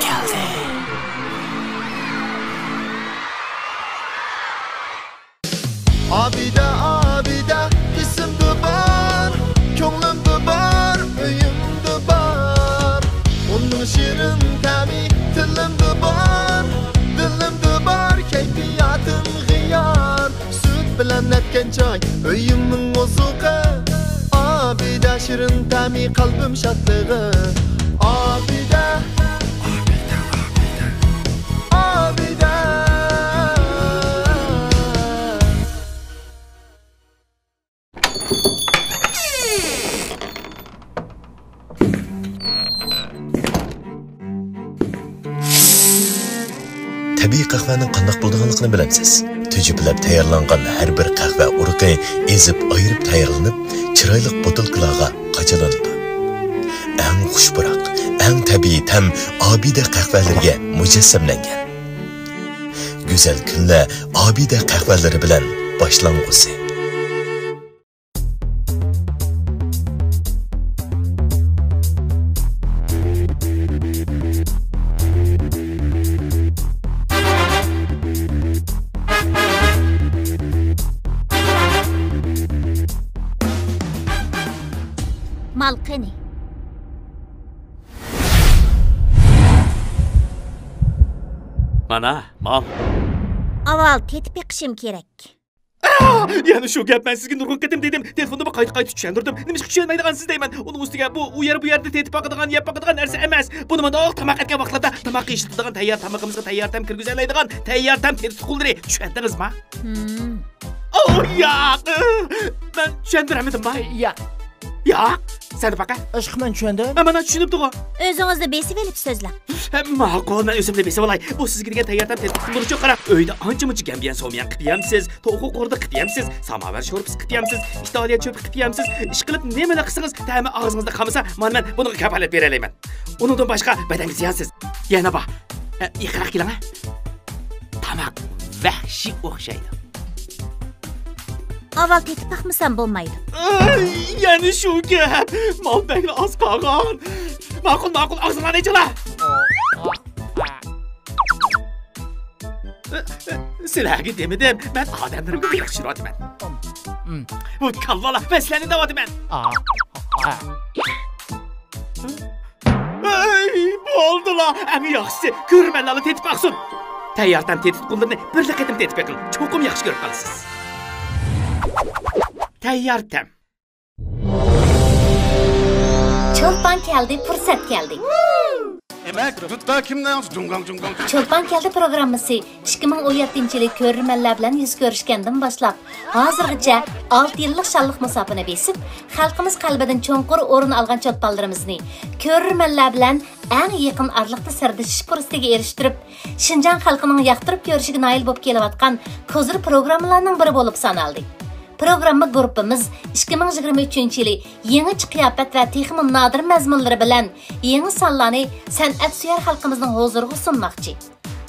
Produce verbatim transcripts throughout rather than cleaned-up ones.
كەلدى. ئابىدە، ئابىدە، ئېسىمدە بار، كۆڭلۈمدە بار، ئۆيۈمدە بار. ئۇنىڭ شېرىن تەمى تىلىمدا بار، دىلىمدا بار، كەيپىياتىم غىيار. سۈت بىلەن نەتكەن چاي، ئۆيۈمنىڭ ئوزۇقى. ئابىدە شېرىن تەمى، قەلبىم شادلىقى. ئابىدە، ئابىدە، ئابىدە، ئابىدە. تەبىئىي قەھۋەنىڭ قانداق بولىدىغانلىقىنى بىلەمسىز؟ تۈجۈپىلەپ تەييارلانغان ھەر بىر قەھۋە ئۇرۇقى ئېزىپ ئايرىپ تەييارلىنىپ، چىرايلىق بوتۇلكىلارغا قاچىلىنىدۇ. ئەڭ خۇش پۇراق، ئەڭ تەبىئىي تەم ئابىدە قەھۋەلىرىگە مۇجەسسەملەنگەن. گۈزەل كۈنلەر ئابىدە قەھۋەلىرى بىلەن باشلانغۇسى. مال قېنى؟ مانا، مال. ئاۋۋال تېتىپ بېقىشىم كېرەك. ئاھ! يەنە شۇ گەپ، مەن سىزگە نۇرغۇن قېتىم دېدىم، تېلېفوندىمۇ قايتا-قايتا چۈشەندۈردۈم. نېمىشقا چۈشەنمەيدىغانسىز دەيمەن. ئۇنىڭ ئۈستىگە بۇ ئۇ يەر، بۇ يەردە تېتىپ باقىدىغان، يەپ باقىدىغان نەرسە ئەمەس. بۇ مانداق تاماق ئەتكەن ۋاقىتلاردا تاماق ئېشىتىدىغان، تەييار تامىقىمىزغا تەييار تەم كىرگۈزەلەيدىغان تەييار تەم تېتىتقۇلىرى. چۈشەندىڭىزما؟ ھىم. ئوھ، ياق! مەن چۈشەندۈرەلمىدىمما؟ ياق. ياق، سەن باقە. ئىشقىلىپ مەن چۈشەندىم. ھە، مانا چۈشىنىپتىغۇ. ئۆزىڭىزنى بېسىۋېلىپ سۆزلەڭ. ھە، ماقۇل، مەن ئۆزۈمنى بېسىۋالاي. بۇ سىزگە دېگەن تەييار تەم تېتىتقۇلىرىچۇ قاراڭ. ئۆيدە ئانچە-مۇنچە گەمبىيەن سوميان قىلىپ يەمسىز، توخۇ قوردى قىلىپ يەمسىز، ساماۋەر شورپىسى قىلىپ يەمسىز، ئىتالىيە چۆپى قىلىپ يەمسىز. ئىشقىلىپ نېمىلا قىلسىڭىز، تەمى ئاغزىڭىزدا قالمىسا، مانا مەن بۇنىڭغا كاپالەت بېرەلەيمەن. ئۇنىڭدىن باشقا بەدەنگە زىيانسىز. يەنە بار. ھە، يېقىنراق كېلىڭە. تاماق ۋەھشىي ئوخشايدۇ. ئاۋۋال تېتىپ باقمىسام بولمايدۇ. ئەي، يەنە شۇ گەپ. مال بەكلا ئاز قالغان. ماقۇل، ماقۇل، ئاغزىڭلارنى ئېچىڭلار. سىلەرگە دېمىدىم، مەن ئادەملىرىمگە بېلىق چۈشۈرۈۋاتىمەن. بۇ كاللىلار، مەن سىلەرنى دەۋاتىمەن. ئەي، بولدىلا، ئەڭ ياخشىسى، كۆرۈرمەنلەرلا تېتىپ باقسۇن. تەييار تەم تېتىتقۇلىرىنى بىرلا قېتىم تېتىپ بېقىڭ، چوقۇم ياخشى كۆرۈپ قالىسىز. تەييار تەم. چولپان كەلدى، پۇرسەت كەلدى. ئەمەك، دۇتتا كىمنىڭ؟ جۇڭگاڭ، جۇڭگاڭ. چولپان كەلدى پروگراممىسى ئىككى مىڭ ئون يەتتىنچى يىلى كۆرۈرمەنلەر بىلەن يۈز كۆرۈشكەندىن باشلاپ، ھازىرغىچە ئالتە يىللىق شانلىق مۇساپىنى بېسىپ، خەلقىمىز قەلبىدىن چوڭقۇر ئورۇن ئالغان چولپانلىرىمىزنى كۆرۈرمەنلەر بىلەن ئەڭ يېقىن ئارىلىقتا سىردىشىش پۇرسىتىگە ئېرىشتۈرۈپ، شىنجاڭ خەلقىنىڭ ياقتۇرۇپ كۆرۈشىگە نايىل بولۇپ كېلىۋاتقان كوزىر پروگراممىلارنىڭ بىرى بولۇپ سانالدى. پروگرامما گۇرۇپپىمىز ئىككى مىڭ يىگىرمە ئۈچىنچى يىلى يېڭىچە قىياپەت ۋە تېخىمۇ نادىر مەزمۇنلىرى بىلەن يېڭى سانلارنى سەنئەتسۆيەر خەلقىمىزنىڭ ھۇزۇرىغا سۇنماقچى.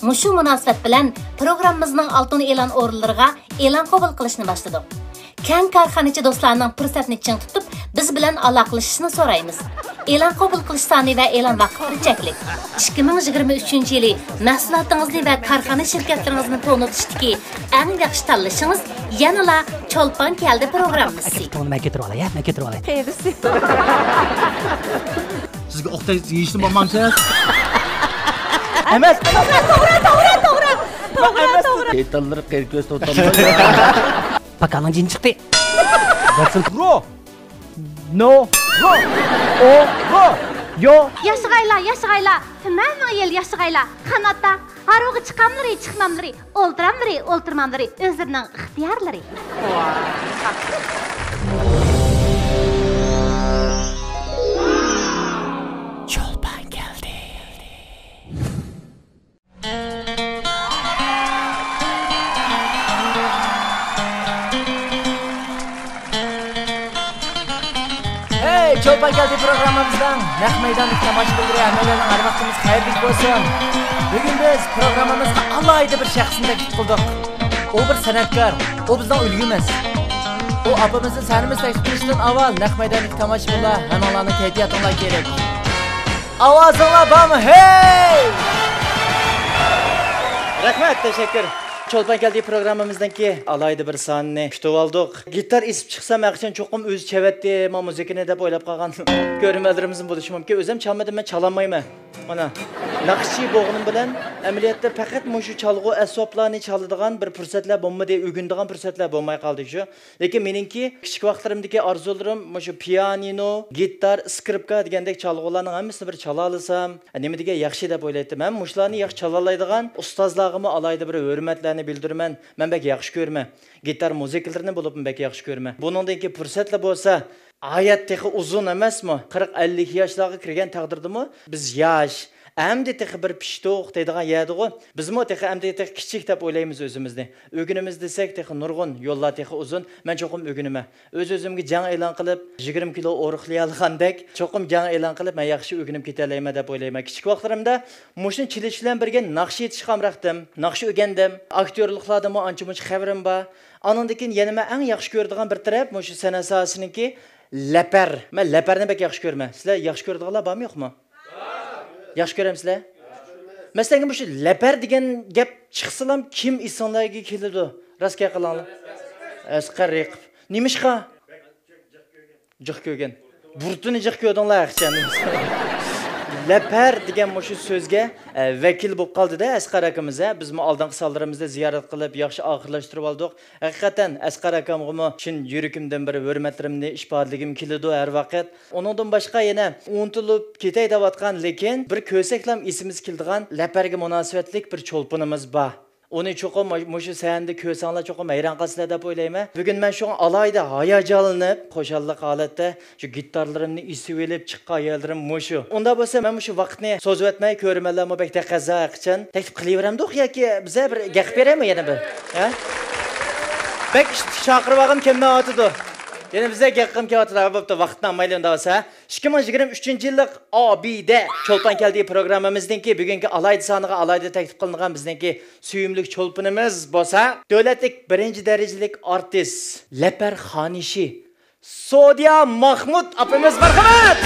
مۇشۇ مۇناسىۋەت بىلەن پروگراممىمىزنىڭ ئالتۇن ئېلان ئورۇنلىرىغا ئېلان قوبۇل قىلىشنى باشلىدۇق. كەڭ كارخانىچى دوستلارنىڭ پۇرسەتنى چىڭ تۇتۇپ، بىز بىلەن ئالاقىلىشىشنى سورايمىز. ئېلان قوبۇل قىلىش سانى ۋە ئېلان ۋاقىتلىرى چەكلىك. ئىككى مىڭ يىگىرمە ئۈچىنچى يىلى مەھسۇلاتىڭىزنى ۋە كارخانا شىركەتلىرىڭىزنى تونۇتۇشتىكى ئەڭ ياخشى تاللىشىڭىز يەنىلا چولپان كەلدى پروگراممىسى. ئاكا، پۇتۇڭنى مەن كۆتۈرۈۋالاي، ھە؟ مەن كۆتۈرۈۋالاي. قېرىسى. سىزگە ئوخشاش يېيىشنى بولمامسىز؟ ئەمەس. توغرا، توغرا، توغرا، توغرا. توغرا، توغرا. شەيتانلىرى قېرى كۆز توتامدا. پاكانىڭ جىنى چىقتى. رو. نو. رو. ئو. رو. يو. ياشىغايلا، ياشىغايلا. تۈمەن مىڭ يىل ياشىغايلا. قاناتتا ھارۋىغا چىقاملىرى، چىقماملىرى، ئولتۇراملىرى، ئولتۇرماملىرى ئۆزلىرىنىڭ ئىختىيارلىرى. چولپان كەلدى. ھەي، چولپان كەلدى پروگراممىمىزنىڭ نەق مەيداندىكى تاماشىبىنلىرى، ھەممەيلەننىڭ ھەر ۋاقتىمىز خەيرلىك بولسۇن. بۈگۈن بىز پروگراممىمىزغا ئالاھىدە بىر شەخسنى تەكلىپ قىلدۇق. ئۇ بىر سەنئەتكار، ئۇ بىزنىڭ ئۈلگىمىز. ئۇ ئاپىمىزنى سەھنىمىزگە تەكلىپ قىلىشتىن ئاۋۋال نەق مەيداندىكى تاماشىبىنلار، ھەممىڭلارنىڭ كەيپىياتىڭلار كېرەك. ئاۋازىڭلار بارمۇ؟ ھەي! رەھمەت، تەشەككۈر. چولپان كەلدى پروگراممىمىزنىڭكى ئالاھىدە بىر سانىنى كۈتۈۋالدۇق. گىتار ئېسىپ چىقسام، ھەقىچان چوقۇم ئۆزى چېۋەتتى، ما مۇزىكىنى دەپ ئويلاپ قالغان كۆرۈرمەنلىرىمىزمۇ بولۇشى مۇمكىن. ئۆزۈم چالمىدىم، مەن چالالمايمەن. مانا، ناخشىچى بولغىنىم بىلەن ئەمەلىيەتتە پەقەت مۇشۇ چالغۇ ئەسۋابلارنى چالىدىغان بىر پۇرسەتلەر بولمىدى، ئۆگىنىدىغان پۇرسەتلەر بولماي قالدى شۇ. لېكىن مېنىڭكى كىچىك ۋاقىتلىرىمدىكى ئارزۇلىرىم مۇشۇ پىيانىنو، گىتار، سكرىپكا دېگەندەك چالغۇلارنىڭ ھەممىسىنى بىر چالالىسام، نېمە دېگەن ياخشى دەپ ئويلايتتىم. ھەم مۇشۇلارنى ياخشى چالالايدىغان ئۇستازلارغىمۇ ئالاھىدە بىر ھۆرمەتلەرنى بىلدۈرىمەن. مەن بەك ياخشى كۆرىمەن. گىتار مۇزىكىلىرىنى بولۇپمۇ بەك ياخشى كۆرىمەن. بۇنىڭدىن كېيىن پۇرسەتلا بولسا، ھايات تېخى ئۇزۇن ئەمەسمۇ؟ قىرىق، ئەللىك ياشلارغا كىرگەن تەقدىردىمۇ بىز ياش، ئەمدى تېخى بىر پىشتۇق دەيدىغان يەردىغۇ. بىزمۇ تېخى ئەمدى تېخى كىچىك دەپ ئويلايمىز ئۆزىمىزنى. ئۆگىنىمىز دېسەك، تېخى نۇرغۇن يوللار تېخى ئۇزۇن. مەن چوقۇم ئۆگىنىمەن. ئۆز-ئۆزۈمگە جەڭ ئېلان قىلىپ، يىگىرمە كىلو ئورۇقلىيالىغاندەك، چوقۇم جەڭ ئېلان قىلىپ، مەن ياخشى ئۆگىنىپ كېتەلەيمەن دەپ ئويلايمەن. كىچىك ۋاقىتلىرىمدا مۇشۇنى چېلىش بىلەن بىرگە ناخشا ئېيتىشقا ئامراقتىم. ناخشا ئۆگەندىم. ئاكتيورلۇقلاردىنمۇ ئانچە-مۇنچە خەۋىرىم بار. ئانىڭدىن كېيىن يەنە مەن ئەڭ ياخشى كۆرىدىغان بىر تەرەپ، مۇشۇ سەنئەت ساھەسىنىڭكى لەپەر. مەن لەپەرنى بەك ياخشى كۆرىمەن. سىلەر ياخشى كۆرىدىغانلار بارمۇ، يوقمۇ؟ ياخشى كۆرەمسىلەر؟ مەسىلەن، مۇشۇ لەپەر دېگەن گەپ چىقسىلام، كىم ئېسىڭلارغا كېلىدۇ؟ راست گەپ قىلىڭلار. ئەسقەر رېقىپ. نېمىشقا؟ جىق كۆرگەن. بۇرۇتىنى جىق كۆردۈڭلار، ئەخچەن. لەپەر دېگەن مۇشۇ سۆزگە، ئە، ۋەكىل بولۇپ قالدى-دە ئەسقەر ئاكىمىز، ھە. بىزمۇ ئالدىنقى سانلىرىمىزدا زىيارەت قىلىپ، ياخشى ئاخىرلاشتۇرۇۋالدۇق. ھەقىقەتەن ئەسقەر ئاكامغىمۇ چىن يۈرىكىمدىن بىر ھۆرمەتلىرىمنى ئىپادىلىگۈم كېلىدۇ ھەر ۋاقىت. ئۇنىڭدىن باشقا يەنە ئۇنتۇلۇپ كېتەي دەۋاتقان، لېكىن بىر كۆرسەكلام ئېسىمىزگە كېلىدىغان لەپەرگە مۇناسىۋەتلىك بىر چولپىنىمىز بار. ئۇنى چوقۇم مۇشۇ سەھنىدە كۆرسەڭلار چوقۇم ھەيران قالىسىلەر دەپ ئويلايمەن. بۈگۈن مەن شۇڭا ئالاھىدە ھاياجانلىنىپ، خۇشاللىق ھالەتتە شۇ گىتارلىرىمنى ئېسىۋېلىپ چىققان يەرلىرىم مۇشۇ. ئۇنداق بولسا مەن مۇشۇ ۋاقىتنى سوزۇۋەتمەي، كۆرۈرمەنلەرمۇ بەك تەقەززا قىلىپ تەكلىپ قىلىۋېرەمدۇق ياكى بىزە بىر گەپ بېرەيمۇ يەنە بىر؟ ھە؟ بەك ئىشتىك چاقىرىۋالغان كەمدە ئاتىدۇ. يەنە بىزە گەپ قىلىپ كېلىۋاتىدۇ. بوپتۇ، ۋاقىتنى ئالمايلى ئۇنداق بولسا. ئىككى مىڭ يىگىرمە ئۈچىنچى يىللىق ئابىدە چولپان كەلدى پروگراممىمىزنىڭكى بۈگۈنكى ئالاھىدە سانىغا ئالاھىدە تەكلىپ قىلىنغان بىزنىڭكى سۆيۈملۈك چولپىنىمىز بولسا، دۆلەتلىك بىرىنچى دەرىجىلىك ئارتىس، لەپەر خانىشى سودىيا ماخمۇت ئاپىمىز، مەرھەمەت!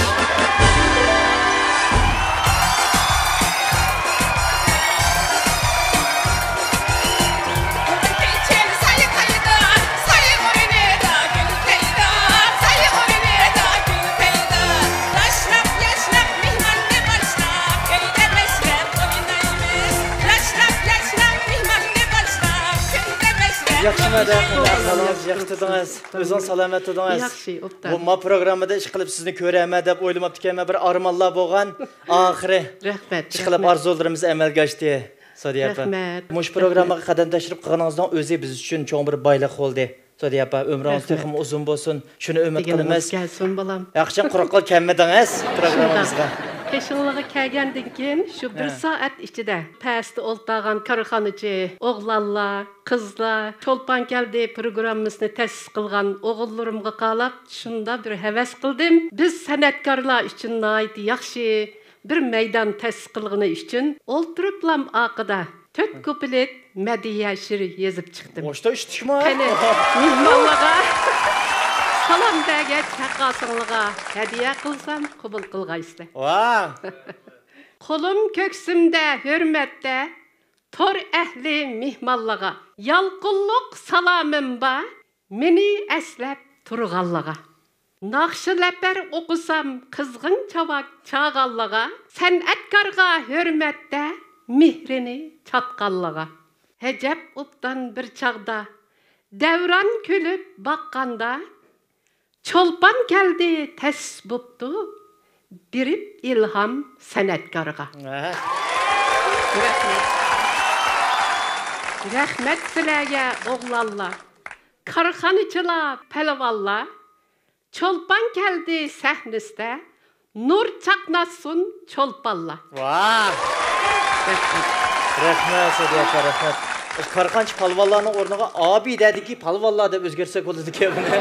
ياخشىمۇ، ئەدە، قانداق ئەھۋالىڭىز؟ ياخشى تۇردىڭىز؟ ئۆزىڭىز سالامەت تۇردىڭىز؟ ياخشى، ئوبدان. بۇ ما پروگراممىدا ئىشقىلىپ سىزنى كۆرەرمەن دەپ ئويلىماپتىكەنمەن، بىر ئارمانلار بولغان، ئاخىرى رەھمەت، ئىشقىلىپ رەھمەت. ئارزۇلىرىمىز ئەمەلگە ئاشتى، سودىيە ئاپا. رەھمەت، مۇشۇ رەھمەت. پروگراممىغا قەدەم تەشرىپ قىلغىنىڭىزنىڭ ئۆزى بىز ئۈچۈن چوڭ بىر بايلىق بولدى، سودىيە ئاپا. ئۆمرىڭىز رەھمەت. تېخىمۇ ئۇزۇن بولسۇن، شۇنى ئۈمىد دېگىنىڭىز قىلىمىز. كەلسۇن، بالام. ھەقىچان قۇرۇق قول كەلمىدىڭىز پروگراممىمىزغا. شۇنداق. قېشىڭلارغا كەلگەندىن كېيىن شۇ بىر ھە. سائەت ئىچىدە پەستە ئولتۇرغان كارخانىچى ئوغلانلار، قىزلار، چولپان كەلدى پروگراممىسىنى تەسىس قىلغان ئوغۇللىرىمغا قاراپ شۇنداق بىر ھەۋەس قىلدىم. بىز سەنئەتكارلار ئۈچۈن ناھايىتى ياخشى بىر مەيدان تەسىس قىلغىنى ئۈچۈن ئولتۇرۇپلام ئارقىدا تۆت كۇپلېت مەدھىيە شېئىرى يېزىپ چىقتىم. مۇشتا ئىشتىكما؟ قېنى، مېھمانلارغا سالام بەرگەچ ھەققاسىڭلىغا ھەدىيە قىلسام قوبۇل قىلغايسىلەر. ۋا! قولۇم كۆكسۈمدە ھۆرمەتتە تور ئەھلى مېھمانلىغا. يالقۇنلۇق سالامىم بار مېنى ئەسلەپ تۇرغانلىغا. ناخشا لەپەر ئوقۇسام قىزغىن چاۋاك چاغانلىغا. سەنئەتكارغا ھۆرمەتتە مېھرىنى چاتقانلىغا. ئەجەب ئوبدان بىر چاغدا دەۋران كۈلۈپ باققاندا. چولپان كەلدى تەسىس بوپتۇ، بېرىپ ئىلھام سەنئەتكارغا. ھە. رەھمەت. رەھمەت سىلەرگە ئوغلانلار، كارخانىچىلار، پەلۋانلار. چولپان كەلدى سەھنىسىدە، نۇر چاقناتسۇن چولپانلار. ۋاھ! رەھمەت. رەھمەت، سەدىيە ئاپا، رەھمەت. كارخانىچى پالۋانلارنىڭ ئورنىغا ئابىدەدىكى پالۋانلار دەپ ئۆزگەرتسەك بولىدىكەن بۇنى.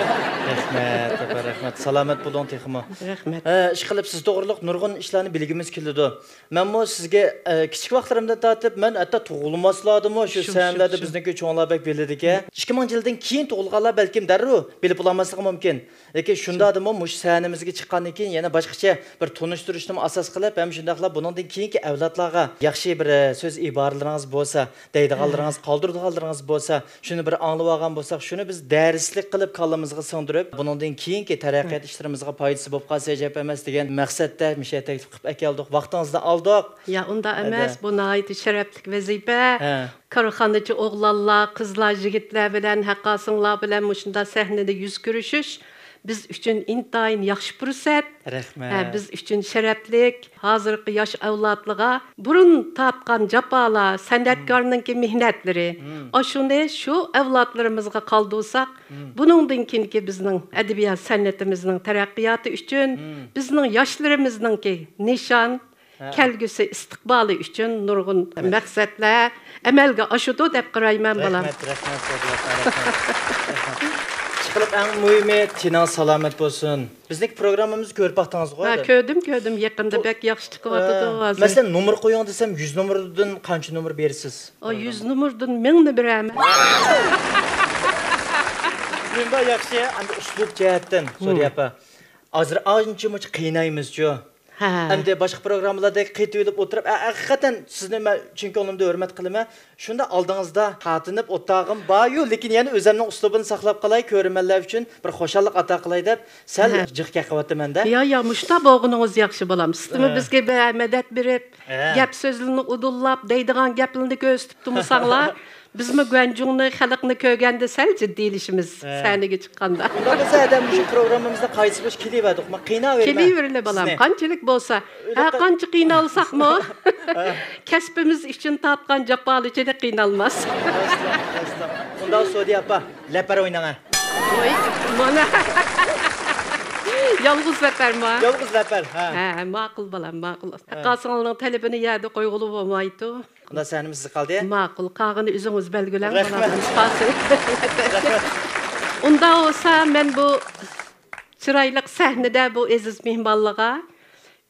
رەھمەت، ئاپا، رەھمەت. سالامەت بولۇڭ تېخىمۇ. رەھمەت. ئە، ئىشقىلىپ، سىز توغرۇلۇق نۇرغۇن ئىشلارنى بىلگۈمىز كېلىدۇ. مەنمۇ سىزگە، ئە، كىچىك ۋاقىتلىرىمدىن تارتىپ، مەن ھەتتا تۇغۇلماسلادىمۇ شۇ شۇ، شۇ، سەھنىلەردە شۇ. بىزنىڭكى چوڭلار بەك بىلىدىكەن. ئىككى مىڭ يىلدىن كېيىن تۇغۇلغانلار بەلكىم دەررۇ بىلىپ بولالماسلىقى مۇمكىن. لېكىن شۇ. شۇنداقتىمۇ مۇشۇ سەھنىمىزگە چىققاندىن كېيىن يەنە باشقىچە بىر تونۇشتۇرۇشنىمۇ ئاساس قىلىپ، ھەم شۇنداقلا بۇنىڭدىن كېيىنكى ئەۋلادلارغا ياخشى بىر، ئە، سۆز ئىبارىلىرىڭىز بولسا، دەيدىغانلىرىڭىز، قالدۇرىدىغانلىرىڭىز بولسا، شۇنى بىر ئاڭلىۋالغان بولساق، شۇنى بىز دەرسلىك قىلىپ كاللىمىزغا سىڭدۈرۈپ، بۇنىڭدىن كېيىنكى تەرەققىيات ئىشلىرىمىزغا پايدىسى بولۇپ قالسا ئەجەب ئەمەس دېگەن مەقسەتتە مۇشۇ يەردە تەكلىپ قىلىپ ئەكەلدۇق. ۋاقتىڭىزنى ئالدۇق. يا، ئۇنداق ئەمەس، بۇ ناھايىتى شەرەپلىك ۋەزىپە. ھە. كارخانىچى ئوغلانلار، قىزلار، يىگىتلەر بىلەن ھەققاسىڭلار بىلەن مۇشۇنداق سەھنىدە يۈز كۆرۈشۈش بىز ئۈچۈن ئىنتايىن ياخشى پۇرسەت. رەھمەت. ھە، بىز ئۈچۈن شەرەپلىك. ھازىرقى ياش ئەۋلادلىرىغا بۇرۇن تارتقان جاپالار، سەنئەتكارنىڭكى مېھنەتلىرى، مم. ئاشۇنى شۇ ئەۋلادلىرىمىزغا قالدۇرساق، مم. بۇنىڭدىن كېيىنكى بىزنىڭ ئەدەبىيات سەنئىتىمىزنىڭ تەرەققىياتى ئۈچۈن، مم. بىزنىڭ ياشلىرىمىزنىڭكى نىشان، ھە. كەلگۈسى ئىستىقبالى ئۈچۈن نۇرغۇن مەقسەتلەر ئەمەلگە ئاشىدۇ دەپ قارايمەن، بالام. رەھمەت، رەھمەت، رەھمەت، رەھمەت. ئىشقىلىپ، ئەڭ مۇھىمى، تېنىڭىز سالامەت بولسۇن. بىزنىڭكى پروگراممىمىزنى كۆرۈپ باقتىڭىزغۇ؟ ھە، كۆردۈم، كۆردۈم. يېقىندا بۇ، بەك ياخشى چىقىۋاتىدۇ، ئە، ھازىر. مەسىلەن، نومۇر قويۇڭ دېسەم، يۈز نومۇردىن قانچە نومۇر بېرىسىز؟ ئا، يۈز نومۇردىن مىڭنى بېرەمەن. مۇنداق ياخشى، ئەمدى ئۇسلۇب جەھەتتىن، ھىم. سورىيا ئاپا. ھازىر ئانچە-مۇنچە قىينايمىزچۇ؟ ھە. ئەمدى باشقا پروگراممىلاردەك قېتىۋېلىپ ئولتۇرۇپ، ئە، ھەقىقەتەن سىزنى مەن چىن كۆڭلۈمدىن ھۆرمەت قىلىمەن. شۇنداق ئالدىڭىزدا تارتىنىپ ئولتۇرغۇم باريۇ، لېكىن يەنە ئۆزۈمنىڭ ئۇسلۇبىنى ساقلاپ قالاي، كۆرۈرمەنلەر ئۈچۈن بىر خۇشاللىق ئاتا قىلاي دەپ سەل، ھە، جىق گەپ قىلىۋاتىمەن-دە. يا، يا، مۇشۇنداق بولغىنىڭىز ياخشى، بالام. سىزمۇ، ھە، بىزگە بە-، مەدەت بېرىپ، ھە، گەپ سۆزلىرىنى ئۇدۇللاپ، دەيدىغان گەپلىرىنى كۆرسىتىپ تۇرمىساڭلار، بىزمۇ گۇەنجۇڭنى، خەلقنى كۆرگەندە سەل جىددىيلىشىمىز، ھە، سەھنىگە چىققاندا. ئۇنداق بولسا، ھەدە مۇشۇ پروگراممىمىزدا قايسى بولسا كېلىۋەردۇق. مانا قىيناۋېرىمەن، كېلىۋېرىلە، بالام، سىزنى. قانچىلىك بولسا، ئۆلۈپ ھە، قا- قانچە قىينالساقمۇ، ھە، كەسپىمىز ئۈچۈن تارتقان جاپالىرىچىلىك قىينالماس. راستلا، راستلا. ئۇنداق سودىيە ئاپا، لەپەر ئويناڭ، ھە. ۋوي، مانا. يالغۇز لەپەرما؟ يالغۇز لەپەر، ھە. ھە، ماقۇل، بالام، ماقۇل. ھە. ھەققاسىڭلارنىڭ تەلىپىنى يەردە قويغىلى بولمايدۇ. ئۇنداق سەھنىمىز سىزگە قالدى. ماقۇل، قالغىنى ئۆزىڭىز بەلگىلەڭ، رەھمەت. بالام، قالسۇن. رەھمەت. ئۇنداق بولسا، مەن بۇ چىرايلىق سەھنىدە بۇ ئەزىز مېھمانلارغا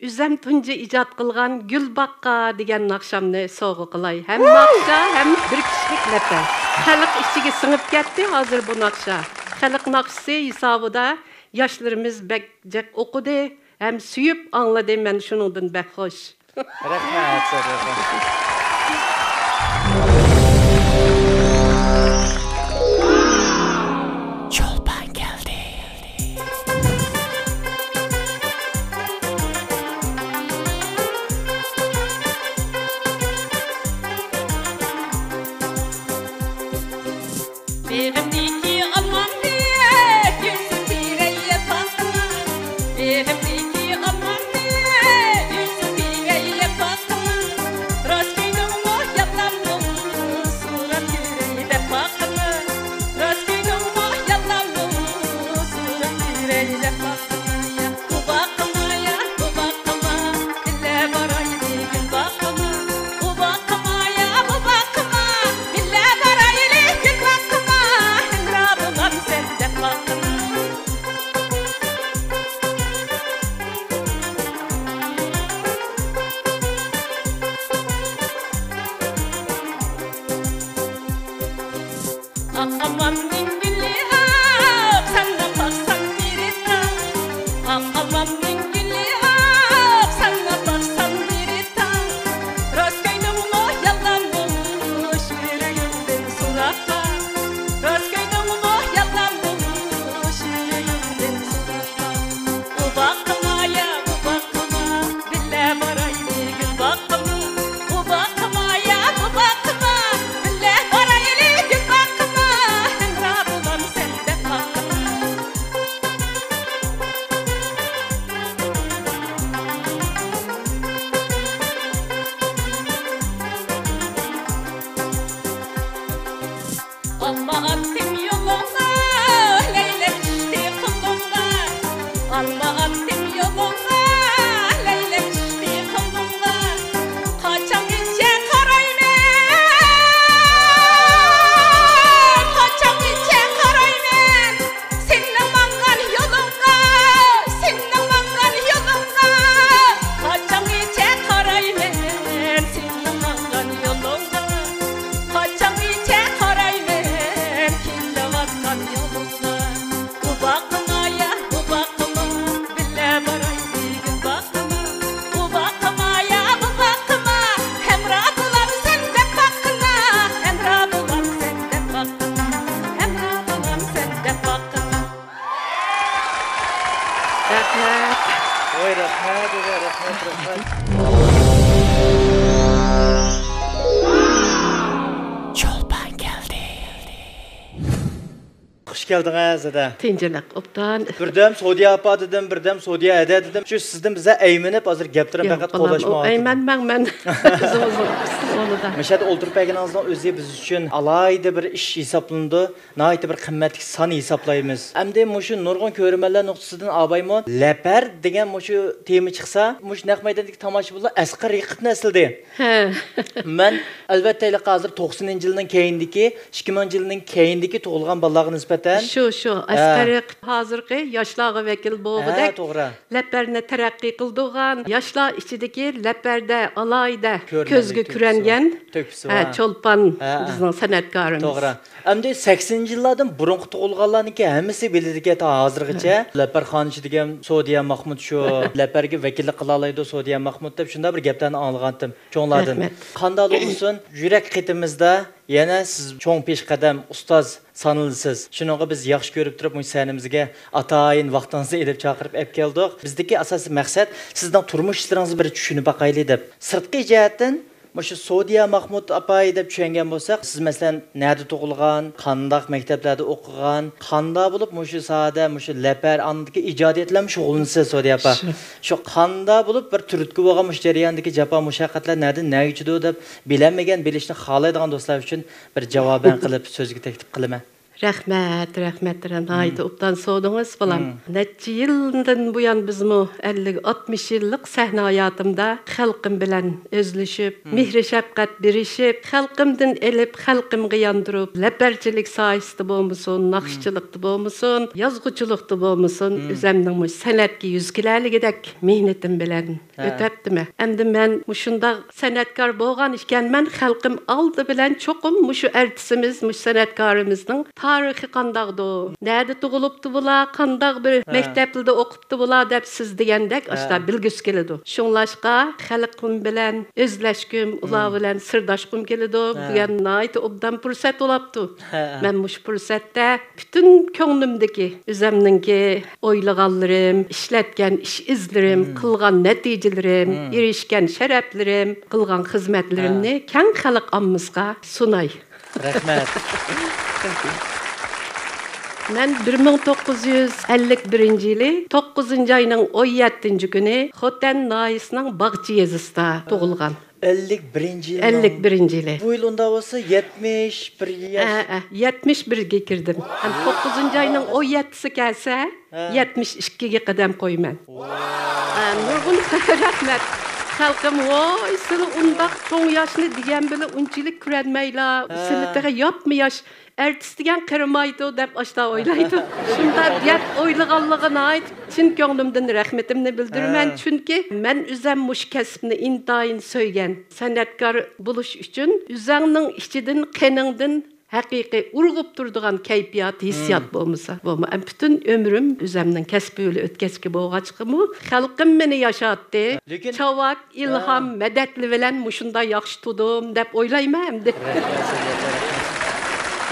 ئۆزەم تۇنجى ئىجاد قىلغان گۈل باققا دېگەن ناخشامنى سوۋغا قىلاي. ھەم ناخشا، ھەم بىر كىشىلىك لەپە. خەلق ئىچىگە سىڭىپ كەتتى ھازىر بۇ ناخشا. خەلق ناخشىسى ھېسابىدا ياشلىرىمىز بەك جىق ئوقۇدى ھەم سۆيۈپ ئاڭلىدى. مەن شۇنىڭدىن بەك خۇش. رەھمەت، رەھمەت. چولپان كەلدى. بېغىمدىكى ئالمامنى يۈرسە تېرەيلى باقىمەن. بېغىمدىكى ئالمامنى يۈرسە تېرەيلى باقىمەن. راست كۆيدۈڭمۇ ياقلامدىڭ؟ كەلدىڭىز، ھەدە. تىنچلىق، ئوبدان. بىردەم سودىيە ئاپا دېدىم، بىردەم سودىيە ھەدە دېدىم. شۇ سىزدىن بىزە ئەيمىنىپ، ھازىر گەپلىرىم پەقەت قولاشما. ئەيمەنمەڭ مەن. ئۆزىڭىزنىڭ ئۇستىسىنىڭ ئورنىدا. مەشەدە ئولتۇرۇپ بەرگىنىڭىزنىڭ ئۆزى بىز ئۈچۈن ئالاھىدە بىر ئىش ھېسابلىنىدۇ. ناھايىتى بىر قىممەتلىك سان ھېسابلايمىز. ئەمدى مۇشۇ نۇرغۇن كۆرۈرمەنلەر نۇقتىسىدىن ئابايمۇ لەپەر دېگەن مۇشۇ تېما چىقسا، مۇشۇ نەق مەيداندىكى تاماشىبىنلار ئەسقەر رېقىپنى ئەسلىدى. ھە. مەن، ئەلۋەتتە، ھېلىقى ھازىر توقسىنىنچى يىلنىڭ كەينىدىكى، ئىككى مىڭىنچى يىلنىڭ كەينىدىكى تۇغۇلغان بالىلارغا نىسبەتەن. شۇ، شۇ. ھە. ئەسقەر رېقىپ ھازىرقى ياشلارغا ۋەكىل بولغۇدەك، ھە، توغرا، لەپەرنى تەرەققىي قىلدۇرغان، ياشلار ئىچىدىكى لەپەردە ئالاھىدە كۆزگە كۆرۈنگەن، ھە، چولپان، ھە، بىزنىڭ سەنئەتكارىمىز. توغرا. ئەمدى سەكسىنىنچى يىللاردىن بۇرۇنقى تۇغۇلغانلارنىڭكى ھەممىسى بىلىدىكەن تا ھازىرغىچە. ھە. لەپەرخانىچى دېگەن سودىيە ماخمۇت شۇ. لەپەرگە ۋەكىللىك قىلالايدۇ سودىيە ماخمۇت دەپ شۇنداق بىر گەپلەرنى ئاڭلىغانتىم چوڭلاردىن. رەھمەت. قانداق بولمىسۇن، يۈرەك قېتىمىزدا يەنە سىز چوڭ پېشقەدەم ئۇستاز سانىلىسىز. شۇنىڭغا بىز ياخشى كۆرۈپ تۇرۇپ، مۇشۇ سەھنىمىزگە ئاتايىن ۋاقتىڭىزنى ئېلىپ چاقىرىپ ئەپ كەلدۇق. بىزدىكى ئاساسىي مەقسەت سىزنىڭ تۇرمۇش ئىشلىرىڭىزنى بىر چۈشىنىپ باقايلى دەپ. سىرتقى جەھەتتىن مۇشۇ سودىيە ماخمۇت ئاپاي دەپ چۈشەنگەن بولساق، سىز، مەسىلەن، نەدە تۇغۇلغان، قانداق مەكتەپلەردە ئوقۇغان، قانداق بولۇپ مۇشۇ ساھەدە، مۇشۇ لەپەر ئاندىكى ئىجادىيەت بىلەن شۇغۇللىنىسىز، سودىيە ئاپا؟ شۇ. شۇ قانداق بولۇپ بىر تۈرتكە بولغان مۇشۇ جەرياندىكى جاپا مۇشەققەتلەر نەدىن نەگىچىدۇ دەپ بىلەلمىگەن، بىلىشنى خالايدىغان دوستلار ئۈچۈن بىر جاۋابەن قىلىپ سۆزگە تەكلىپ قىلىمەن. رەھمەت، رەھمەت، ناھايىتى ئوبدان سورىدىڭىز، بالام. مم. نەچچە يىلدىن بۇيان بىزمۇ ئەللىك، ئاتمىش يىللىق سەھنە ھاياتىمدا خەلقىم بىلەن ئۆزلىشىپ، مم، مېھرى-شەپقەت بېرىشىپ، خەلقىمدىن ئېلىپ، خەلقىمگە ياندۇرۇپ، لەپەرچىلىك ساھەسىدە بولمىسۇن، مم، ناخشىچىلىقتا بولمىسۇن، يازغۇچىلىقتا بولمىسۇن، مم، ئۆزەمنىڭ مۇشۇ سەنئەتكە يۈز كېلەلىگۈدەك مېھنىتىم بىلەن، ھە، ئۆتەپتىمەن. ئەمدى مەن مۇشۇنداق سەنئەتكار بولغان ئىكەنمەن، خەلقىم ئالدى بىلەن چوقۇم مۇشۇ ئەرتىسىمىز، مۇشۇ سەنئەتكارىمىزنىڭ تارىخى قانداقدۇ، نەدە تۇغۇلۇپتۇ بۇلار، قانداق بىر، ھە، مەكتەپلىردە ئوقۇپتۇ بۇلار دەپ سىز دېگەندەك، ھە، ئاشۇنداق بىلگۈسى كېلىدۇ. شۇڭلاشقا خەلقىم بىلەن ئۆزلەشكۈم، ئۇلار، مم، بىلەن سىرداشقۇم كېلىدۇ. ھە. بۈگۈن ناھايىتى ئوبدان پۇرسەت بولاپتۇ. ھە. مەن مۇشۇ پۇرسەتتە پۈتۈن كۆڭلۈمدىكى، ئۆزەمنىڭكى ئويلىغانلىرىم، ئىشلەتكەن ئىش ئىزلىرىم، مم، قىلغان نەتىجىلىرىم، مم، ئېرىشكەن شەرەپلىرىم، قىلغان خىزمەتلىرىمنى، ھە، كەڭ خەلق ئاممىسىغا سۇناي. رەھمەت. مەن بىر مىڭ توققۇز يۈز ئەللىك بىرىنچى يىلى توققۇزىنچى ئاينىڭ ئون يەتتىنچى كۈنى خوتەن ناھىيەسىنىڭ باغچە يېزىسىدا تۇغۇلغان. ئەللىك بىرىنچى يىلى. ئەللىك بىرىنچى يىلى. بۇ يىل ئۇنداق بولسا يەتمىش بىر ياش. ھە، ھە، يەتمىش بىرگە كىردىم. ھەم توققۇزىنچى ئاينىڭ ئون يەتتىسى كەلسە، ھە، يەتمىش ئىككىگە قەدەم قويىمەن. ۋاي. ھە، نۇرغۇن رەھمەت. خەلقىم، ۋاي، سىلى ئۇنداق چوڭ ياشنى دېگەن بىلەن ئۇنچىلىك كۆرەلمەيلا، ھە، سىلى تېخى ياپما ياش. ئەرتىس دېگەن قېرىمايدۇ دەپ ئاشتا ئويلايدۇ. شۇنداق دەپ ئويلىغانلىقىغا ناھايىتى چىن كۆڭلۈمدىن رەھمىتىمنى بىلدۈرىمەن. ھە. چۈنكى مەن ئۆزەم مۇشۇ كەسىپنى ئىنتايىن سۆيگەن. سەنئەتكار بولۇش ئۈچۈن ئۆزەڭنىڭ ئىچىدىن، قېنىڭدىن ھەقىقىي ئۇرغۇپ تۇرىدىغان كەيپىيات، ھېسسىيات، مم، بولمىسا، بولما-، ئەم، پۈتۈن ئۆمرۈم ئۆزەمنىڭ كەسپى بىلەن ئۆتكەچكە بولغاچقىمۇ، خەلقىم مېنى ياشاتتى. لېكىن چاۋاك، ئىلھام، ھە، مەدەتلىرى بىلەن مۇشۇنداق ياخشى تۇردۇم دەپ ئويلايمەن ئەمدى. رەھمەت سىزگە، رەھمەت.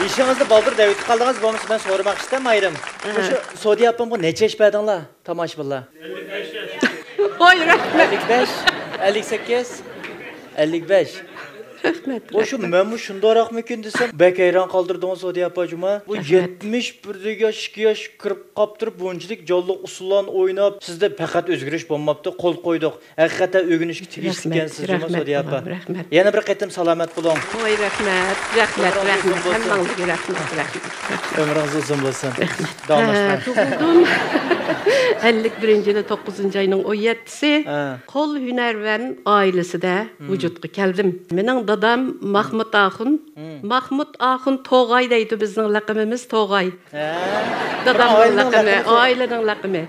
يېشىڭىزنى بالدۇر دەۋېتىپ قالدىڭىز، بولمىسا مەن سورىماقچى ئىدىم ئايرىم. ھە. مۇشۇ سودىيە ئاپامغا نەچچە ياش بەردىڭلار، تاماشىبىنلار؟ ۋاي، رەھمەت. ئەللىك بەش، ئەللىك سەككىز، ئەللىك بەش. رەھمەت، مۇشۇ رەھمەت. مەنمۇ شۇنداقراقمىكىن دېسەم، بەك ھەيران قالدۇردىڭىز سودىيە ئاپا جۇما. بۇ رەھمەت. يەتمىش بىردىكى ياش، ئىككى ياش كىرىپ قاپتۇرۇپ، بۇنچىلىك جانلىق ئۇسسۇللارنى ئويناپ، سىزدە پەقەت ئۆزگىرىش بولماپتۇ، قول قويدۇق. ھەقىقەتەن ئۆگىنىشكە تېگىشلىك ئىكەنسىز جۇما، سودىيە ئاپا. رەھمەت، بالام، رەھمەت. يەنە بىر قېتىم سالامەت بولۇڭ. ۋاي، رەھمەت، رەھمەت، ئۆمرىڭىز ئۇزۇن بولسۇن. ھەممىڭلارغا رەھمەت، رەھمەت، رەھمەت. ئۆمرىڭىز ئۇزۇن بولسۇن. رەھمەت. داۋاملاشتۇرۇڭ. ھە، تۇغۇلدۇم. ئەللىك بىرىنچى يىلى توققۇزىنچى ئاينىڭ ئون يەتتىسى. ھە. قول ھۈنەرۋەن ئائىلىسىدە، مم، ۋۇجۇدقا كەلدىم. مېنىڭ دادام ماخمۇت ئاخۇن. مم. ماخمۇت ئاخۇن توغاي دەيدۇ، بىزنىڭ لەقىمىمىز توغاي. ھە. دادامنىڭ لەقىمى، ئائىلىنىڭ لەقىمى.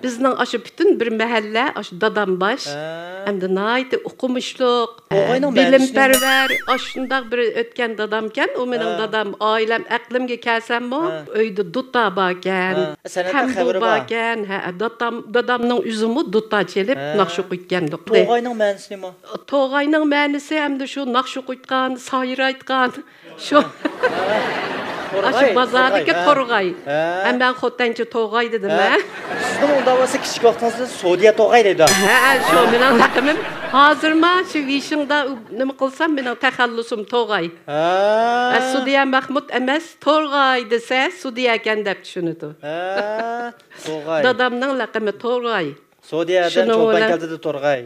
بىزنىڭ ئاشۇ پۈتۈن بىر مەھەللە، ئاشۇ دادام باش. ھە. ئەمدى ناھايىتى ئوقۇمۇشلۇق، توغاينىڭ مەنىسى نېمە؟ بىلىمپەرۋەر، ئاشۇنداق بىر ئۆتكەن دادامكەن. ئۇ مېنىڭ، ھە، دادام، ئائىلەم ئەقلىمگە كەلسەممۇ، ھە، ئۆيدە دۇتار باركەن، ھە، سەنئەتتىن تەمبۇر خەۋىرى بار. باركەن. ھە، دادام، دادامنىڭ ئۆزىمۇ دۇتار چېلىپ، ھە، ناخشا ئوقۇيتكەندۇق. توغاينىڭ مەنىسى نېمە؟ توغاينىڭ مەنىسى ئەمدى شۇ ناخشا ئوقۇيتقان، سايرايتقان، شۇ، ھە. ئاشۇ بازاردىكى تورغاي. ھە. ھە، مەن خوتەنچە توغاي دېدىم، ھە. سىزنىڭ ئۇنداق بولسا كىچىك ۋاقتىڭىزدا سودىيە توغاي دەيدۇ. ھە، شۇ مېنىڭ لەقىمىم. ھازىرما شۇ ۋىشىڭدا نېمە قىلسام، مېنىڭ تەخەللۇسۇم توغاي. ھە. ھە، سودىيە مەخمۇت ئەمەس، تورغاي دېسە، سودىيە ئىكەن دەپ چۈشىنىدۇ. ھە، توغاي. دادامنىڭ لەقىمى تورغاي. سودىيەدىن شۇنىڭ چولپان بىلەن كەلدى دە تورغاي.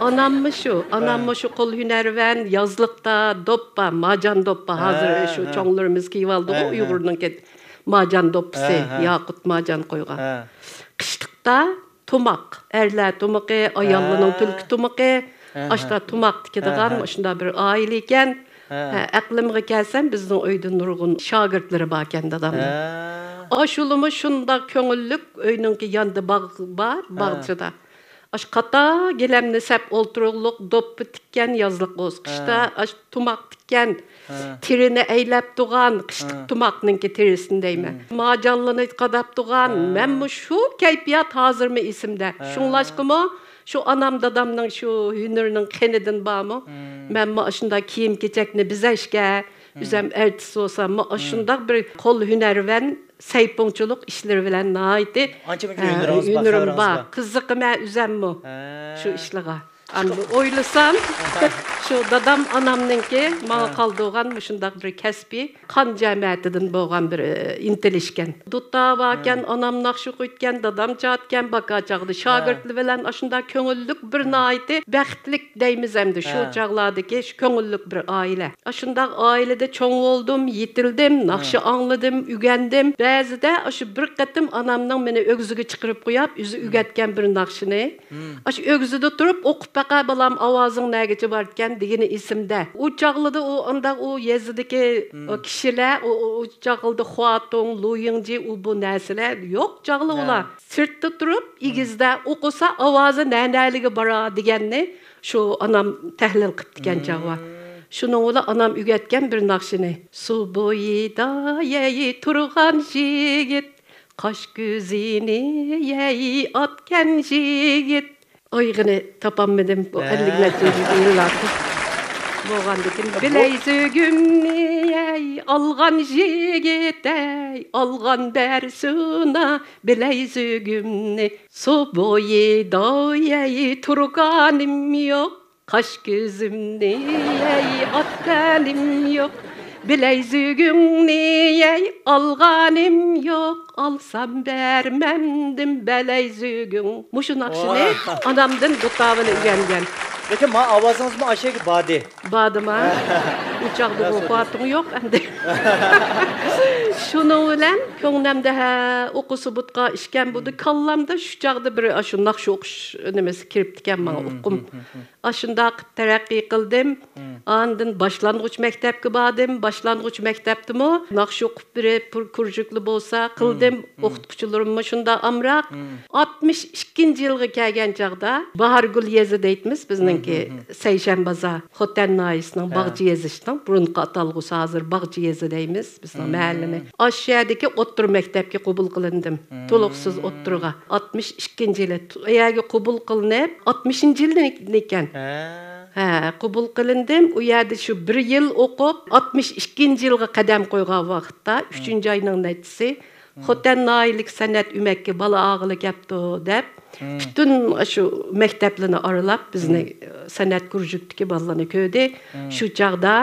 ئاناممۇ شۇ، ئاناممۇ شۇ قول ھۈنەرۋەن، يازلىقتا دوپپا، ماجان دوپپا، ھازىر ھە، شۇ ھە. چوڭلىرىمىز كىيىۋالدىغۇ ھە، ھە. ئۇيغۇرنىڭكى ماجان دوپپىسى، ھە، ھە. ياقۇت ماجان قويغان. ھە. قىشلىقتا تۇماق، ئەرلەر تۇمىقى، ئاياللارنىڭ ھە. تۈلكە تۇمىقى، ھە، ئاشتا ھە. تۇماق تىكىدىغان ھە، ھە. شۇنداق بىر ئائىلە ئىكەن. ھە. ھە، ئەقلىمگە كەلسەم، بىزنىڭ ئۆيدە نۇرغۇن شاگىرتلىرى باركەن دادامنىڭ. ھە. ئاشۇلىمۇ شۇنداق كۆڭۈللۈك، ئۆينىڭكى يانىدا باغ بار، ھە. باغچىدا. ئاشۇ قاتار گىلەمنى سەپ ئولتۇرۇقلۇق دوپپا تىككەن يازلىق بولسا، قىشتا ھە. ئاشۇ تۇماق تىككەن، ھە. تېرىنى ئەيلەپ تۇرغان، قىشلىق ھە. تۇماقنىڭكى تېرىسىنى دەيمەن. ھە. ماجانلىنى قاداپ تۇرغان، ھە. مەنمۇ شۇ كەيپىيات ھازىرمۇ ئېسىمدە. ھە. شۇڭلاشقىمۇ شۇ ئانام دادامنىڭ شۇ ھۈنىرىنىڭ قېنىدىن بارمۇ؟ مم. مەنمۇ ئاشۇنداق كىيىم-كېچەكنى بېزەشكە، مم. ئۆزەم ئارتىس بولساممۇ، مم. ئاشۇنداق بىر قول ھۈنەرۋەن، سەيپۇڭچىلىق ئىشلىرى بىلەن ناھايىتى، ئانچە مۇنچە ھە، ھۈنىرىڭىز بار، ھۈنىرىم خەۋىرىڭىز بار. بار. قىزىقىمەن ئۆزەممۇ ھە. شۇ ئىشلارغا. ئەمدى ئويلىسام، شۇ دادام ئانامنىڭكى ماڭا ھە. قالدۇرغان مۇشۇنداق بىر كەسپىي قان جەمەتىدىن بولغان بىر، ئى، ئىنتىلىشكەن. دۇتار باركەن، ھە. ئانام ناخشا ئوقۇيدىكەن، دادام چالىدىكەن، باكا چاغدا ھە. شاگىرتلىرى بىلەن ئاشۇنداق كۆڭۈللۈك بىر ھە. ناھايىتى بەختلىك دەيمىز ئەمدى شۇ ھە. چاغلاردىكى شۇ كۆڭۈللۈك بىر ئائىلە. ئاشۇنداق ئائىلىدە چوڭ بولدۇم، يېتىلدىم، ھە. ناخشا ئاڭلىدىم، ئۆگەندىم. بەزىدە ئاشۇ بىر قېتىم ئانامنىڭ مېنى ئۆگزىگە چىقىرىپ قويۇپ، ئۆزى ھە. ئۆگەتكەن بىر ناخشىنى مم. ئاشۇ ئۆگزىدە تۇرۇپ ئوقۇپ باقە بالام، ئاۋازىڭ نەگىچە بارىدىكەن دېگىنى ئېسىمدە. ئۇ چاغلىدا ئۇ ئانداق ئۇ يېزىدىكى مم. ئۇ كىشىلەر، ئۇ، ئۇ، ئۇ چاغلىدا خۇاتۇڭ، لۇيىڭجى، ئۇ بۇ نەرسىلەر يوق چاغلا ھە. ئۇلار. سىرتتا تۇرۇپ مم. ئېگىزدە ئوقۇسا ئاۋازى نەنەلىگە بارا دېگەننى شۇ ئانام تەھلىل قىپتىكەن مم. چاغۋا. شۇنىڭ بىلەن ئانام ئۆگەتكەن بىر ناخشىنى. سۇ بويىدا يەي تۇرغان يىگىت، قاش كۆزىنى يەي ئاتكەن يىگىت. ئايىغىنى تاپالمىدىم بۇ ھە. ئەللىك نەچچە يىللاردا. بولغاندىكىن، بىلەيزۈگۈمنى يەي ئالغان يىگىت ئەي، ئالغان بەرسۇنا بىلەيزۈگۈمنى. سۇ بويىدا يەي تۇرغانىم يوق، قاش كۆزۈمنى يەي ئاتقىنىم يوق. بىلەيزۈگۈڭنى يەي ئالغانىم يوق، ئالسام بەرمەمدىم بەلەيزۈگۈڭ. مۇشۇ ناخشىنى ۋاھ. ئانامدىن دۇتار بىلەن ئۆگەنگەن. لېكىن ما ئاۋازىڭىزمۇ ئاشۇ يەرگە باردى. باردىما؟ ئۇ چاغدا بۇ قۇۋۋىتىڭ يوق ئەمدى. شۇنىڭ بىلەن كۆڭلەمدە ھە، ئوقۇسا بۇتقا ئىشكەن بۇدى. كاللامدا شۇ چاغدا بىر ئاشۇ ناخشا ئوقۇش نېمىسى كىرىپتىكەن ماڭا، ئۇقۇم. ئاشۇنداق قىلىپ تەرەققىي قىلدىم. ئاندىن باشلانغۇچ مەكتەپكە باردىم. باشلانغۇچ مەكتەپتىمۇ ناخشا ئوقۇپ بېرىپ، بىر كۇرژۇكلا بولسا قىلدىم. ئوقۇتقۇچىلىرىممۇ شۇنداق ئامراق. ئاتمىش ئىككىنچى يىلغا كەلگەن چاغدا باھارگۈل يېزا دەيتمىز، بىزنىڭكى سەيشەن بازار، خوتەن ناھىيەسىنىڭ باغچە يېزىسىنىڭ بۇرۇنقى ئاتالغۇسى، ھازىر باغچە يېزا دەيمىز بىزنىڭ مەھەللىنى. ئاشۇ يەردىكى ئوتتۇرا مەكتەپكە قوبۇل قىلىندىم. تولۇقسىز ئوتتۇرىغا. ئاتمىش ئىككىنچى يىلى ئۇ يەرگە قوبۇل قىلىنىپ، ئاتمىشىنچى يىلىكەن. ھە، قوبۇل قىلىندىم. ئۇ يەردە شۇ بىر يىل ئوقۇپ، ئاتمىش ئىككىنچى يىلغا قەدەم قويغان ۋاقىتتا، ئۈچىنچى ئاينىڭ نەچچىسى، خوتەن ناھىيەلىك سەنئەت ئۆمەككە بالا ئالغىلى كەپتۇ دەپ، پۈتۈن شۇ مەكتەپلەرنى ئارىلاپ، بىزنى سەنئەت كۇرژۇكتىكى بالىلارنى كۆردى. شۇ چاغدا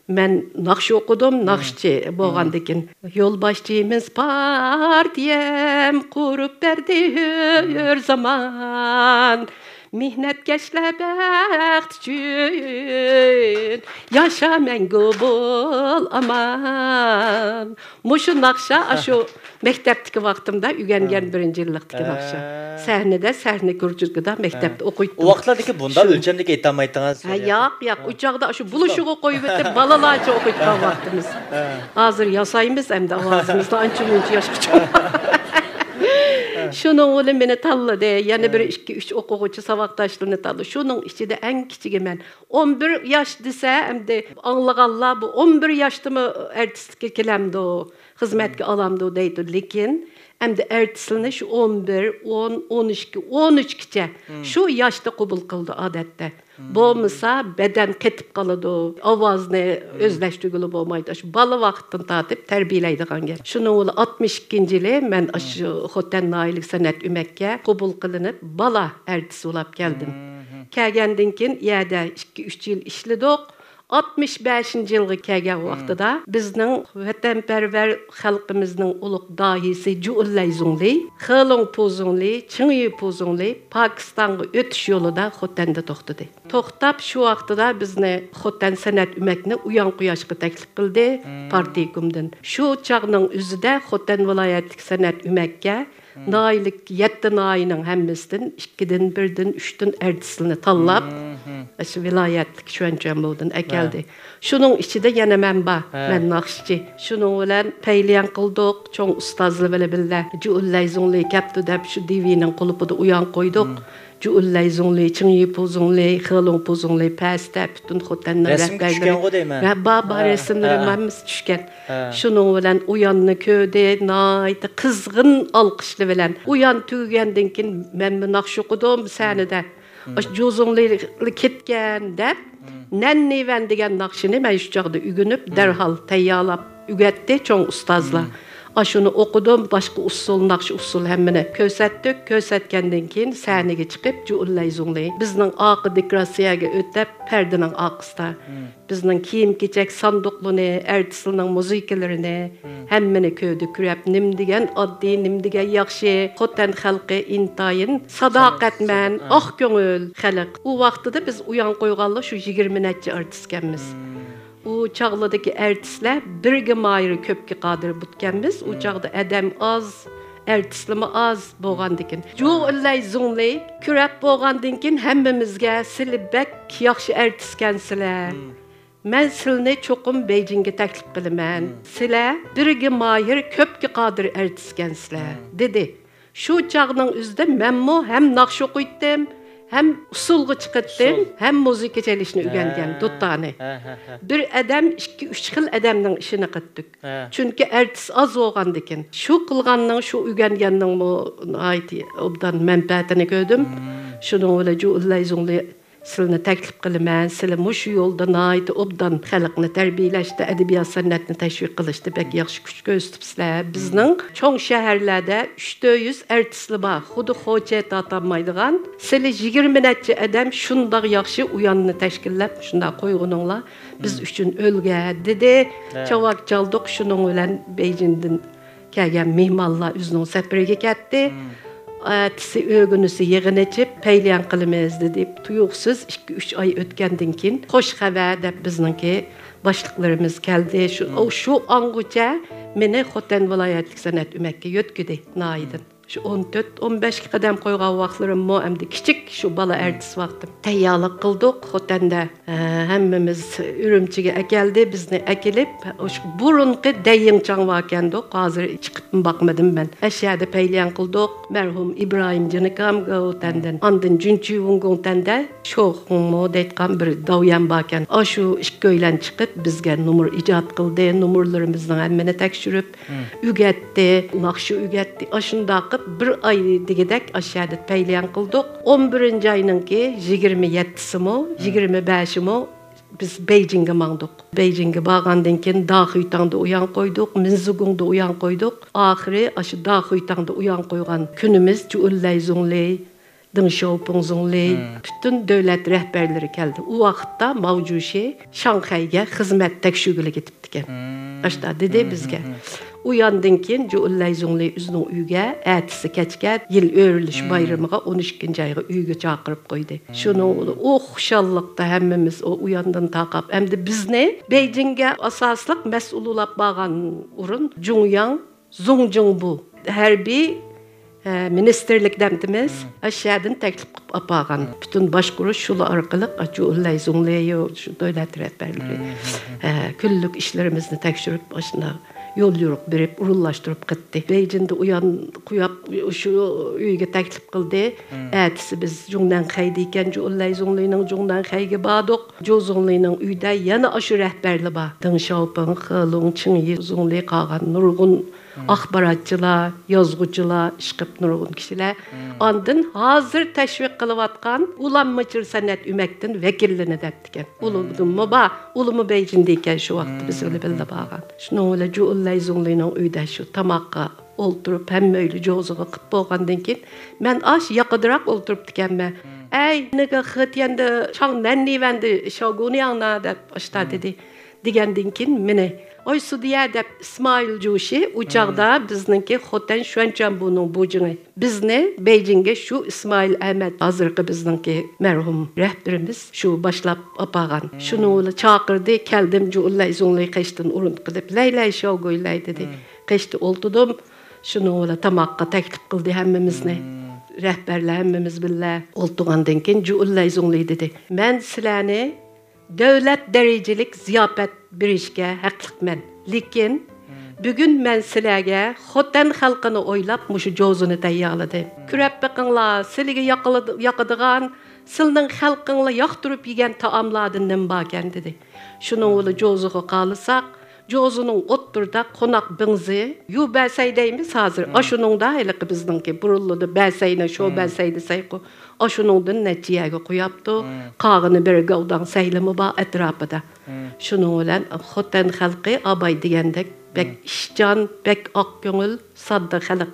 مەن ناخشا ئوقۇدۇم، ناخشىچى بولغاندىكىن. يولباشچىمىز پارتىيەم قۇرۇپ بەردى ھۆر زامان. مېھنەتكەشلەر بەخت ئۈچۈن ياشا مەڭگۈ بول ئامان. مۇشۇ ناخشا ئاشۇ مەكتەپتىكى ۋاقتىمدا ئۆگەنگەن بىرىنچى يىللىقتىكى ناخشا. سەھنىدە، سەھنە كۇرژۇكىدا، مەكتەپتە ئوقۇيتتۇم. ئۇ ۋاقىتلاردىكى بۇنداق ئۆلچەمدىكى ئېيتالمايتتىڭىز. ھە، ياق، ياق. ئۇ چاغدا ئاشۇ بولۇشىغا قويۇۋېتىپ، بالىلارچە ئوقۇيتقان ۋاقتىمىز. ھازىر ياسايمىز ئەمدى ئاۋازىمىزنى ئانچە مۇنچە ياشقىچە. شۇنىڭ بىلەن مېنى تاللىدى. يەنە بىر ئىككى، ئۈچ ئوقۇغۇچى ساۋاقداشلىرىنى تاللىدى. شۇنىڭ ئىچىدە ئەڭ كىچىكى مەن. ئون بىر ياش دېسە، ئەمدى ئاڭلىغانلار بۇ ئون بىر ياشتىمۇ ئارتىسلىققا كېلەمدۇ؟ خىزمەتكە ئالامدۇ دەيدۇ. لېكىن ئەمدى ئەرتىسلىنى شۇ ئون بىر، ئون، ئون ئىككى، ئون ئۈچكىچە شۇ ياشتا قوبۇل قىلىدۇ ئادەتتە. بولمىسا بەدەن قېتىپ قالىدۇ، ئاۋازنى ئۆزلەشتۈرگىلى بولمايدۇ. شۇ بالا ۋاقىتتىن تارتىپ تەربىيەلەيدىغان گەپ. شۇنىڭ بىلەن ئاتمىش ئىككىنچى يىلى مەن ئاشۇ خوتەن ناھىيەلىك سەنئەت ئۆمەككە قوبۇل قىلىنىپ، بالا ئەرتىس بولاپ كەلدىم. كەلگەندىن كېيىن يەردە ئىككى، ئۈچ يىل ئىشلىدۇق. ئاتمىش بەشىنچى يىلغا كەلگەن ۋاقتىدا بىزنىڭ ۋەتەنپەرۋەر خەلقىمىزنىڭ ئۇلۇغ داھىيسى جۇئۇللەي زۇڭلى، خېلۇڭپۇ زۇڭلى، چىڭيىپۇ زۇڭلى پاكىستانغا ئۆتۈش يولىدا خوتەندە توختىدى. توختاپ، شۇ ۋاقتىدا بىزنى خوتەن سەنئەت ئۆمەكنى ئۇيان قۇياشقا تەكلىپ قىلدى پارتكومدىن. شۇ چاغنىڭ ئۆزىدە خوتەن ۋىلايەتلىك سەنئەت ئۆمەككە ناھىيەلىك يەتتە ناھىيەنىڭ ھەممىسىدىن ئىككىدىن، بىردىن، ئۈچتىن ئەرتىسلىرىنى تاللاپ، شۇ ۋىلايەتلىك شۈەنچۈەنبودىن ئەكەلدى. شۇنىڭ ئىچىدە يەنە مەن بار. مەن ناخشىچى. شۇنىڭ بىلەن پەيلىيەن قىلدۇق. چوڭ ئۇستازلار بىلەن بىللە جۇئۇللەي زۇڭلى كەپتۇ دەپ شۇ دىۋىنىڭ قۇلۇپىدا ئۇيان قويدۇق. جۇئۇللەي زۇڭلى، چىڭيىپۇ زۇڭلى، خېلۇڭپۇ زۇڭلى، پەستە پۈتۈن خوتەننىڭ رەسىمگە رەھبەرلىرى. چۈشكەنغۇ دەيمەن. ۋە بار، بار ھە، رەسىملىرىم ھە. ھەممىسى چۈشكەن. ھە. شۇنىڭ بىلەن ئۇياننى كۆردى، ناھايىتى قىزغىن ئالقىشلار بىلەن. ئۇيان تۈگىگەندىن كېيىن مەنمۇ ناخشا ئوقۇدۇم سەھنىدە. ئاشۇ جۇ زۇڭلى كەتكەن دەپ، نەننىۋەن دېگەن ناخشىنى مەن شۇ چاغدا ئۆگىنىپ، دەرھال تەييارلاپ ئۆگەتتى چوڭ ئۇستازلار. ئاشۇنى ئوقۇدۇم، باشقا ئۇسسۇل، ناخشا ئۇسسۇل ھەممىنى كۆرسەتتۇق. كۆرسەتكەندىن كېيىن سەھنىگە چىقىپ، جۇئۇللەي زۇڭلى بىزنىڭ ئارقا دېكوراتسىيەگە ئۆتۈپ، پەردىنىڭ ئارقىسىدا بىزنىڭ كىيىم-كېچەك ساندۇقلىرىنى، ئەرتىسلىرىنىڭ مۇزىكىلىرىنى ھەممىنى كۆردى، كۆرۈپ، نېمە دېگەن ئاددىي، نېمە دېگەن ياخشى. خوتەن خەلقى ئىنتايىن ساداقەتمەن، ساداق، ھە. ئاق كۆڭۈل خەلق. ئۇ ۋاقتىدا بىز ئۇيان قويغانلا شۇ يىگىرمە نەچچە ئارتىسكەنمىز. ئۇ چاغلىدىكى ئەرتىسلەر بىرگە ماھىر، كۆپكە قادىر بۇتكەنمىز. ئۇ چاغدا ئادەم ئاز، ئەرتىسلىمۇ ئاز بولغاندىكىن. جۇئۇللەي زۇڭلى كۆرۈپ بولغاندىن كېيىن ھەممىمىزگە، سىلى بەك ياخشى ئەرتىسكەنسىلەر. مەن سىلىنى چوقۇم بېيجىڭگە تەكلىپ قىلىمەن. سىلەر بىرگە ماھىر، كۆپكە قادىر ئەرتىسكەنسىلەر، دېدى. شۇ چاغنىڭ ئۆزىدە مەنمۇ ھەم ناخشا ئوقۇيتتىم، ھەم ئۇسسۇلغا چىقاتتىم، ئۇسسۇل. ھەم مۇزىكا چېلىشنى ئۆگەنگەن، ھە. دۇتانى. ھە، ھە، ھە. بىر ئادەم ئىككى، ئۈچ خىل ئادەمنىڭ ئىشىنى قىلاتتۇق. ھە. چۈنكى ئەرتىس ئاز بولغاندىكىن. شۇ قىلغاننىڭ، شۇ ئۆگەنگەننىڭمۇ ناھايىتى ئوبدان مەنپەئەتىنى كۆردۈم. شۇنىڭ بىلەن جۇئۇللەي زۇڭلى سىلىنى تەكلىپ قىلىمەن، سىلى مۇشۇ يولدا ناھايىتى ئوبدان خەلقنى تەربىيەلەشتە، ئەدەبىيات سەنئەتنى تەشۋىق قىلىشتا بەك ياخشى كۈچ كۆرسىتىپسىلەر. بىزنىڭ چوڭ شەھەرلەردە ئۈچ تۆت يۈز ئەرتىسلار بار. خۇددى خوچە تارتالمايدىغان، سىلى يىگىرمە نەچچە ئادەم شۇنداق ياخشى ئۇياننى تەشكىللەپ، شۇنداق قويغىنىڭلار بىز ئۈچۈن ئۈلگە، دېدى. ھە. چاۋاك چالدۇق، شۇنىڭ بىلەن بېيجىڭدىن كەلگەن مېھمانلار ئۆزىنىڭ سەپىرىگە كەتتى. ئەتىسى ئۆگۈنىسى يىغىن ئېچىپ، پەيلىيان قىلىمىز دېدى. تۇيۇقسىز ئىككى، ئۈچ ئاي ئۆتكەندىن كېيىن خوش خەۋەر دەپ بىزنىڭكى باشلىقلىرىمىز كەلدى. شۇ، ئۇ، شۇ ئاڭغىچە مېنى خوتەن ۋىلايەتلىك سەنئەت ئۆمەككە يۆتكىدى ناھىيەدىن. شۇ ئون تۆت، ئون بەشكە قەدەم قويغان ۋاقىتلىرىممۇ ئەمدى كىچىك، شۇ بالا ئەرتىس ۋاقتىم. تەييارلىق قىلدۇق خوتەندە. ھە، ھەممىمىز ئۈرۈمچىگە ئەكەلدى، بىزنى ئەكېلىپ، ئاشۇ بۇرۇنقى دەيىڭچاڭ باركەندۇق، ھازىر چىقىپمۇ باقمىدىم مەن. ئەشەدە پەيلىيان قىلدۇق، مەرھۇم ئىبراھىم جىنىكام گاۋتەندىن، ئاندىن جۈنچۈ ۋۇڭگۇڭتەندە شوخۇڭمۇ دەيدىغان بىر داۋيەن باركەن. ئاشۇ ئىككىيلەن چىقىپ، بىزگە نومۇر ئىجاد قىلدى، نومۇرلىرىمىزنىڭ ھەممىنى تەكشۈرۈپ، ئۆگەتتى، ناخشا ئۆگەتتى. ئاشۇنداق قىلىپ بىر ئاي دېگۈدەك ئاشەدە پەيلىيان قىلدۇق. ئون بىرىنچى ئاينىڭكى يىگىرمە يەتتىسىمۇ، يىگىرمە بەشىمۇ بىز بېيجىڭگە ماڭدۇق. بېيجىڭگە بارغاندىن كېيىن داخۈيتاڭدا ئۇيان قويدۇق، مىنزۇگۇڭدا ئۇيان قويدۇق. ئاخىرى ئاشۇ داخۈيتاڭدا ئۇيان قويغان كۈنىمىز جۇئۇللەي زۇڭلى، دېڭ شياۋپىڭ زۇڭلى، پۈتۈن دۆلەت رەھبەرلىرى كەلدى. ئۇ ۋاقىتتا ماۋجۇشى شاڭخەيگە خىزمەت تەكشۈرگىلى كېتىپتىكەن. ئاشتا دېدى بىزگە. ئۇياندىن كېيىن جۇئۇللەي زۇڭلى ئۆزىنىڭ ئۆيىگە ئەتىسى كەچكە يىل ئۆرۈلۈش بايرىمىغا ئون ئىككىنچى ئايغا ئۆيىگە چاقىرىپ قويدى. شۇنىڭ بىلەن ئۇ خۇشاللىقتا ھەممىمىز ئۇ ئۇياندىن تارقاپ، ئەمدى بىزنى بېيجىڭگە ئاساسلىق مەسئۇل بولۇپ بارغان ئورۇن جۇڭياڭ زۇڭجىڭبۇ ھەربىي، ئە، مىنىستىرلىك دەمتىمىز ئاشۇ يەردىن تەكلىپ قىلىپ ئاپارغان. پۈتۈن باشقۇرۇش شۇلار ئارقىلىق، ئاشۇ ئۇلەي زۇڭلېيو، شۇ دۆلەت رەھبەرلىرى، ئە، كۈنلۈك ئىشلىرىمىزنى تەكشۈرۈپ، ئاشۇنداق يول يورۇق بېرىپ ئورۇنلاشتۇرۇپ قىلدى. بېيجىڭدا ئۇيان قۇياپ شۇ ئۆيگە تەكلىپ قىلدى. ئەتىسى بىز جۇڭنەنخەيدىكەن، جۇئۇلەي زۇڭلىنىڭ جۇڭنەنخەيگە باردۇق. جۇ زۇڭلىنىڭ ئۆيىدە يەنە ئاشۇ رەھبەرلەر بار. دېڭ شياۋپىڭ، خې لۇڭ، چىڭ يى زۇڭلى، قالغان نۇرغۇن ئاخباراتچىلار، يازغۇچىلار، ئىشقىلىپ نۇرغۇن كىشىلەر. ئاندىن ھازىر تەشۋىق قىلىۋاتقان ئۇلانمىچىل سەنئەت ئۆمەكتىن ۋەكىللىرىنى دەپتىكەن. ئۇلىمۇ بار، ئۇلىمۇ بېيجىڭدا ئىكەن شۇ ۋاقىتتا بىز بىلەن بىللە بارغان. شۇنىڭ بىلەن جۇئۇلەي زۇڭلىنىڭ ئۆيىدە شۇ تاماققا ئولتۇرۇپ، ھەممە ئۆيلە جوزىغا قىپ بولغاندىن كېيىن، مەن ئاش ياقىدىراق ئولتۇرۇپتىكەنمەن. ئەي، نىگا خېتيەندە چاڭ نەننىۋەندە شاۋگۇنياڭنا دەپ ئاشتا دېدى. دېگەندىن كېيىن مېنى، ئوي سۇدىيە دەپ ئىسمائىل جۇشى ئۇ چاغدا بىزنىڭكى خوتەن شۈەنچۈەنبۇنىڭ بۇجىڭى. بىزنى بېيجىڭگە شۇ ئىسمائىل ئەمەت، ھازىرقى بىزنىڭكى مەرھۇم رەھبىرىمىز شۇ باشلاپ ئاپارغان. شۇنىڭ بىلەن چاقىردى، كەلدىم، جۇئۇلەي زۇڭلى قېشىدىن ئورۇن قىلىپ، لەي لەي شاۋگۇيلەي دېدى. قېشىدا ئولتۇردۇم. شۇنىڭ بىلەن تاماققا تەكلىپ قىلدى ھەممىمىزنى. رەھبەرلەر ھەممىمىز بىللە ئولتۇرغاندىن كېيىن جۇئۇلەي زۇڭلى دېدى، مەن سىلەرنى دۆلەت دەرىجىلىك زىياپەت بېرىشكە ھەقلىقمەن. لېكىن بۈگۈن مەن سىلەرگە خوتەن خەلقىنى ئويلاپ مۇشۇ جوزىنى تەييارلىدىم. كۆرۈپ بېقىڭلار، سىلىگە ياقىلىدۇ-، ياقىدىغان، سىلىنىڭ خەلقىڭلار ياقتۇرۇپ يېگەن تائاملاردىن نېمە باركەن دېدى. شۇنىڭ بىلەن جوزىغا قارىساق، جوزىنىڭ ئوتتۇرىدا قوناق بىڭزى، يۇ بەسەي دەيمىز ھازىر. ئاشۇنىڭدا ھېلىقى بىزنىڭكى بۇرۇنلىرىدا بەسەينى، شو بەسەي دېسەيقۇ. ئاشۇنىڭدىن نەچچە يەرگە قوياپتۇ. قالغىنى بىر گاۋداڭ سەيلىمۇ بار ئەتراپىدا. شۇنىڭ بىلەن خوتەن خەلقى ئاباي دېگەندەك بەك ئىشچان، بەك ئاق كۆڭۈل، ساددا خەلق.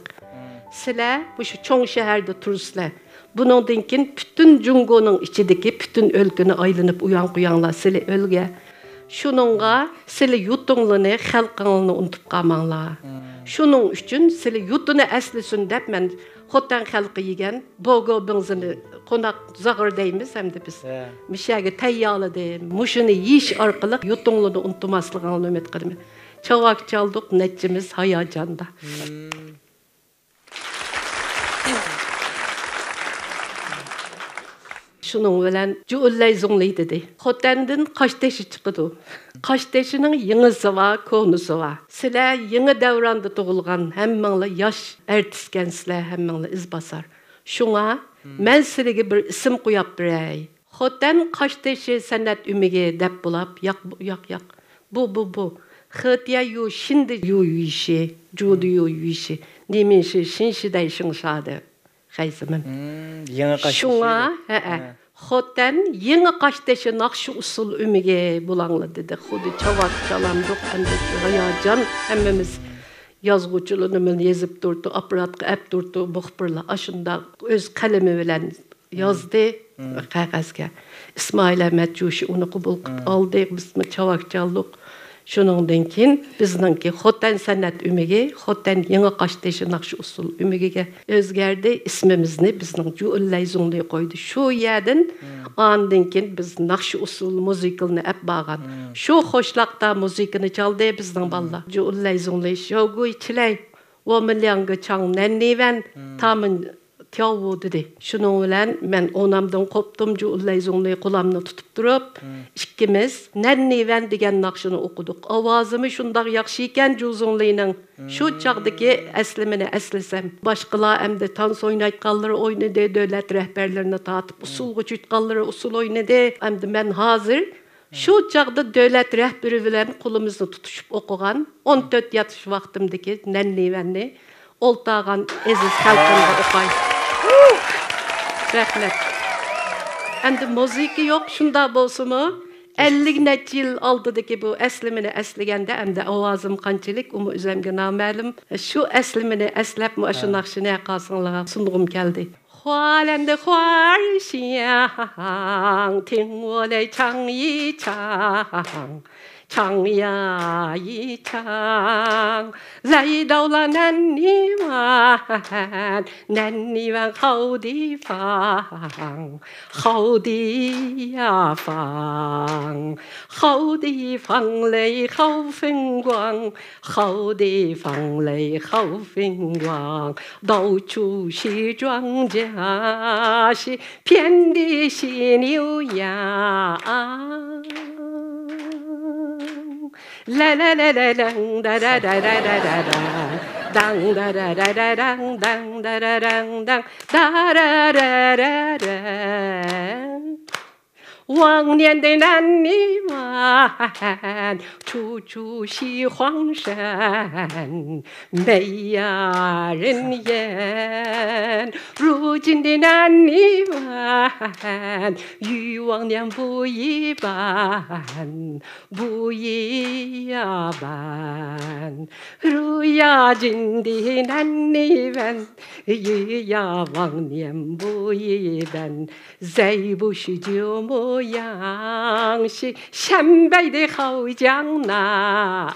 سىلەر مۇشۇ چوڭ شەھەردە تۇرىسىلەر. بۇنىڭدىن كېيىن پۈتۈن جۇڭگونىڭ ئىچىدىكى پۈتۈن ئۆلكىنى ئايلىنىپ ئۇيان قوياڭلار، سىلى ئۆلگە. شۇنىڭغا سىلى يۇتۇڭلىنى، خەلقىڭلىنى ئۇنتۇپ قالماڭلار. شۇنىڭ ئۈچۈن سىلى يۇتىنى ئەسلىسۇن دەپ مەن خوتەن خەلقى يېگەن بوگو بىڭزىنى قوناق زاغرا دەيمىز ئەمدى بىز. مىشەگە تەييارلىدىم. مۇشۇنى يېيىش ئارقىلىق يۇتۇڭلىنى ئۇنتۇماسلىقىڭلارنى ئۈمىد قىلىمەن. چاۋاك چالدۇق، نەچچىمىز ھاياجاندا. شۇنىڭ بىلەن جۇئۇلەي زۇڭلى دېدى، خوتەندىن قاشتېشى چىقىدۇ. قاشتېشىنىڭ يېڭىسى بار، كونىسى بار. سىلەر يېڭى دەۋراندا تۇغۇلغان، ھەممىڭلار ياش ئارتىسكەنسىلەر، ھەممىڭلار ئىزباسار. شۇڭا مەن سىلىگە بىر ئىسىم قوياپ بېرەي. خوتەن قاشتېشى سەنئەت ئۆمىكى دەپ بولاپ، ياق، بۇ، ياق، ياق. بۇ، بۇ، بۇ. خېتيە يۇ شىندى يۇ يۈيشى، جۇدى يۇ يۈيشى، نىمىنشى شىنشىدەي شىڭشادى. خەيزىمىن. يېڭى قاشتېشى شۇڭا، ھەئە. خوتەن يېڭى قاشتېشى ناخشا ئۇسسۇل ئۆمىكى بولاڭلار دېدى. خۇددى چاۋاك چالامدۇق، ئەمدى ھاياجان ھەممىمىز. يازغۇچىلىرىمۇ يېزىپ تۇرۇپتۇ، ئاپپاراتقا ئەپ تۇرۇپتۇ، مۇخبىرلار ئاشۇنداق ئۆز قەلىمى بىلەن يازدى قەغەزگە. ئىسمائىل ئەمەت جۇشى ئۇنى قوبۇل قىلىپ ئالدى، بىزمۇ چاۋاك چالدۇق. شۇنىڭدىن كېيىن بىزنىڭكى خوتەن سەنئەت ئۆمىكى، خوتەن يېڭى قاشتېشى ناخشا ئۇسسۇل ئۆمىكىگە ئۆزگەردى. ئىسمىمىزنى بىزنىڭ جۇئۇلەي زۇڭلى قويدى. شۇ يەردىن ئاندىن كېيىن بىز ناخشا ئۇسسۇل مۇزىكىلىنى ئەپ بارغان. شۇ قوشلاقتا مۇزىكىنى چالدى بىزنىڭ بالىلار. جۇئۇلەي زۇڭلى شياۋگۇي چىلەي، ۋومىلياڭگې چاڭ نەننىۋەن، تامىن تياۋۋۇ دېدى. شۇنىڭ بىلەن مەن ئونامدىن قوپتۇم، جۇئۇلەي زۇڭلى قولامنى تۇتۇپ تۇرۇپ، ئىككىمىز نەننىۋەن دېگەن ناخشىنى ئوقۇدۇق. ئاۋازىمۇ شۇنداق ياخشى ئىكەن جۇ زۇڭلىنىڭ. شۇ چاغدىكى ئەسلىمىنى ئەسلىسەم، باشقىلار ئەمدى تانس ئوينايدىغانلىرى ئوينىدى، دۆلەت رەھبەرلىرىنى تارتىپ ئۇسسۇلغا چۈشىدىغانلىرى ئۇسسۇل ئوينىدى. ئەمدى مەن ھازىر شۇ چاغدا دۆلەت رەھبىرى بىلەن قولىمىزنى تۇتۇشۇپ ئوقۇغان ئون تۆت ياش ۋاقتىمدىكى نەننىۋەننى ئولتۇرغان ئەزىز خەلقىمگە ئوقاي. رەھمەت. ئەمدى مۇزىكا يوق، شۇنداق بولسىمۇ، ئەللىك نەچچە يىل ئالدىدىكى بۇ ئەسلىمىنى ئەسلىگەندە، ئەمدى ئاۋازىم قانچىلىك، ئۇمۇ ئۆزۈمگە نامەلۇم. شۇ ئەسلىمىنى ئەسلەپ، مۇشۇ ناخشىنى ھەرقايسىڭلارغا سۇنغۇم كەلدى. 花莲的花儿香，听我来唱一唱，唱呀一唱。来到了南泥湾，南泥湾好地方，好地呀方，好地方嘞好风光，好地方嘞好风光。 到处是庄稼，是遍地是牛羊。لا لا لا لا لا، دا دا دا دا دا دا دا، داڭ دا دا دا دا داڭ، داڭ دا دا داڭ داڭ، دا را را را را. 往年的南泥湾，处处是荒山，没有人烟。如今的南泥湾，与往年不一般，不一样般。如今的南泥湾，与往年不一般。 再不是旧模样，是陕北的好江南。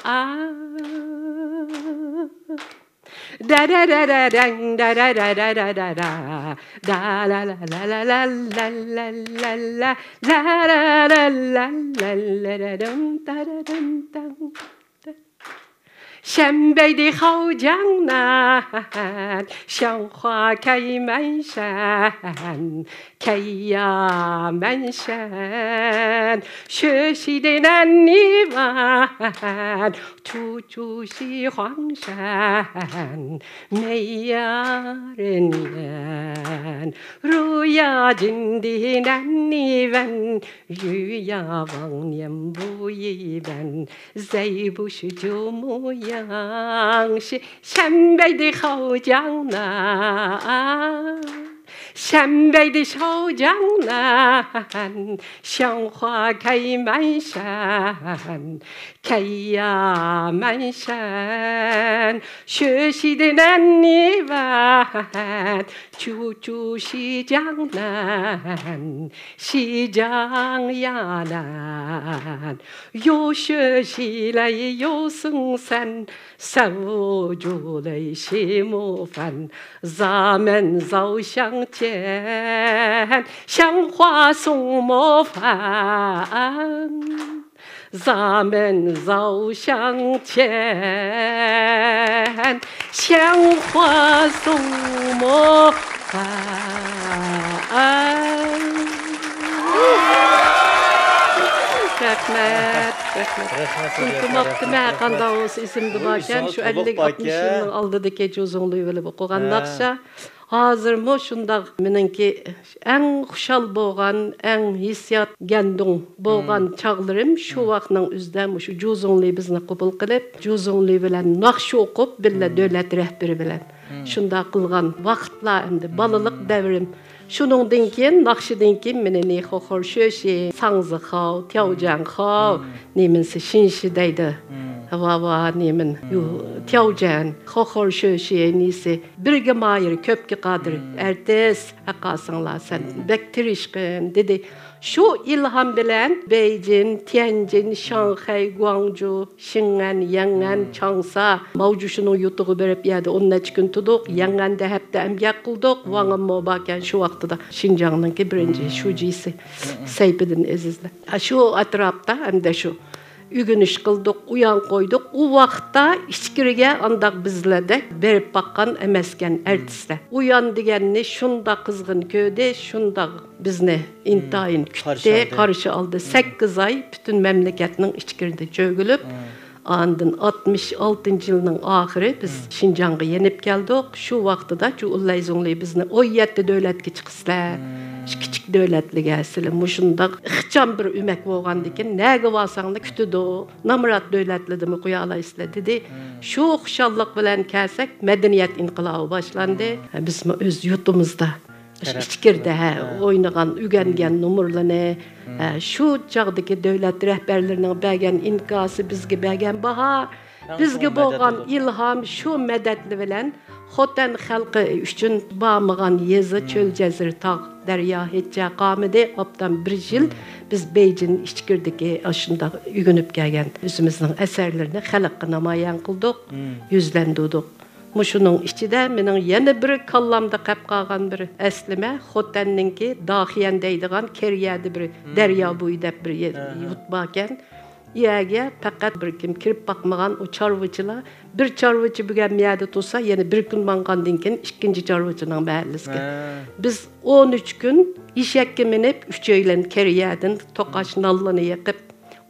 哒哒哒哒当，哒哒哒哒哒哒哒，哒啦啦啦啦啦啦啦啦啦，啦啦啦啦啦啦啦啦，咚哒哒咚当。 陕北的好江南，鲜花开满山，开呀满山。学习的南泥湾，处处是荒山，没有人烟。如今的南泥湾，与往年不一般。 再不是旧模样，是陕北的好江南，陕北的好江南，鲜花开满山，开呀满山。学习的南泥湾，处处是江南，是江呀南。 有学习来有生产，少无就来是模范。咱们早向前，鲜花送模范。咱们早向前，鲜花送模范。 رەھمەت، رەھمەت. رەھمەت، ئۇنتۇماپتىمەن، رەھمەت، رەھمەت. قانداق بولسا ئېسىمدە باركەن، شۇ ئەللىك ئاتمىش يىلنىڭ ئالدىدىكى جۇزۇڭلى ۋىلى ئوقۇغان ناخشا. ھازىرمۇ شۇنداق مېنىڭكى ئەڭ خۇشال بولغان، ئەڭ ھېسسىيات گەندۇڭ بولغان چاغلىرىم شۇ ۋاقىتنىڭ ئۆزىدە مۇشۇ جۇزۇڭلى بىزنى قوبۇل قىلىپ، جۇزۇڭلى بىلەن ناخشا ئوقۇپ، بىللە دۆلەت رەھبىرى بىلەن شۇنداق قىلغان ۋاقىتلار ئەمدى بالىلىق دەۋرىم. شۇنىڭدىن كېيىن، ناخشىدىن كېيىن مېنى نى خوخور شۆشى، ساڭزىخاۋ، تياۋجيەنخاۋ، نېمىنسى شىنشى دەيدۇ. ۋا، ۋا، نېمىن، يۇ، تياۋجيەن، خوخور شۆشى، نېسى، بىرگە مايىر، كۆپكە قادىر ئارتىس، ھەققاسىڭلار سەن بەك تىرىشقىن، دېدى. شۇ ئىلھام بىلەن بېيجىن، تيەنجىن، شاڭخەي، گۇاڭجۇ، شىڭئەن، يەڭئەن، چاڭسا، ماۋجۇشىنىڭ يۇرتىغا بېرىپ، يەردە ئون نەچچە كۈن تۇردۇق. يەڭئەندە ھەپتە ئەمگەك قىلدۇق. ۋاڭ ئىممو باركەن شۇ ۋاقتىدا شىنجاڭنىڭكى بىرىنچى شۇجىسى سەيپىدىن ئەزىزلەر. شۇ ئەتراپتا ئەمدى شۇ ئۆگىنىش قىلدۇق، ئۇيان قويدۇق. ئۇ ۋاقىتتا ئىچكىرىگە ئانداق بىزلەردەك بېرىپ باققان ئەمەسكەن ئارتىسلار. ئۇيان دېگەننى شۇنداق قىزغىن كۆردى، شۇنداق بىزنى ئىنتايىن كۈتتى، قارشى ئالدى. سەككىز ئاي پۈتۈن مەملىكەتنىڭ ئىچكىرىدە چۆگۈلۈپ، ئاندىن ئاتمىش ئالتىنچى يىلنىڭ ئاخىرى بىز شىنجاڭغا يېنىپ كەلدۇق. شۇ ۋاقتىدا جۇ ئۇلەي زۇڭلى بىزنى ئون يەتتە دۆلەتكە چىقىسىلەر، شۇ كىچىك دۆلەتلىگە سىلەر مۇشۇنداق ئىخچام بىر ئۆمەك بولغاندىكىن، نەگە بارساڭلار كۈتىدۇ، نامرات دۆلەتلىدىمۇ قويالايسىلەر، دېدى. شۇ خۇشاللىق بىلەن كەلسەك، مەدەنىيەت ئىنقىلابى باشلاندى. بىزمۇ ئۆز يۇرتىمىزدا ئىچكىرىدە، ھە، ئوينىغان، ئۆگەنگەن نومۇرلىرىنى، ھە، شۇ چاغدىكى دۆلەت رەھبەرلىرىنىڭ بەرگەن ئىنكاسى، بىزگە بەرگەن باھا، بىزگە بولغان ئىلھام، شۇ مەدەتلەر بىلەن خوتەن خەلقى ئۈچۈن بارمىغان يېزا، چۆل، جەزىرە، تاغ، دەريا ھېچ قالمىدى. ئوبدان بىر يىل بىز بېيجىڭ ئىچكىرىدىكى ئاشۇنداق ئۆگىنىپ كەلگەن ئۆزىمىزنىڭ ئەسەرلىرىنى خەلققە نامايان قىلدۇق، يۈزلەندۈردۇق. مۇشۇنىڭ ئىچىدە مېنىڭ يەنە بىر كاللامدا قېلىپ قالغان بىر ئەسلىمە، خوتەننىڭكى داخيەن دەيدىغان كېرىيەدە بىر دەريا بويى دەپ بىر يۇرت باركەن. ئۇ يەرگە پەقەت بىر كىم كىرىپ باقمىغان ئۇ چارۋىچىلار. بىر چارۋىچى بۈگۈن مۇ يەردە تۇرسا، يەنە بىر كۈن ماڭغاندىن كېيىن ئىككىنچى چارۋىچىنىڭ مەھەللىسىگە. بىز ئون ئۈچ كۈن ئېشەككە مىنىپ، ئۈچەيلەن كېرىيەدىن توقاچ نانلىرىنى يېقىپ،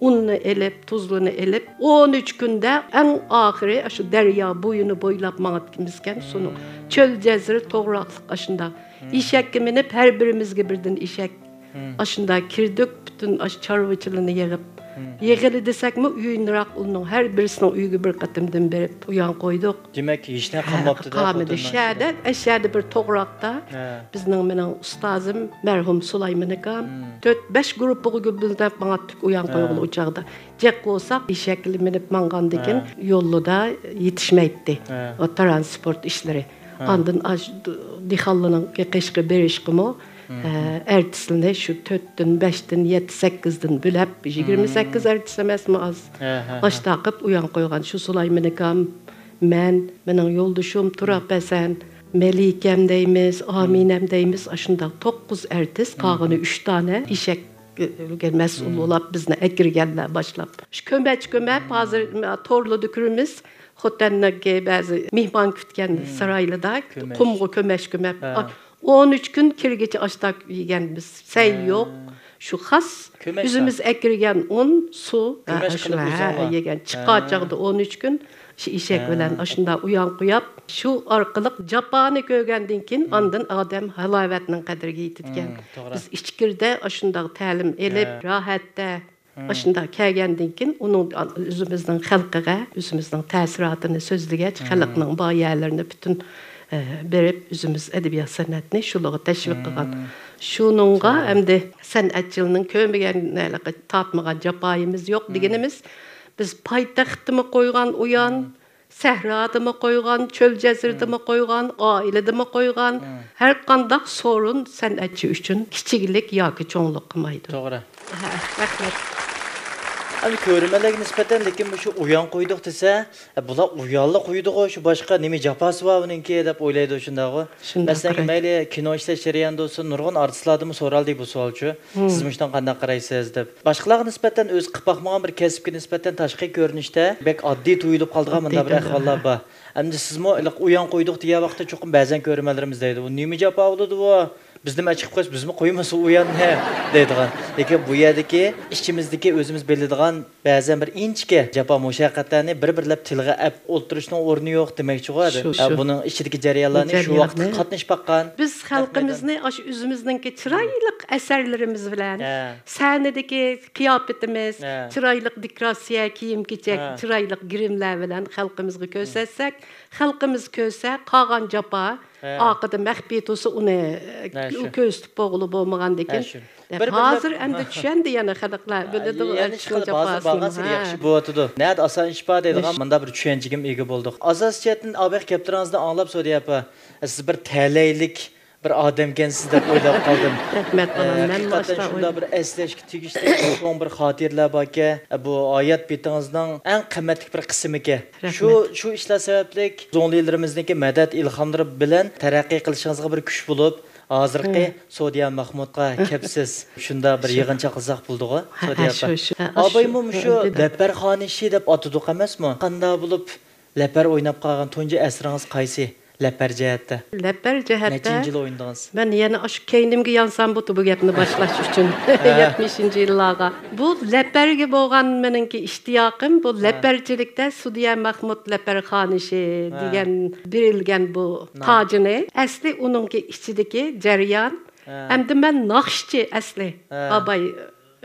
ئۇننى ئېلىپ، تۇزلىنى ئېلىپ، ئون ئۈچ كۈندە ئەڭ ئاخىرى ئاشۇ دەريا بويىنى بويلاپ ماڭىدىكەنمىزكەن، سۇنىڭ. چۆل جەزىرە توغراقلىق ئاشۇنداق. ئېشەككە مىنىپ، ھەر بىرىمىزگە بىردىن ئېشەك. ئاشۇنداق كىردۇق، پۈتۈن ئاشۇ چارۋىچىلىنى يىغىپ. يىغىلى دېسەكمۇ، ئۆينىراق ئۇنىڭ ھەر بىرسىنىڭ ئۆيىگە بىر قېتىمدىن بېرىپ ئۇيان قويدۇق. دېمەك، ھېچنە ھە، قالماپتۇ-دە، قالمىدى. خوتۇننىڭ شەدە، ئىچىدە. ئەشەدە بىر توغراقتا ھە. بىزنىڭ، مېنىڭ ئۇستازىم، مەرھۇم سۇلايمان ئاكام، تۆت، بەش گۇرۇپپىغا گۈپۈلدەپ ماڭاتتۇق ئۇيان ھە. قويغىلى ئۇ چاغدا. جىق بولساق، ئېشەككە مىنىپ ماڭغاندىكىن ھە. يولدا يېتىشمەيتتى. ھە. ئۇ تىرانسپورت ئىشلىرى. ھە. ئاندىن ئاش-، دېھقانلارنىڭ قېشىغا بېرىشقىمۇ، ھە، ئەرتىسىنى شۇ تۆتتىن، بەشتىن، يەتتە، سەككىزدىن بۆلەپ، يىگىرمە سەككىز ئەرتىس ئەمەسمۇ ئاز. ھە، ھە، ئاش ھە. تاقىپ ئۇيان قويغان شۇ سۇلايمان ئاكام، مەن، مېنىڭ يولدىشىم تۇراپ ھەسەن، مەلىكەم دەيمىز، ئامىنەم دەيمىز، ئاشۇنداق توققۇز ئەرتىس، قالغىنى ئۈچ دانە ئېشەككە مەسئۇل بولاپ بىزنى ئەكىرگەنلەر باشلاپ. شۇ كۆمەچ كۆمەپ، ھازىر تورلىدا كۆرىمىز، خوتەننىڭكى بەزى مېھمان كۈتكەن سارايلىرىدا كۆمەچ. قۇمغا كۆمەچ كۆمەپ، ھە. ئون ئۈچ كۈن كىرگىچە ئاشتاق يېگەنمىز. سەي ھە. يوق. شۇ خاس كۆمەچ ئۆزىمىز ئەكىرگەن ئۇن، سۇ. كۆمەچ ھە، قىلىپ شۇ، ھە، ئۆزۈڭلار. يېگەن. چىققان ھە. چاغدا ئون ئۈچ كۈن شۇ ئېشەك ھە. بىلەن ئاشۇنداق ئۇيان قوياپ، شۇ ئارقىلىق جاپانى كۆرگەندىن كېيىن، ھە. ئاندىن ئادەم ھالاۋەتنىڭ قەدرىگە يېتىدىكەن. ھە، توغرا. بىز ئىچكىرىدە ئاشۇنداق تەلىم ئېلىپ، ھە. راھەتتە، ھە. ئاشۇنداق كەلگەندىن كېيىن، ئۇنىڭ ئۆزىمىزنىڭ خەلقىگە ئۆزىمىزنىڭ تەسىراتىنى سۆزلىگەچ، ھە. خەلقنىڭ بار يەرلىرىنى پۈتۈن، ئە، بېرىپ، ئۆزىمىز ئەدەبىيات سەنئەتنى شۇلارغا تەشۋىق ھە. قىلغان. شۇنىڭغا توغرا. ئەمدى سەنئەتچىلىرىنىڭ كۆرمىگەن، ھېلىقى تارتمىغان جاپايىمىز يوق ھە. دېگىنىمىز، بىز پايتەختتىمۇ قويغان ئۇيان، ھە. سەھرادىمۇ قويغان، چۆل جەزىرىدىمۇ قويغان، ئائىلىدىمۇ قويغان، ھە. ھەر قانداق سورۇن سەنئەتچى ئۈچۈن كىچىكلىك ياكى چوڭلۇق قىلمايدۇ. توغرا. ھە، رەھمەت. ئەمدى كۆرۈرمەنلەرگە نىسبەتەن، لېكىن مۇشۇ ئۇيان قويدۇق دېسە، ئە، بۇلار ئۇيانلا قويدىغۇ، شۇ باشقا نېمە جاپاسى بار ئۇنىڭكى دەپ ئويلايدۇ، شۇنداقغۇ؟ شۇنداق، مەسىلەن، راست. مەيلى كىنو ئىشلەش جەريانىدا بولسۇن، نۇرغۇن ئارتىسلاردىنمۇ سورالدى بۇ سوئالچۇ. ھىم. سىز مۇشۇنىڭغا قانداق قارايسىز دەپ. باشقىلارغا نىسبەتەن ئۆزى قىلىپ باقمىغان بىر كەسىپكە نىسبەتەن تاشقى كۆرۈنۈشتە بەك ئاددىي تۇيۇلۇپ قالىدىغان مۇنداق بىر ئاددىي ئەھۋاللار بار. ئەمدى سىزمۇ ھېلىقى ئۇيان قويدۇق دېگەن ۋاقىتتا چوقۇم بەزەن كۆرۈرمەنلىرىمىز دەيدۇ، بۇ نېمە جاپا بولىدۇ بۇ؟ بىز نېمە چىقىپ قويسا، بىزمۇ قويمىسا ئۇياننى دەيدىغان. لېكىن بۇ يەردىكى ئىچىمىزدىكى ئۆزىمىز بىلىدىغان بەزەن بىر ئىنچىكە جاپا مۇشەققەتلەرنى بىر-بىرلەپ تىلغا ئەپ ئولتۇرۇشنىڭ ئورنى يوق دېمەكچىغۇ. شۇ، ھە، شۇ. بۇنىڭ ئىچىدىكى جەريانلارنى شۇ ۋاقىتتا جەريانلارنى قاتنىشىپ باققان. بىز خەلقىمىزنى ئاشۇ ئۆزىمىزنىڭكى چىرايلىق ئەسەرلىرىمىز بىلەن، ھە. سەھنىدىكى قىياپىتىمىز، ھە. چىرايلىق دېكوراتسىيە، كىيىم-كېچەك، ھە. چىرايلىق گىرىملەر بىلەن خەلقىمىزغا ھە. كۆرسەتسەك، خەلقىمىز كۆرسە، قالغان جاپا ھە. ئارقىدا مەخپىي تۇرسا، ئۇنى ھە، شۇ. كۆرسىتىپ بولغىلى بولمىغاندىكىن. ھە، شۇ. دەپ بىر-بىرلەپ ھازىر ئەمدى چۈشەندى يەنە خەلقلەر، بىلىدۇ، يەنە ئىشقىلىپ ھازىر بارغانسېرى ھە. ياخشى بولۇۋاتىدۇ. نەدە ئاسان ئىش بار دەيدىغان ياخشى. مۇنداق بىر چۈشەنچىگىمۇ ئىگە بولدۇق. ئاساسىي جەھەتتىن ئابايقى گەپلىرىڭىزدىن ئاڭلاپ، سودىيە ئاپا، سىز بىر تەلەيلىك بىر ئادەمكەنسىز دەپ ئويلاپ قالدىم. رەھمەت، ئە، بالام. مەنمۇ ھەقىقەتەن ئاشۇنداق شۇنداق ئويلاپ بىر ئەسلەشكە تېگىشلىك چوڭ بىر خاتىرىلەر باركەن. ئە، بۇ ھايات بېتىڭىزنىڭ ئەڭ قىممەتلىك بىر قىسمىكەن. شۇ، رەھمەت. شۇ ئىشلار سەۋەبلىك زۇڭلىلىرىمىزنىڭكى مەدەت ئىلھاملىرى بىلەن تەرەققىي قىلىشىڭىزغا بىر كۈچ بولۇپ، ھازىرقى ھە. سودىيە مەخمۇتقا كەپسىز شۇنداق بىر شۇ. يىغىن چاقلىساق بولىدىغۇ، ھە، سودىيە ھە، ئاپا. شۇ، شۇ. ھە، ئابايمۇ شۇ، مۇشۇ ئەمدى لەپەر خانىشى دەپ ئاتىدۇق ئەمەسمۇ؟ قانداق بولۇپ لەپەر ئويناپ قالغان تۇنجى ئەسىرىڭىز قايسى؟ لەپەر جەھەتتە. لەپەر جەھەتتە نەچچىنچى يىل ئوينىدىڭىز؟ مەن يەنە ئاشۇ كەينىمگە يانسام بولدى بۇ گەپنى باشلاش ئۈچۈن. ھە. يەتمىشىنچى يىللارغا. بۇ لەپەرگە بولغان مېنىڭكى ئىشتىياقىم، بۇ ھە. لەپەرچىلىكتە سۇدىيە مەخمۇت لەپەر خانىشى ھە. دېگەن بېرىلگەن بۇ نام. تاجىنى، ئەسلى ئۇنىڭكى ئىچىدىكى جەريان. ھە. ئەمدى مەن ناخشىچى ئەسلى. ھە. ئاباي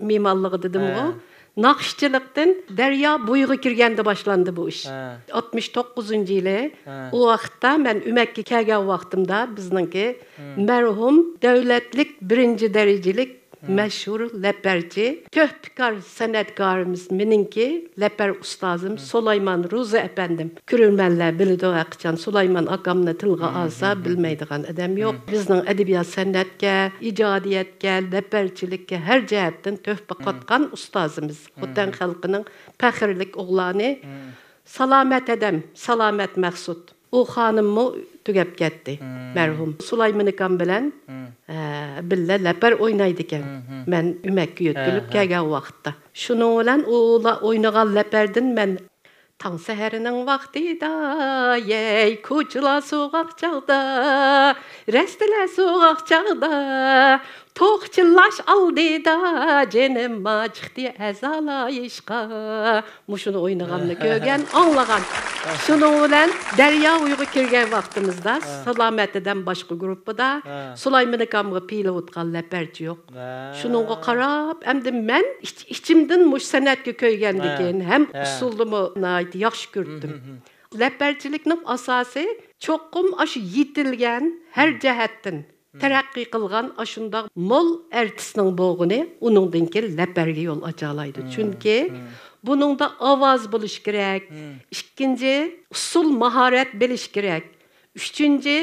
مېھمانلىقى دېدىمغۇ. ھە. ناخشىچىلىقتىن دەريا بويىغا كىرگەندە باشلاندى بۇ ئىش. ھە. ئاتمىش توققۇزىنچى يىلى. ھە. ئۇ ۋاقىتتا مەن ئۆمەككە كەلگەن ۋاقتىمدا بىزنىڭكى ھىم. مەرھۇم دۆلەتلىك بىرىنچى دەرىجىلىك ھىم. مەشھۇر لەپەرچى، تۆھپىكار سەنئەتكارىمىز مېنىڭكى لەپەر ئۇستازىم ھىم. سۇلايمان روزى ئەپەندىم. كۆرۈرمەنلەر بىلىدۇ ھەرقاچان، سۇلايمان ئاكامنى تىلغا ھىم، ئالسا ھىم، ھىم. بىلمەيدىغان ئادەم يوق. ھىم. بىزنىڭ ئەدەبىيات سەنئەتكە، ئىجادىيەتكە، لەپەرچىلىككە ھەر جەھەتتىن تۆھپە ھىم. قاتقان ئۇستازىمىز. ھىم. خوتەن خەلقىنىڭ پەخىرلىك ئوغلانى. ھىم. سالامەت ھەدەم، سالامەت مەخسۇت. ئۇ خانىممۇ تۈگەپ كەتتى، ھىم. مەرھۇم. سۇلايمان ئاكام بىلەن، ھىم. ئە، بىللە لەپەر ئوينايدىكەن. ھىم، ھىم. مەن ئۆمەككە يۆتكىلىپ ھە، ھە. كەلگەن ۋاقىتتا. شۇنىڭ بىلەن ئۇلار ئوينىغان لەپەردىن مەن تاڭ سەھەرنىڭ ۋاقتىدا، يەي، كوچىلار سوغۇق چاغدا، رەستىلەر سوغۇق چاغدا، توخۇ چىللاش ئالدىدا، جېنىم چىقتى ئەزالايىشقا. مۇشۇنى ئوينىغاننى كۆرگەن، ئاڭلىغان. شۇنىڭ بىلەن دەريا ئۇيغا كىرگەن ۋاقتىمىزدا، سالامەتىدىن باشقا گۇرۇپپىدا سۇلايمان ئاكامغا پىلىۋاتقان لەپەرچى يوق. شۇنىڭغا قاراپ، ئەمدى مەن ئىچ-، ئىچىمدىن مۇشۇ سەنئەتكە كۆيگەندىكىن ھەم ئۇسسۇلنىمۇ ناھايىتى ياخشى كۆرۈپتىم. لەپەرچىلىكنىڭ ئاساسى چوقۇم ئاشۇ يېتىلگەن، ھەر جەھەتتىن تەرەققىي قىلغان ئاشۇنداق مول ئارتىسنىڭ بولغىنى ئۇنىڭدىن كېيىن لەپەرگە يول ئاچالايدۇ. چۈنكى بۇنىڭدا ئاۋاز بولۇشى كېرەك. ئىككىنچى، ئۇسسۇل ماھارەت بىلىشى كېرەك. ئۈچىنچى،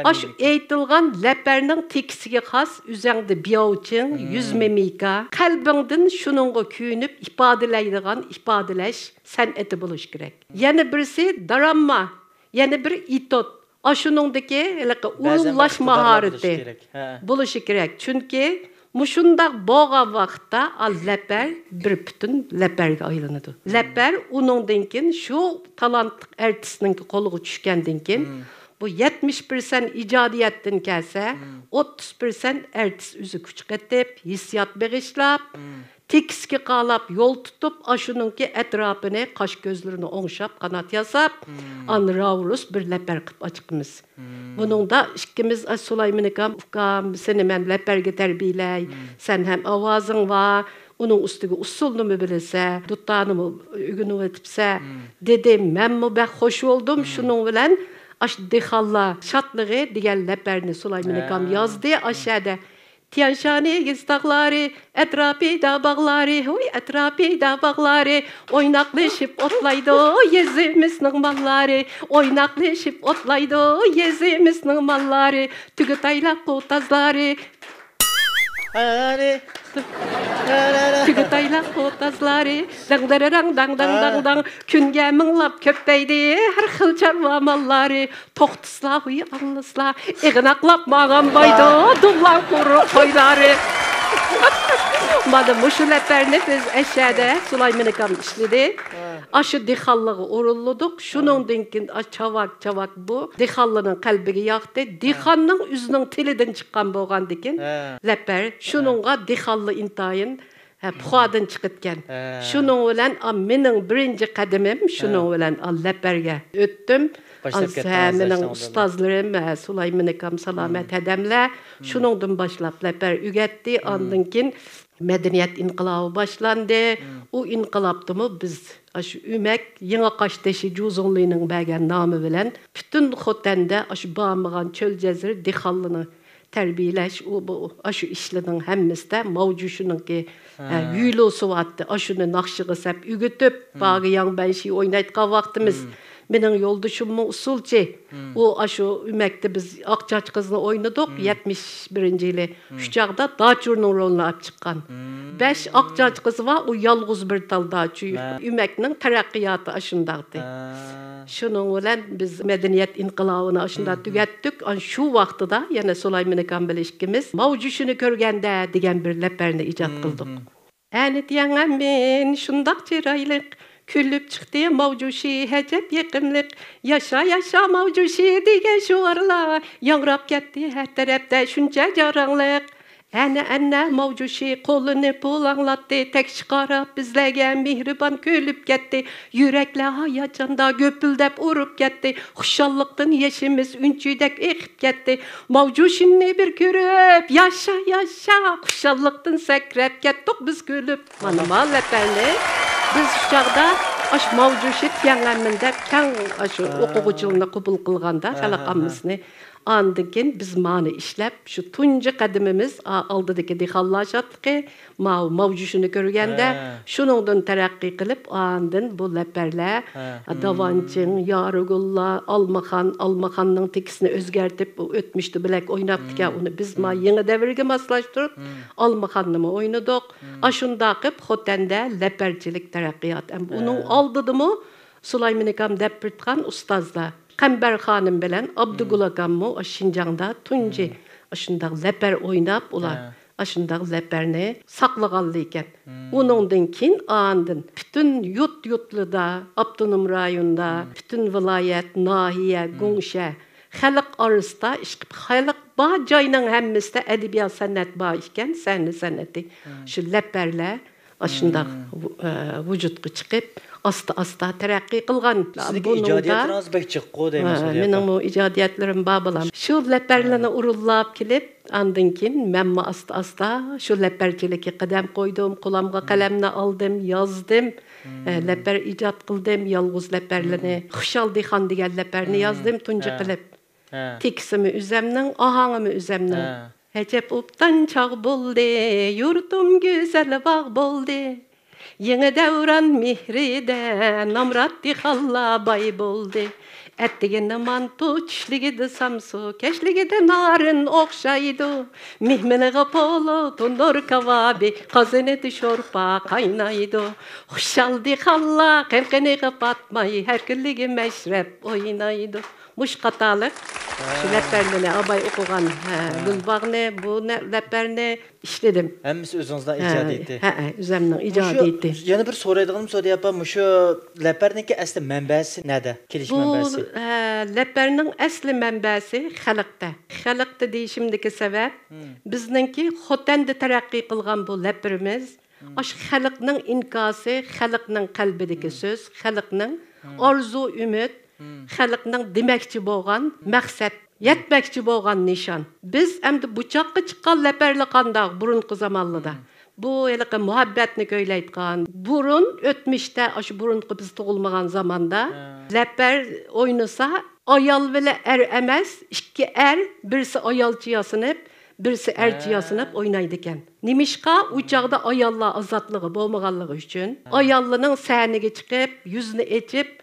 ئاشۇ ئېيتىلغان لەپەرنىڭ تېكىستىگە خاس ئۆزەڭدە بياۋچىڭ، يۈز مىمىكا، قەلبىڭدىن شۇنىڭغا كۆيۈنۈپ ئىپادىلەيدىغان ئىپادىلەش سەنئىتى بولۇشى كېرەك. يەنە بىرسى دارامما، يەنە بىر ئېتود. ئاشۇنىڭدىكى ھېلىقى ئورۇنلاش ماھارىتى بولۇشى كېرەك. چۈنكى مۇشۇنداق بولغان ۋاقىتتا، ئا، لەپەر بىر پۈتۈن لەپەرگە ئايلىنىدۇ. لەپەر ئۇنىڭدىن كېيىن شۇ تالانتلىق ئارتىسنىڭكى قولىغا چۈشكەندىن كېيىن، بۇ يەتمىش پىرسەنت ئىجادىيەتتىن كەلسە، ئوتتۇز پىرسەنت ئارتىس ئۆزى كۈچ قېتىپ، ھېسسىيات بېغىشلاپ، تېكىستكە قاراپ يول تۇتۇپ، ئاشۇنىڭكى ئەتراپىنى، قاش-كۆزلىرىنى ئوڭشاپ، قانات ياساپ، ئاندىن راۋۇرۇس بىر لەپەر قىلىپ ئاچىقىمىز. بۇنىڭدا ئىككىمىز، ئا، سۇلايمان ئاكام، ئۇكام، سېنى مەن لەپەرگە تەربىيەلەي، سەن ھەم ئاۋازىڭ بار، ئۇنىڭ ئۈستىگە ئۇسسۇلنىمۇ بىلىسە، دۇتارنىمۇ ئۆگىنىۋېتىپسە، دېدى. مەنمۇ بەك خوش بولدۇم. شۇنىڭ بىلەن ئاشۇ دېھقانلار شادلىقى دېگەن لەپەرنى سۇلايمان ئاكام يازدى. ئاشۇ يەردە تيەنشان ئېگىز تاغلىرى، ئەتراپىدا باغلىرى، ھوي، ئەتراپىدا باغلىرى، ئويناقلىشىپ ئوتلايدۇ يېزىمىزنىڭ ماللىرى، ئويناقلىشىپ ئوتلايدۇ يېزىمىزنىڭ ماللىرى، تۈگىتايلىق قوتازلىرى، تۈگىتايلىق قوتازلىرى، داڭ دارىراڭ داڭ داڭ داڭ داڭ، كۈنگە مىڭلاپ كۆپەيدى ھەر خىل چارۋا ماللىرى، توختىسىلا، ھۇي، ئاڭلىسىلا، ئېغىناقلاپ ماڭان بايدۇ دۇبلاڭ قۇرۇق قويلىرى. مانا مۇشۇ لەپەرنى بىز ئەشەدە سۇلايمان ئاكام ئىشلىدى. ئاشۇ دېھقانلارغا ئورۇنلىدۇق. شۇنىڭدىن كېيىن، ئا، چاۋاك، چاۋاك بۇ دېھقانلارنىڭ قەلبىگە ياقتى. دېھقاننىڭ ئۆزىنىڭ تىلىدىن چىققان بولغاندىكىن، لەپەر، شۇنىڭغا دېھقانلار ئىنتايىن ھە، پۇخادىن چىقىدىكەن. شۇنىڭ بىلەن، ئا، مېنىڭ بىرىنچى قەدىمىم شۇنىڭ بىلەن، ئا، لەپەرگە ئۆتتۈم. ھە، مېنىڭ ئۇستازلىرىم، ھە، سۇلايمان ئاكام، سالامەت ھەدەملەر. شۇنىڭدىن باشلاپ لەپەر ئۆگەتتى. ئاندىن كېيىن مەدەنىيەت ئىنقىلابى باشلاندى. ئۇ ئىنقىلابتىمۇ بىز ئاشۇ ئۆمەك يېڭى قاشتېشى جۇزۇڭلىنىڭ بەرگەن نامى بىلەن پۈتۈن خوتەندە ئاشۇ بارمىغان چۆل جەزىرە دېھقانلىرىنى تەربىيەلەش، ئۇ، بۇ، ئاشۇ ئىشلىرىنىڭ ھەممىسىدە ماۋجۇشىنىڭكى، ھە، يۈلۇسى بارتتى. ئاشۇنى ناخشىغا سەپ ئۆگىتىپ، باغا ياڭبەنشى ئوينايدىغان ۋاقتىمىز. مېنىڭ يولدىشىممۇ ئۇسسۇلچى. ئۇ ئاشۇ ئۆمەكتە بىز ئاق چاچ قىزنى ئوينىدۇق، يەتمىش بىرىنچى يىلى. شۇ چاغدا داچۇرنىڭ رولىنى ئېلىپ چىققان. بەش ئاق چاچ قىزى بار، ئۇ يالغۇز بىر تال داچۇ. ئۆمەكنىڭ تەرەققىياتى ئاشۇنداقتى. شۇنىڭ بىلەن بىز مەدەنىيەت ئىنقىلابىنى ئاشۇنداق تۈگەتتۇق. ئان شۇ ۋاقتىدا يەنە سۇلايمان ئاكام بىلەن ئىككىمىز ماۋجۇشىنى كۆرگەندە دېگەن بىر لەپەرنى ئىجاد قىلدۇق. ئەنە تيەنئەنمېن شۇنداق چىرايلىق، كۈلۈپ چىقتى ماۋجۇشى ئەجەب يېقىملىق. ياشا، ياشا ماۋجۇشى دېگەن شوئارلار ياڭراپ كەتتى ھەر تەرەپتە شۇنچە جاراڭلىق. ئەنە، ئەنە، ماۋجۇشى قولىنى پۇلاڭلاتتى، تەكشى قاراپ بىزلەرگە مېھرىبان كۈلۈپ كەتتى. يۈرەكلەر ھاياجاندا گۈپۈلدەپ ئۇرۇپ كەتتى. خۇشاللىقتىن يېشىمىز ئۈنچىدەك ئېقىپ كەتتى. ماۋجۇشىننى بىر كۆرۈپ، ياشا، ياشا، خۇشاللىقتىن سەكرەپ كەتتۇق بىز كۈلۈپ. مانا ما لەپەرنى بىز شۇ چاغدا ئاشۇ ماۋجۇشى تيەنئەنمېن دەپ كەڭ ئاشۇ ئوقۇغۇچىلارنى قوبۇل قىلغاندا، خەلق ئاممىسىنى. ئاندىن كېيىن بىز مانى ئىشلەپ، شۇ تۇنجى قەدىمىمىز، ئا، ئالدىدىكى دېھقانلار شادلىقى، ماۋۇ ماۋجۇشىنى كۆرگەندە، شۇنىڭدىن تەرەققىي قىلىپ، ئاندىن بۇ لەپەرلەر، داۋانچىڭ، يارىگۈللار، ئالمىخان، ئالمىخاننىڭ تېكىستىنى ئۆزگەرتىپ، ئۇ ئۆتمۈشتە بىلەك ئويناپتىكەن، ئۇنى بىز ما يېڭى دەۋرگە ماسلاشتۇرۇپ، ئالمىخاننىمۇ ئوينىدۇق. ئاشۇنداق قىلىپ خوتەندە لەپەرچىلىك تەرەققىيات. ئەم، ئۇنىڭ ئالدىدىمۇ سۇلايمان ئاكام دەپ بېرىدىغان ئۇستازلار، قەمبەر خانىم بىلەن ئابدۇگۈل ئاكاممۇ ئاشۇ شىنجاڭدا تۇنجى ئاشۇنداق لەپەر ئويناپ، ئۇلار ئاشۇنداق لەپەرنى ساقلىغانلىكەن. ئۇنىڭدىن كېيىن ئاندىن پۈتۈن يۇرت-يۇرتلىدا، ئاپتونوم رايوندا، پۈتۈن ۋىلايەت، ناھىيە، گۇڭشە، خەلق ئارىسىدا ئىشقىپ، خەلق بار جاينىڭ ھەممىسىدە ئەدەبىيات سەنئەت بار ئىكەن، سەھنە سەنئىتى. شۇ لەپەرلەر ئاشۇنداق ۋۇ-، ئە، ۋۇجۇدقا چىقىپ، ئاستا-ئاستا تەرەققىي قىلغان. سىزنىڭكى بۇنىڭدا ئىجادىيەتلىرىڭىز بەك جىق-قۇ دەيمەن، ھە، سادىقە. مېنىڭمۇ ئىجادىيەتلىرىم بار، بالام. شۇ لەپەرلىرىنى ئورۇنلاپ كېلىپ، ئاندىن كېيىن مەنمۇ ئاستا-ئاستا شۇ لەپەرچىلىككە قەدەم قويدۇم، قولۇمغا قەلەمنى ئالدىم، يازدىم. ئە، لەپەر ئىجاد قىلدىم، يالغۇز لەپەرلىرىنى. خۇشال دىخان دېگەن لەپەرنى يازدىم تۇنجى قىلىپ. تېكىستىمۇ ئۆزەمنىڭ، ئاھاڭىمۇ ئۆزەمنىڭ. ئەجەب ئوبدان چاغ بولدى، يۇرتۇم گۈزەل باغ بولدى. يېڭى دەۋران مېھرىدە نامرات دېھقانلار باي بولدى. ئەتىگىنى مانتۇ، چۈشلۈكىدە سامسۇ، كەچلىكىدە نارىن ئوخشايدۇ. مېھمىنىغا پولۇ، تونۇر كاۋابى، قازىنىدا شورپا قاينايدۇ. خۇشال دېھقانلار قىن-قىنىغا پاتماي، ھەر كۈنلۈكى مەشرەپ ئوينايدۇ. مۇشۇ قاتارلىق شۇ لەپەرلىرىنى، ئاباي ئوقۇغان، ھە، گۈلباغنى، بۇ نە-، لەپەرنى ئىشلىدىم. ھەممىسى ئۆزىڭىزنىڭ ئىجادىيىتى. ھە، ھە، ئۆزەمنىڭ ئىجادىيىتى. مۇشۇ، يەنە بىر سورايدىغىنىم، سودىيە ئاپا، مۇشۇ لەپەرنىڭكى ئەسلى مەنبەسى نەدە؟ كېلىش مەنبەسى؟ بۇ، ھە، لەپەرنىڭ ئەسلى مەنبەسى خەلقتە. خەلقتە دېيىشىمدىكى سەۋەب، بىزنىڭكى خوتەندە تەرەققىي قىلغان بۇ لەپىرىمىز، ئاشۇ خەلقنىڭ ئىنكاسى، خەلقنىڭ قەلبىدىكى سۆز، خەلقنىڭ ئارزۇ-ئۈمىد، خەلقنىڭ دېمەكچى بولغان مەقسەت، يەتمەكچى بولغان نىشان. بىز ئەمدى بۇ چاققا چىققان لەپەرلەر قانداق بۇرۇنقى زامانلىدا؟ بۇ ھېلىقى مۇھەببەتنى كۆيلەيدىغان، بۇرۇن ئۆتمۈشتە، ئاشۇ بۇرۇنقى بىز تۇغۇلمىغان زاماندا لەپەر ئوينىسا، ئايال بىلەن ئەر ئەمەس، ئىككى ئەر، بىرسى ئايالچە ياسىنىپ، بىرسى ئەرچە ياسىنىپ ئوينايدىكەن. نېمىشقا؟ ئۇ چاغدا ئاياللار ئازادلىقى بولمىغانلىقى ئۈچۈن، ئاياللىرىنىڭ سەھنىگە چىقىپ، يۈزىنى ئېچىپ،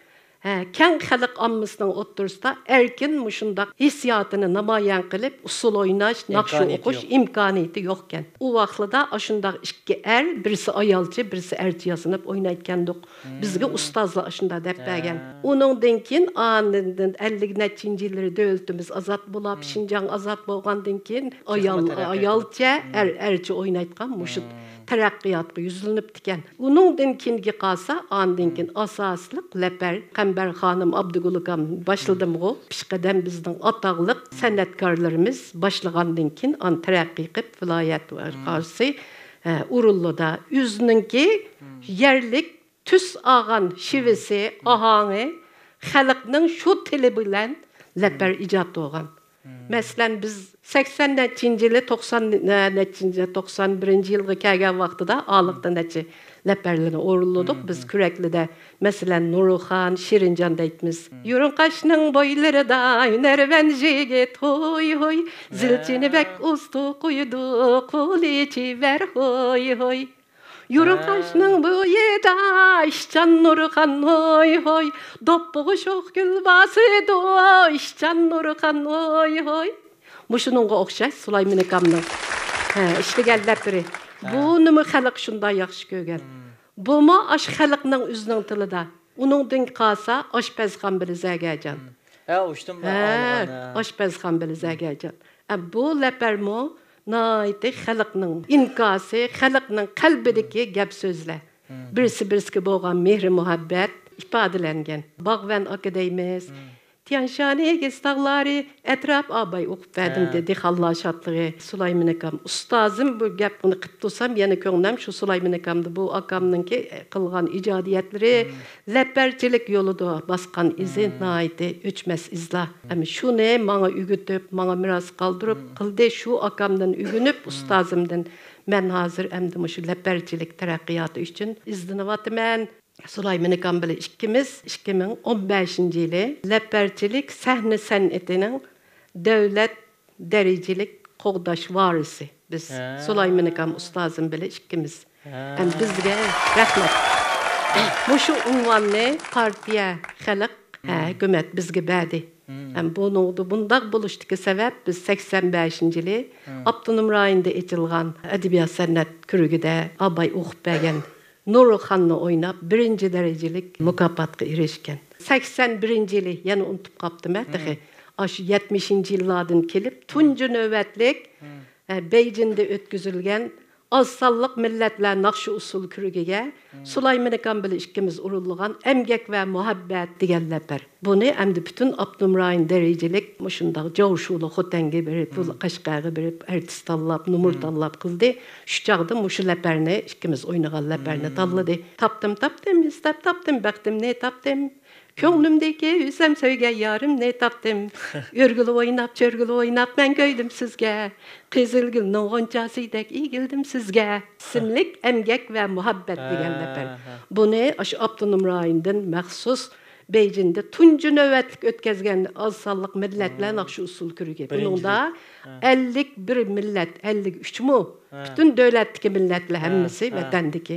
ھە، كەڭ خەلق ئاممىسىنىڭ ئوتتۇرىسىدا ئەركىن مۇشۇنداق ھېسسىياتىنى نامايان قىلىپ، ئۇسسۇل ئويناش، ناخشا ئوقۇش ئىمكانىيىتى يوقكەن. ئۇ ۋاقىتلىدا ئاشۇنداق ئىككى ئەر، بىرسى ئايالچە، بىرسى ئەرچە ياسىنىپ ئوينايدىكەندۇق. بىزگە ئۇستازلار ئاشۇنداق دەپ بەرگەن. ئۇنىڭدىن كېيىن، ئاندىن ئەللىك نەچچىنچى يىللىرى دۆلىتىمىز ئازاد بولاپ، شىنجاڭ ئازاد بولغاندىن كېيىن، ئايال، ئايالچە، ئەر، ئەرچە ئوينايدىغان مۇشۇ تەرەققىياتقا يۈزلىنىپتىكەن. ئۇنىڭدىن كېيىنگە قالسا، ئاندىن كېيىن ئاساسلىق لەپەر، قەمبەر خانىم، ئابدۇقۇل ئاكام باشلىدىمغۇ. پېشقەدەم بىزنىڭ ئاتاقلىق سەنئەتكارلىرىمىز باشلىغاندىن كېيىن، ئان تەرەققىي قىلىپ، ۋىلايەت ۋە قارسى، ئە، ئورۇنلىدا ئۆزىنىڭكى يەرلىك تۈس ئالغان شېۋىسى، ئاھاڭى، خەلقنىڭ شۇ تىلى بىلەن لەپەر ئىجاد بولغان. مەسىلەن، بىز سەكسەن نەچچىنچى يىلى، توقسان نەچچىنچى، توقسان بىرىنچى يىلغا كەلگەن ۋاقتىدا، ئارىلىقتا نەچچە لەپەرلىرىنى ئورۇنلىدۇق. بىز كۈرەكلىدە، مەسىلەن، نۇرخان، شېرىنجان دەيتمىز. يۇرۇڭ قاشنىڭ بويلىرىدا ھۈنەرۋەن يىگىت، ھوي، ھوي، زىلچىنى بەك ئۇستا قويىدۇ، قولى چېۋەر، ھوي، ھوي. يۇرۇڭ قاشنىڭ بويىدا ئىشچان نۇرخان، ھوي، ھوي، دوپپىغا شوخ گۈل باسىدۇ، ئىشچان نۇرخان، ھوي، ھوي. مۇشۇنىڭغا ئوخشاش سۇلايمان ئاكامنىڭ، ھە، ئىشلىگەن لەپىرى. بۇنىمۇ خەلق شۇنداق ياخشى كۆرگەن. بۇمۇ ئاشۇ خەلقنىڭ ئۆزىنىڭ تىلىدا. ئۇنىڭدىن قالسا، ئاشپەزخان بىلە زەگەرجان. ھە، ئۇشتۇم بار، ھە، ئاشپەزخان بىلە زەگەرجان. ئە، بۇ لەپەرمۇ ناھايىتى خەلقنىڭ ئىنكاسى، خەلقنىڭ قەلبىدىكى گەپ سۆزلەر. بىرسى بىرسىگە بولغان مېھرى مۇھەببەت ئىپادىلەنگەن. باغۋەن ئاكا دەيمىز. تيانشان ئېگىز تاغلارى ئەتراپ ئاباي ئوقۇپ بەردىم، ھە، دېدى. دېھقانلار شادلىقى. سۇلايمان ئاكام، ئۇستازىم، بۇ گەپنى قىلىپ تۇرسام، يەنە كۆڭلۈم شۇ سۇلايمان ئاكامدا. بۇ ئاكامنىڭكى قىلغان ئىجادىيەتلىرى، لەپەرچىلىك يولىدا باسقان ئىزى ناھايىتى ئۆچمەس ئىزلار. ھەم شۇنى ماڭا ئۆگىتىپ، ماڭا مىراس قالدۇرۇپ قىلدى. شۇ ئاكامدىن ئۆگىنىپ، ئۇستازىمدىن مەن ھازىر ئەمدى مۇشۇ لەپەرچىلىك تەرەققىياتى ئۈچۈن ئىزدىنىۋاتىمەن. سۇلايمان ئاكام بىلەن ئىككىمىز ئىككى مىڭ ئون بەشىنچى يىلى لەپەرچىلىك سەھنە سەنئىتىنىڭ دۆلەت دەرىجىلىك قوغداش ۋارىسى بىز. ھە. سۇلايمان ئاكام ئۇستازىم بىلەن ئىككىمىز. ھە. ھەم بىزگە رەھمەت. مۇشۇ ئۇنۋاننى پارتىيە، خەلق، ھە، ھۆكۈمەت بىزگە بەردى. ھەم بۇنىڭدا بۇنداق بولۇشتىكى سەۋەب، بىز سەكسەن بەشىنچى يىلى ئاپتونوم رايوندا ئېچىلغان ئەدەبىيات سەنئەت كۆرىكىدە ئاباي ئوقۇپ بەرگەن نۇرخاننى ئويناپ، بىرىنچى دەرىجىلىك مۇكاپاتقا ئېرىشكەن. سەكسەن بىرىنچى يىلى، يەنە ئۇنتۇپ قاپتىمەن تېخى. ئاشۇ يەتمىشىنچى يىللاردىن كېلىپ، تۇنجى نۆۋەتلىك، ئە، بېيجىڭدا ئۆتكۈزۈلگەن ئاز سانلىق مىللەتلەر ناخشا ئۇسسۇل كۆرىكىگە سۇلايمان ئاكام بىلەن ئىككىمىز ئورۇنلىغان ئەمگەك ۋە مۇھەببەت دېگەن لەپەر. بۇنى ئەمدى پۈتۈن ئاپتونوم رايون دەرىجىلىك مۇشۇنداق جاۋشۇلۇق خوتەنگە بېرىپ، قەشقەرگە بېرىپ، ئارتىس تاللاپ، نومۇر تاللاپ قىلدى. شۇ چاغدا مۇشۇ لەپەرنى ئىككىمىز ئوينىغان لەپەرنى تاللىدى. تاپتىم، تاپتىم، ئىزدەپ تاپتىم، بەختىمنى تاپتىم. كۆڭلۈمدىكى ئۆزۈم سۆيگەن يارىمنى تاپتىم. ئۆرگىلىپ ئويناپ، چۆرگىلىپ ئويناپ مەن كۆيدۈم سىزگە. قىزىلگۈلنىڭ غۇنچەسىدەك ئېگىلدىم سىزگە. ئىسىملىك ئەمگەك ۋە مۇھەببەت دېگەن لەپەر. بۇنى ئاشۇ ئاپتونوم رايوندىن مەخسۇس بېيجىڭدا تۇنجى نۆۋەتلىك ئۆتكەزگەن ئاز سانلىق مىللەتلەر ناخشا ئۇسسۇل كۆرگەزدى. بۇنىڭدا ئەللىك بىر مىللەت، ئەللىك ئۈچمۇ؟ پۈتۈن دۆلەتتىكى مىللەتلەر ھەممىسى ۋەتەندىكى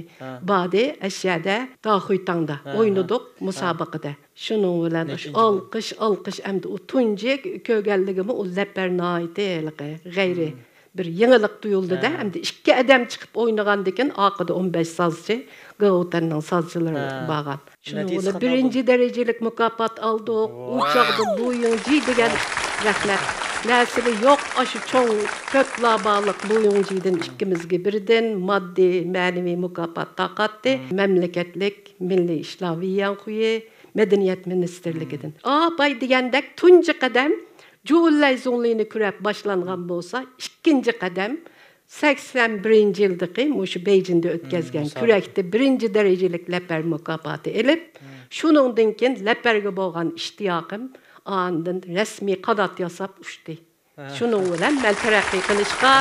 باردى، ئەشيەدە، داخۇيتاڭدا ئوينىدۇق مۇسابىقىدە. شۇنىڭ بىلەن ئالقىش، ئالقىش ئەمدى ئۇ تۇنجى كۆرگەنلىكىمۇ ئۇ لەپەر ناھايىتى ھېلىقى غەيرىي بىر يېڭىلىق تۇيۇلدىدە، ئەمدى ئىككى ئادەم چىقىپ ئوينىغاندىكىن ئارقىدا ئون بەش سازچى، گاۋۇتەننىڭ سازچىلىرى بارغان. شۇنىڭ بىلەن بىرىنچى دەرىجىلىك مۇكاپات ئالدۇق. ئۇ چاغدا لۇ يىڭجى دېگەن رەھمەت. نەسلى يوق ئاشۇ چوڭ كۆكلابالىق لۇ يىڭجىدىن ئىككىمىزگە بىردىن ماددىي، مەنىۋى مۇكاپات تارقاتتى. مەملىكەتلىك مىللىي ئىشلار ۋىييەنخۇيى مەدەنىيەت مىنىستىرلىكىدىن. ئاپاي دېگەندەك تۇنجى قەدەم جۇلەي زۇڭلىنى كۆرۈپ باشلانغان بولسا، ئىككىنچى قەدەم سەكسەن بىرىنچى يىلدىقى مۇشۇ بېيجىڭدا ئۆتكەزگەن كۈرەكتە بىرىنچى دەرىجىلىك لەپەر مۇكاپاتى ئېلىپ، شۇنىڭدىن كېيىن لەپەرگە بولغان ئىشتىياقىم ئاندىن رەسمىي قانات ياساپ ئۇچتى. شۇنىڭ بىلەن مەن تەرەققىي قىلىشقا،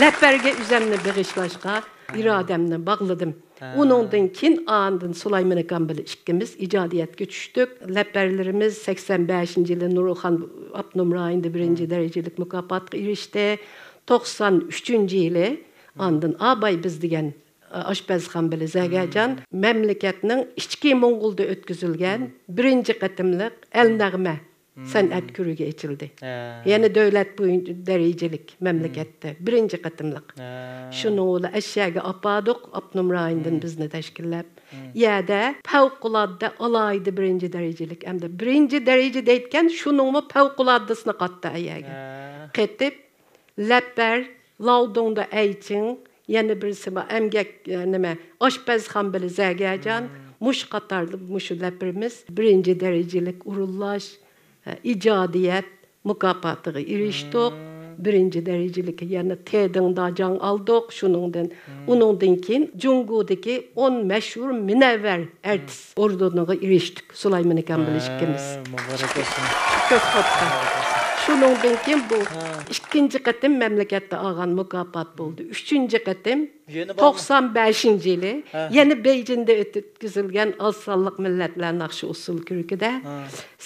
لەپەرگە ئۆزۈمنى بېغىشلاشقا ئىرادەمنى باغلىدىم. ئۇنىڭدىن كېيىن ئاندىن سۇلايمان ئاكام بىلەن ئىككىمىز ئىجادىيەتكە چۈشتۇق. لەپەرلىرىمىز سەكسەن بەشىنچى يىلى نۇرخان ئاپتونوم رايوندا بىرىنچى دەرىجىلىك مۇكاپاتقا ئېرىشتى. توقسان ئۈچىنچى يىلى ئاندىن ئاباي بىز دېگەن ئاشپەزخان بىلەن زەگەجان مەملىكەتنىڭ ئىچكى موڭغۇلدا ئۆتكۈزۈلگەن بىرىنچى قېتىملىق ئەل نەغمە سەنئەت كۆرۈكى ئېچىلدى. يەنە دۆلەت بويىچە دەرىجىلىك مەملىكەتتە بىرىنچى قېتىملىق. شۇنىڭ بىلەن ئەشيەگە ئاپاردۇق، ئاپتونوم رايوندىن بىزنى تەشكىللەپ. يەردە پەۋقۇلئاددە ئالاھىدە بىرىنچى دەرىجىلىك، ئەمدى بىرىنچى دەرىجە دەيدىكەن، شۇنىڭمۇ پەۋقۇلئاددىسىنى قاتتى ئەيەگە. قېتىپ، لەپەر، لاۋدۇڭدا ئەيچىڭ، يەنە بىرسى بار، ئەمگەك، ئە، نېمە، ئاشپەزخان بىلەن زەگەجان، مۇشۇ قاتاردا مۇشۇ لەپىرىمىز بىرىنچى دەرىجىلىك ئورۇنلاش، ئە، ئىجادىيەت مۇكاپاتىغا ئېرىشتۇق. بىرىنچى دەرىجىلىك يەنە تېدىڭدا جاڭ ئالدۇق. شۇنىڭدىن، ئۇنىڭدىن كېيىن جۇڭگودىكى ئون مەشھۇر مۇنەۋۋەر ئارتىس ئوردېنىغا ئېرىشتۇق. سۇلايمان ئاكام بىلەن ئىككىمىز. ھە، مۇبارەك بولسۇن. كۆك توپتا. شۇنىڭدىن كېيىن بۇ ھە. ئىككىنچى قېتىم مەملىكەتتە ئالغان مۇكاپات بولدى. ئۈچىنچى قېتىم يەنە بارمۇ؟ توقسان بەشىنچى يىلى ھە. يەنە بېيجىڭدا ئۆتكۈزۈلگەن ئاز سانلىق مىللەتلەر ناخشا ئۇسسۇل كۆرىكىدە ھە.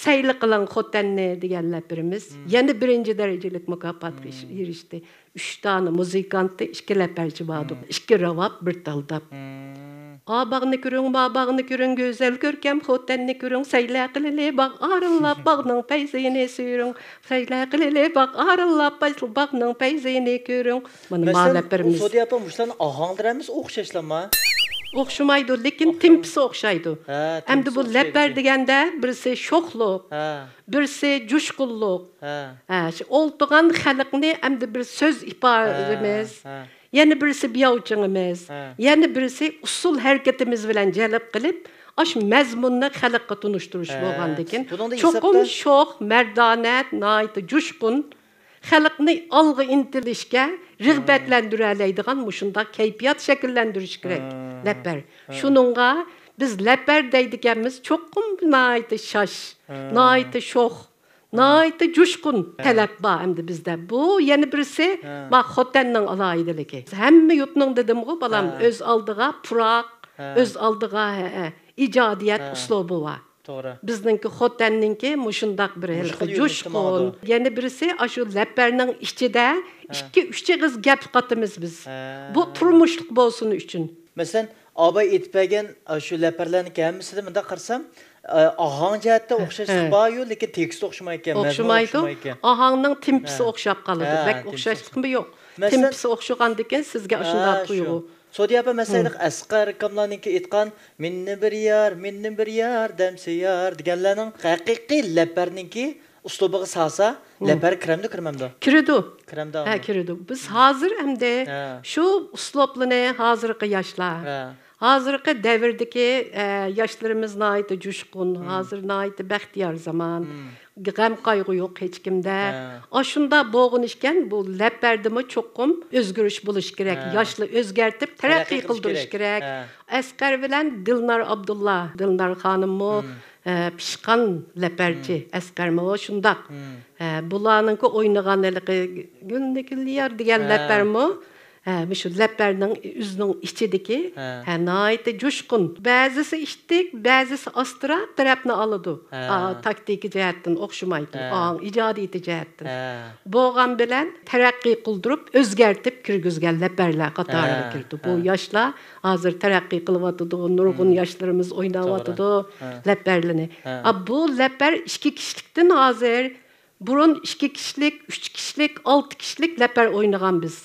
سەيلە قىلىڭ خوتەننى دېگەن لەپىرىمىز ھە. يەنە بىرىنچى دەرىجىلىك مۇكاپاتقا ھە. ئېرىشتى. ئۈچ دانە مۇزىكانتى، ئىككى لەپەرچى باردۇق. مم. ئىككى راۋاب، بىر تالداپ. مم. ئا باغنى كۆرۈڭ، ما باغنى كۆرۈڭ، گۈزەل كۆركەم خوتەننى كۆرۈڭ، سەيلە قىلىلى باغ ئارىللاپ، باغنىڭ پەيزىنى سۈرۈڭ، سەيلە قىلىلى باغ ئارىللاپ، پەيز-، باغنىڭ پەيزىنى كۆرۈڭ. مانا، ما مەسىلەن، لەپىرىمىز. سودىيە ئاپا، مۇشۇلارنىڭ ئاھاڭلىرى ھەممىسى ئوخشاشلامما؟ ئوخشىمايدۇ، لېكىن ئوخشىمايدۇ. تېمپىسى ئوخشايدۇ. ھە، ئەمدى بۇ تېمپىسى لەپەر ئوخشايدۇ. دېگەندە بىرسى شوخلۇق، ھە. بىرسى جۇشقۇنلۇق. ھە. ھە، شۇ ئولتۇرغان خەلقنى ئەمدى بىر سۆز ئىپادىمىز، ھە، ھە. يەنە بىرسى بياۋچىڭىمىز، ھە. يەنە بىرسى ئۇسسۇل ھەرىكىتىمىز بىلەن جەلپ قىلىپ، ئاشۇ مەزمۇننى خەلققە تونۇشتۇرۇش ھە. بولغاندىكىن، بۇنىڭدا چوقۇم ھېسابتا شوخ، مەردانە، ناھايىتى جۇشقۇن، خەلقنى ئالغا ئىنتىلىشكە ھە. رىغبەتلەندۈرەلەيدىغان مۇشۇنداق كەيپىيات شەكىللەندۈرۈش كېرەك، ھە. لەپەر. ھە. شۇنىڭغا بىز لەپەر دەيدىكەنمىز، چوقۇم ناھايىتى شاش، ھە. ناھايىتى شوخ، ھە. ناھايىتى جۇشقۇن ھە. تەلەپ بار ئەمدى بىزدە. بۇ يەنە بىرسى، ھە. ما خوتەننىڭ ئالاھىدىلىكى. ھەممە يۇرتنىڭ دېدىمغۇ، بالام، ھە. ئۆز ئالدىغا پۇراق، ھە. ئۆز ئالدىغا، ھە، ھە، ئىجادىيەت ھە. ئۇسلۇبى بار. توغرا. بىزنىڭكى خوتەننىڭكى مۇشۇنداق بىر مۇشۇ ھېلىقى خىل يۆنىلىشتە جۇشقۇن. ماڭىدۇ. يەنە بىرسى، ئاشۇ لەپەرنىڭ ئىچىدە ھە. ئىككى، ئۈچ ئېغىز گەپ قاتىمىز بىز. ھە. بۇ تۇرمۇشلۇق بولسۇن ئۈچۈن. مەسىلەن، ئاباي ئېيتىپ بەرگەن، ئە، شۇ لەپەرلەرنىڭكى ھەممىسىدە مۇنداق قارىسام، ئە، ئاھاڭ جەھەتتە ھە، ئوخشاشلىق ھە. باريۇ، لېكىن تېكىستى ئوخشىمايدىكەن، مەزمۇنى ئوخشىمايدۇ. ئوخشىمايدىكەن. ئاھاڭنىڭ تېمپىسى ھە. ئوخشاپ قالىدۇ. ھە، بەك تېمپىسى ئوخشاشلىقمۇ يوق. مەسىلەن، تېمپىسى ئوخشىغاندىكىن سىزگە ھە، ئاشۇنداق شۇ. تۇيغۇ. سودىيە ئاپا، مەسىلەن، ھە. ئەسقەر ئاكاملارنىڭكى ئېيتقان، مېنى بىر يار، مېنى بىر يار دەمسە يار دېگەنلەرنىڭ ھەقىقىي لەپەرنىڭكى ئۇسلۇبىغا سالسا، ھە. لەپەر كىرەمدۇ، كىرمەمدۇ؟ كىرىدۇ. كىرەمدۇ، ھە، ئاما. كىرىدۇ. بىز ھازىر ئەمدى ھە. شۇ ئۇسلۇبلىنى ھازىرقى ياشلار، ھە. ھازىرقى دەۋردىكى، ئە، ياشلىرىمىز ناھايىتى جۇشقۇن، ھازىر ناھايىتى بەختىيار زامان، غەم-قايغۇ يوق ھېچكىمدە. ئاشۇنداق بولغىنى ئىكەن، بۇ لەپەردىمۇ چوقۇم ئۆزگىرىش بولۇشى كېرەك. ياشلار ئۆزگەرتىپ، تەرەققىي قىلدۇرۇش كېرەك. ئەسقەر بىلەن دىلنار ئابدۇللا، دىلنار خانىممۇ، ئە، پىشقان لەپەرچى، ئەسقەرمۇ شۇنداق. ئە، بۇلارنىڭكى ئوينىغان ھېلىقى گۈلنى گۈل يار دېگەن لەپەرمۇ، ھە، مۇشۇ لەپەرنىڭ ئۆزىنىڭ ئىچىدىكى، ھە، ناھايىتى جۇشقۇن. بەزىسى ئىتتىك، بەزىسى ئاستىراق تەرەپنى ئالىدۇ. ئا، تاكتىكا جەھەتتىن ئوخشىمايدۇ. ئاڭ ئىجادىيىتى جەھەتتىن. بولغان بىلەن تەرەققىي قىلدۇرۇپ، ئۆزگەرتىپ كىرگۈزگەن لەپەرلەر قاتارىغا كىرىدۇ. بۇ ياشلار ھازىر تەرەققىي قىلىۋاتىدۇ، نۇرغۇن ياشلىرىمىز ئويناۋاتىدۇ لەپەرلىنى. ئا، بۇ لەپەر ئىككى كىشىلىكتىن ھازىر بۇرۇن ئىككى كىشىلىك، ئۈچ كىشىلىك، ئالتە كىشىلىك لەپەر ئوينىغان بىز.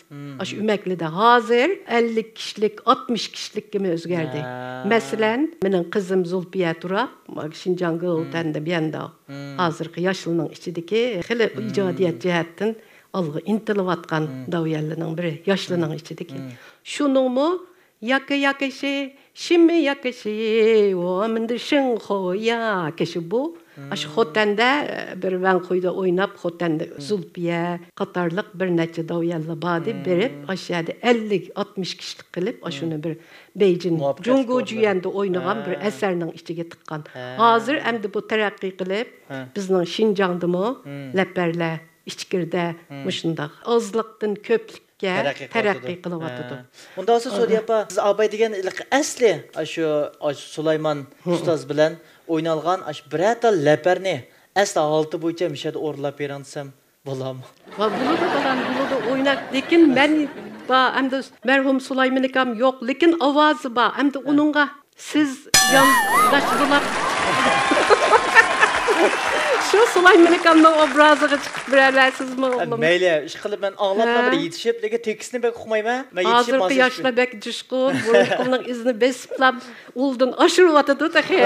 ئاشۇ ئۆمەكلىدە. ھازىر ئەللىك كىشىلىك، ئاتمىش كىشىلىككىمۇ ئۆزگەردى. مەسىلەن، مېنىڭ قىزىم زۇلپىيە تۇراپ، شىنجاڭ گولتەندە بيەنداۋ. ھازىرقى ياشلارنىڭ ئىچىدىكى خېلى ئىجادىيەت جەھەتتىن ئالغا ئىنتىلىۋاتقان داۋيەنلىنىڭ بىرى، ياشلارنىڭ ئىچىدىكى. شۇنىڭمۇ ياكا ياكىشى، شىممى ياكىشى، ۋومىندى شىڭخو ياكىشى بۇ. ئاشۇ خوتەندە، ئە، بىر ۋەنخۇيدا ئويناپ، خوتەندە زۇلپىيە قاتارلىق بىر نەچچە داۋيەنلار باردى. بېرىپ، ئاشۇ يەردە ئەللىك، ئاتمىش كىشىلىك قىلىپ، ئاشۇنى بىر بېيجىڭ، جۇڭگو جۈيەندە ئوينىغان بىر ئەسەرنىڭ ئىچىگە تىققان. ھازىر ئەمدى بۇ تەرەققىي قىلىپ، بىزنىڭ شىنجاڭدىمۇ لەپەرلەر ئىچكىرىدە مۇشۇنداق ئازلىقتىن كۆپلۈك تەرەققىي قىلىۋاتىدۇ. ھە. ئۇنداق بولسا، سودىيە ئاپا، سىز ئاباي دېگەن ئەسلى ئاشۇ، ئاشۇ سۇلايمان ئۇستاز بىلەن ئوينالغان ئاشۇ بىرەر تال لەپەرنى ئەسلى ھالىتى بويىچە مۇشۇ يەردە ئورۇنلاپ بېرىڭ دېسەم بولامۇ؟ ۋا، بولىدۇ، بالام، بولىدۇ، ئويناپ. لېكىن مەن بار، ئەمدى مەرھۇم سۇلايمان ئاكام يوق، لېكىن ئاۋازى بار. ئەمدى ئۇنىڭغا سىز يانداش بولاپ، شۇ سۇلايمان ئاكامنىڭ ئوبرازىغا چىقىپ بېرەلەيسىزمۇ، ئوغلۇم؟ مەيلى، ئىشقىلىپ مەن ئاڭلاپلا بىر يېتىشىپ، لېكىن تېكىستنى بەك ئۇقمايمەن. مەن يېتىشىپ ھازىرقى ياشلار بەك جۇشقۇن، بۇ ئۇيقۇمنىڭ ئىزىنى بېسىپلا ئۇلدىن ئاشۇرۇۋاتىدۇ تېخى.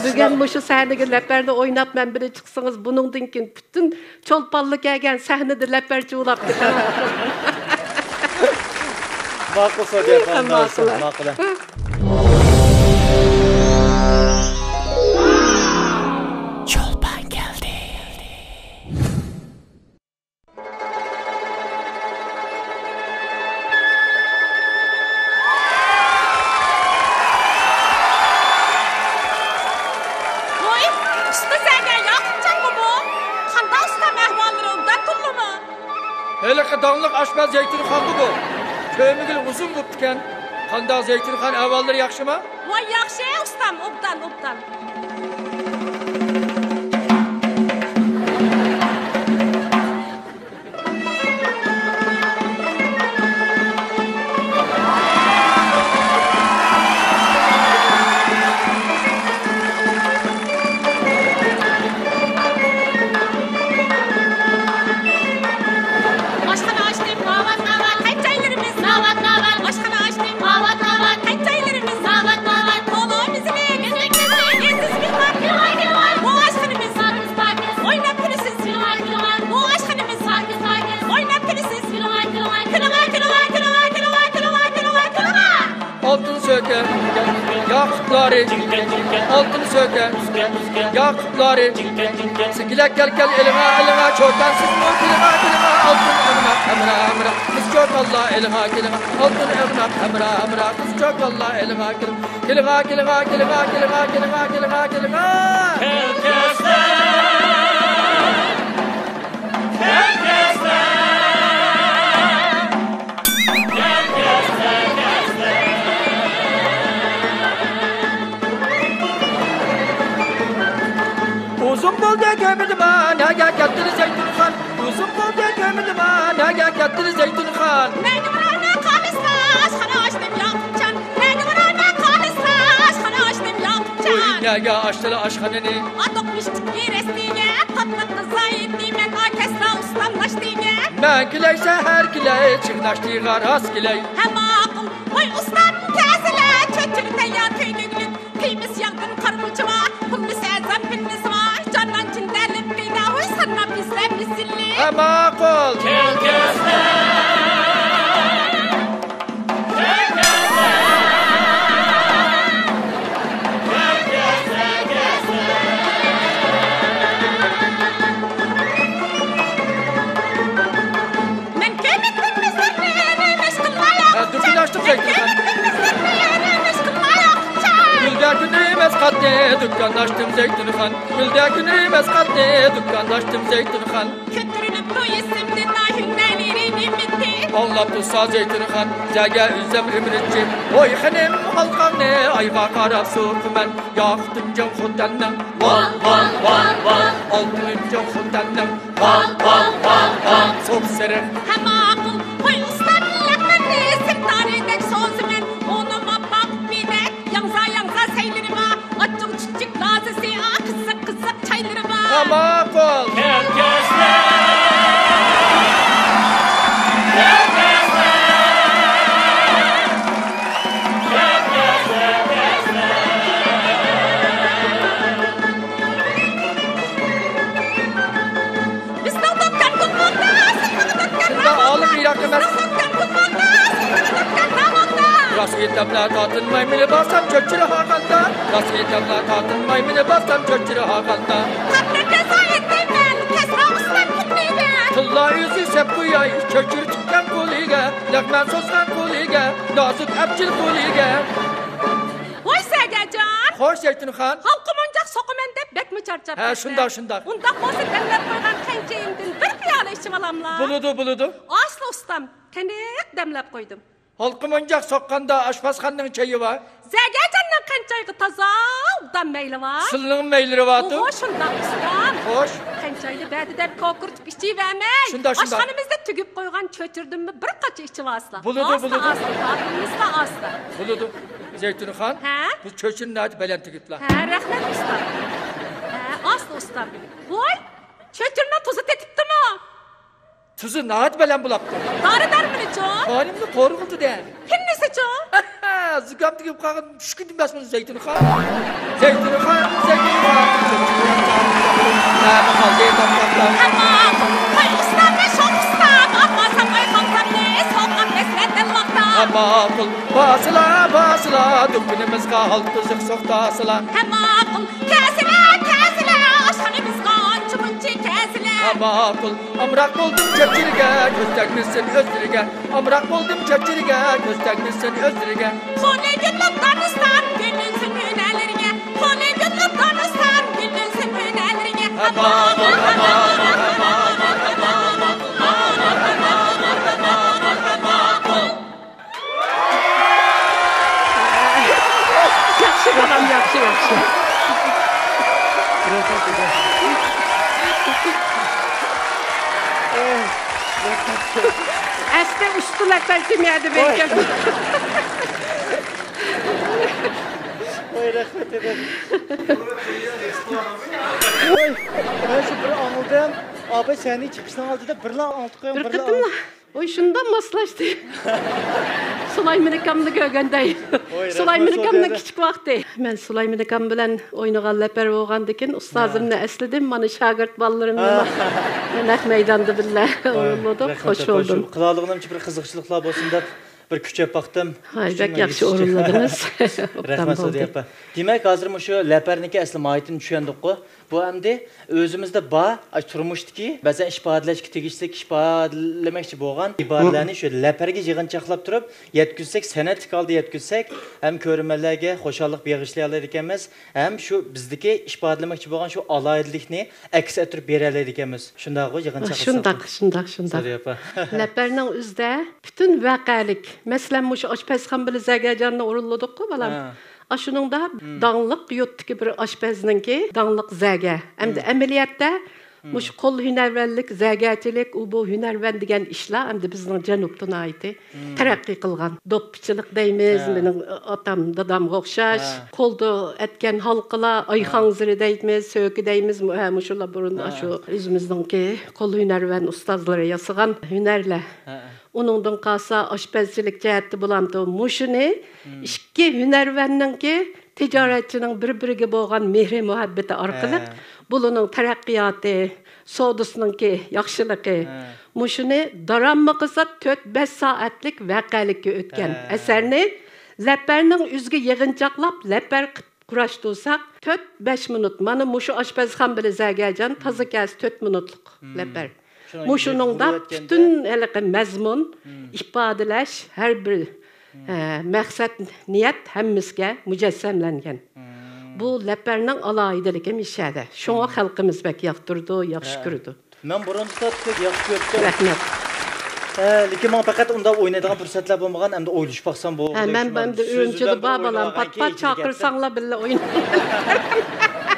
بۈگۈن مۇشۇ سەھنىگە لەپەردە ئويناپ مەن بىلەن چىقسىڭىز، بۇنىڭدىن كېيىن پۈتۈن چولپانلار كەلگەن سەھنىدە لەپەر چۇۋۇلاپ كېتىدۇ. ماقۇل، سودىيە خانىم، ماقۇل. ماقۇل. چولپان كەلدى. ۋوي، ئۇستا سەگە ياقۇپجانمۇ بۇ؟ قانداق ئۇستام، ئەھۋاللىرى ئوبدان تۇرلىمۇ؟ ھېلىقى داڭلىق ئاشپەز زەيتۇنخانمۇ بۇ؟ كۆرمىگىلى ئۇزۇن بوپتىكەن. قانداق زەيتۇنخان، ئەھۋاللىرى ياخشىمۇ؟ ۋاي ياخشى ئۇستام، ئوبدان، ئوبدان. ئاشخانا ئاچتىم، ناۋات، ناۋات، قەيت جايلىرىمىز، ناۋات، ناۋات، ئاشخانا ئاچتىم، ناۋات، ناۋات، قەيت جايلىرىمىز، ناۋات، ناۋات، تولا بىزنىڭ، بىزنىڭ، بىزنىڭ، ئېزىز مېھمان، كېلىڭلار، كېلىڭلار، بۇ ئاشخانىمىز، پاكىز، پاكىز، ئويناپ كۈلىسىز، كېلىڭلار، كېلىڭلار، بۇ ئاشخانىمىز، پاكىز، پاكىز، ئويناپ كۈلىسىز، كېلىڭلار، كېلىڭلار، كېلىڭلار، كېلىڭلار. ئالتۇن سۆكە ياقۇتلارى، ئالتۇن سۆكە ياقۇتلارى. سىڭگىلەك كەل، كەل، ئېلىڭا، ئېلىڭا، چوكانسىزمۇ، كېلىڭا، كېلىڭا، ئالتۇن ئەغناق، ھەمرا، ھەمرا، قىز چوكانلار، ئېلىڭا، كېلىڭا، ئالتۇن ئەغناق، ھەمرا، ھەمرا، قىز چوكانلار، ئېلىڭا، كېلىڭا، كېلىڭا، كېلىڭا، كېلىڭا. ئۇزۇن بولدى كۆرمىدىم، نەگە كەتتى زەيتۇنخان؟ ئۇزۇن بولدى كۆرمىدىم، نەگە كەتتى زەيتۇنخان؟ نەگە بارارمەن خالىستا، ئاشخانا ئاچتىم ياقۇپجان. نەگە بارارمەن خالىستا، ئاشخانا ئاچتىم ياقۇپجان. ئۆي نەگە ئاچتىلا ئاشخانىنى؟ ئاتۇق مىشتىكى رەستىگە، تاتلىق قىزايتتى مەن ئاكەسلا ئۇستام ناشتىگە. مەن كېلەي سەھەر كېلەي، چىغ ناشتىغا راست كېلەي. ھە ماقۇل، ۋاي ئۇستام كەلسىلە، چۆچۈرە تەييار كۆيدۈكلۈك. قىيمىس ياغدىن قارمۇچىغا، پۇلمىس ئەزەم پىننىسىغا، جانان چىندەلىپ قىيدا، ھوي ساناپ يۈزلەپ يۈزۈللى. ھە ماقۇل. كەل كەلسە. دۇكان ئاچتىم زەيتۇنخان، گۈلدەك ھۈنىرىم ئەسقاتتى، دۇكان ئاچتىم زەيتۇنخان. كۆتۈرۈلۈپتۇ ئېسىمدىن ھۈنەرلىرى نېمىتى. ئاڭلاپ تۇرسا زەيتۇنخان، زەگە ئۈزەم ئىمرىتچى. ھوي خېنىم، ھالقاڭنى ئايغا قاراپ سوقىمەن، ياقتىم جان خوتەننىڭ، ۋال، ۋال، ۋال، ۋال. ئالتۇنۇم جان خوتەننىڭ، ۋال، ۋال، ۋال، ۋال. سوپسېرىق. ھە ماقۇل، قوي ئۇستام، لەقمەمنى سىرتارىدەك سوزىمەن، ئۇنىما باقپىدەك. ياڭزا، ياڭزا سەيلىرى بار، ئاچچىق چۈچۈك لازىسى، ئا، قىزىق، قىزىق چايلىرى بار. ھە ماقۇل. كەلگەسلەر! كەلگەسلەر! كەلگەسلەر! بىزنىڭ دۇكان گۈلماندا، سىزنىڭ دۇكان شۇنداق ئالىم يىراق ئەمەس. بىزنىڭ دۇكان گۈلماندا، سىزنىڭ دۇكان داۋاندا. راست ئېيتاملا تارتىنماي مېنى بارسام چۆچۈرە ھاغاندا. راست ئېيتاملا تارتىنماي مېنى بارسام چۆچۈرە ھاغاندا. تارتىپ رىزا ئېتىمەن، كەسرا ئۇستام كۈنلىگە. تىللا ئۆزى سەپ قوياي، چۆچۈرە تىككەن قولىگە، لەغمەن سوزغان قولىگە، نازۇك ئەپچىل قولىگە. ۋاي سەگەجان! خوش، زەيتۇنخان. ھالقا مونجاق سوقىمەن دەپ بەكمۇ چارچاپ ھە، كەتتىڭ. شۇنداق، شۇنداق. ئۇنداق بولسا دەملەپ قويغان قەنت چېيىمدىن بىر پىيالە ئىچىۋالاملا. بولىدۇ، بولىدۇ. ئاسلا ئۇستام، قېنىق دەملەپ قويدۇم. ھالقا مونجاق سوققاندا ئاشپازخاننىڭ چېيى بار. زەگەجاننىڭ قەنت چايىغا تازا ئوبدان مەيلى بار. سىلىنىڭ مەيلىرى بارتۇ. ئوھو، شۇنداق ئۇستام. خوش. قەنت چاينى بەدە دەپ كوكۇرتۇپ ئىچىۋەرمەي، شۇنداق، شۇنداق. ئاشخانىمىزدا تۈگۈپ قويغان چۆچۈرىدىنمۇ بىر قاچا ئىچىۋالسىلا. بولىدۇ، ئاستا، بولىدۇ. ئاستا، تاپىمىزلا ئاستا. بولىدۇ. زەيتۇنخان، ھە؟ بۇ چۆچۈرىنى نەدە بەلەن تېگىپلا؟ ھە، رەھمەت ئۇستام. ھە، ئاستا ئۇستام. ۋاي، چۆچۈرىنىڭ تۇزى تېتىپتىمۇ؟ تۇزى ناھايىتى بەلەن بولاپتۇ. دارى دەرمىنىچۇ؟ خانىمنى قورۇغۇتىدە. پىننىسىچۇ؟ زۇكام تېگىپ قالغان چۈشكۈندىن بەس بولدى زەيتۇنخان. زەيتۇنخان، زەيتۇنخان. نەمە قالدى تاپتاپتا. ھەمماقۇل، قوي ئۇستام، شوق ئۇستام، ئاپا ساقاي خالتامنى، سوققان بەسلەندىن ۋاقتا. ھەمماقۇل، باسىلا، باسىلا، دۇكىنىمىزغا ھالقىزىق سوقتاسىلا. ھەمماقۇل، كەلسىلە، كەلسىلە، ئاشخانىمىزغا ئانچە مۇنچە كەلسىلە. ھەمماقۇل، ئامراق بولدۇم چۆچۈرىگە، كۆز تەگمىسۇن ئۆزلىرىگە. ئامراق بولدۇم چۆچۈرىگە، كۆز تەگمىسۇن ئۆزلىرىگە. قولى گۈللۈك دانىستان، گۈللەنسۇن ھۈنەرلىرىگە. قولى گۈللۈك دانىستان، گۈللەنسۇن ھۈنەرلىرىگە. ھەمماقۇل، ھەمماقۇل، ھەمماقۇل، ھەمماقۇل، ھەمماقۇل، ھەمماقۇل. ياخشى بالام، ياخشى، ياخشى. ئەسلى ئۇستا لەپەر دېمەيدۇ بەلكىم. ۋاي، رەھمەت ئەدەم. ۋاي، مەن شۇ بىر ئاڭلىدىم. ئاباي سەھنىگە چىقىشنىڭ ئالدىدا بىرلا ئاڭلىتىپ قويۇڭ، بىر بىرلا قېتىملا. ئوي، شۇنداق ماسلاشتى. سۇلايمان ئاكامنى كۆرگەندەي. ۋاي، رەھمەت سۇلايمان ئاكامنىڭ سوپىيەدە. كىچىك ۋاقتى. مەن سۇلايمان ئاكام بىلەن ئوينىغان لەپەر بولغاندىكىن، ئۇستازىمنى ھە. ئەسلىدىم. مانا شاگىرت بالىلىرىمنى ھە. نەق مەيداندا بىللە ۋاي، ئورۇنلىدۇق. رەھمەت خوش ئاپا، بولدۇم. شۇ قىلالىغىنىمچە بىر قىزىقچىلىقلار بولسۇن دەپ بىر كۈچەپ باقتىم. ھاي، بەك ياخشى ئورۇنلىدىڭىز. ئوبدان رەھمەت بولدى. سودىيە ئاپا. دېمەك، ھازىر مۇشۇ لەپەرنىڭكى ئەسلى ماھىيىتىنى چۈشەندۇققۇ. بۇ ئەمدى ئۆزىمىزدە بار، ئاشۇ تۇرمۇشتىكى بەزەن ئىپادىلەشكە تېگىشلىك ئىپادىلىمەكچى بولغان ئىبارىلەرنى شۇ لەپەرگە يىغىنچاقلاپ تۇرۇپ يەتكۈزسەك، سەنئەتلىك ھالدا يەتكۈزسەك، ھەم كۆرۈرمەنلەرگە خۇشاللىق بېغىشلىيالايدىكەنمىز، ھەم شۇ بىزدىكى ئىپادىلىمەكچى بولغان شۇ ئالاھىدىلىكنى ئەكس ئەتتۈرۈپ بېرەلەيدىكەنمىز. شۇنداقغۇ، يىغىنچاق قىلساق. شۇنداق، شۇنداق، شۇنداق. سورىيا ئاپا. لەپەرنىڭ ئۆزىدە پۈتۈن ۋەقەلىك، مەسىلەن، مۇشۇ ئاشپەزخان بىلەن زەگەرجاننى ئورۇنلىدۇققۇ، بالام. ھە. ئاشۇنىڭدا مم. داڭلىق يۇرتتىكى بىر ئاشپەزنىڭكى داڭلىق زەگە. ئەمدى مم. ئەمەلىيەتتە مم. مۇشۇ قول ھۈنەرۋەنلىك، زەگەچىلىك، ئۇ بۇ ھۈنەرۋەن دېگەن ئىشلار ئەمدى بىزنىڭ جەنۇبتا ناھايىتى مم. تەرەققىي قىلغان. دوپپىچىلىق دەيمىز، ھە. مېنىڭ ئاتام، دادامغا ئوخشاش. ھە. قولدا ئەتكەن ھالقىلار، ئاي ھە. خەنزىرى دەيمىز، سۆكە دەيمىز، مۇ-، ھە، مۇشۇلار بۇرۇن ھە. ئاشۇ ئۆزىمىزنىڭكى قول ھۈنەرۋەن ئۇستازلىرى ياسىغان ھۈنەرلەر. ھە. ئۇنىڭدىن قالسا، ئاشپەزچىلىك جەھەتتە بولامدۇ؟ مۇشۇنى مم. ئىككى ھۈنەرۋەننىڭكى، تىجارەتچىنىڭ بىر-بىرىگە بولغان مېھرى-مۇھەببىتى ئارقىلىق ھە. بۇلارنىڭ تەرەققىياتى، سودىسىنىڭكى ياخشىلىقى، ھە. مۇشۇنى داراممۇ قىلسا تۆت-بەش سائەتلىك ۋەقەلىككە ئۆتكەن ھە. ئەسەرنى لەپەرنىڭ ئۆزىگە يىغىنچاقلاپ، لەپەر قىلىپ قۇراشتۇرساق، تۆت-بەش مىنۇت، مانا مۇشۇ ئاشپەزخان بىلەن زەگەرجان تازا كەلسە تۆت مىنۇتلۇق مم. لەپەر. شۇنىڭ مۇشۇنىڭدا يىغىلىۋەتكەندە پۈتۈن ھېلىقى مەزمۇن، مم. ئىپادىلەش، ھەر بىر، مم. ئە، مەقسەت، نىيەت ھەممىسىگە مۇجەسسەملەنگەن. مم. بۇ لەپەرنىڭ ئالاھىدىلىكى مىشەدە. شۇڭا خەلقىمىز بەك ياقتۇرىدۇ، ياخشى كۆرىدۇ. مەن بۇرۇنقىدا بەك ياخشى كۆرۈپتىم. رەھمەت. ھە، لېكىن ماڭا پەقەت ئۇنداق ئوينايدىغان پۇرسەتلەر بولمىغان، ئەمدى ئويلىشىپ باقسام بۇ. ھە، مەن ئەمدى ئۈرۈمچىدە بار بالام، پات-پات چاقىرساڭلار بىللە ئوينايمىز.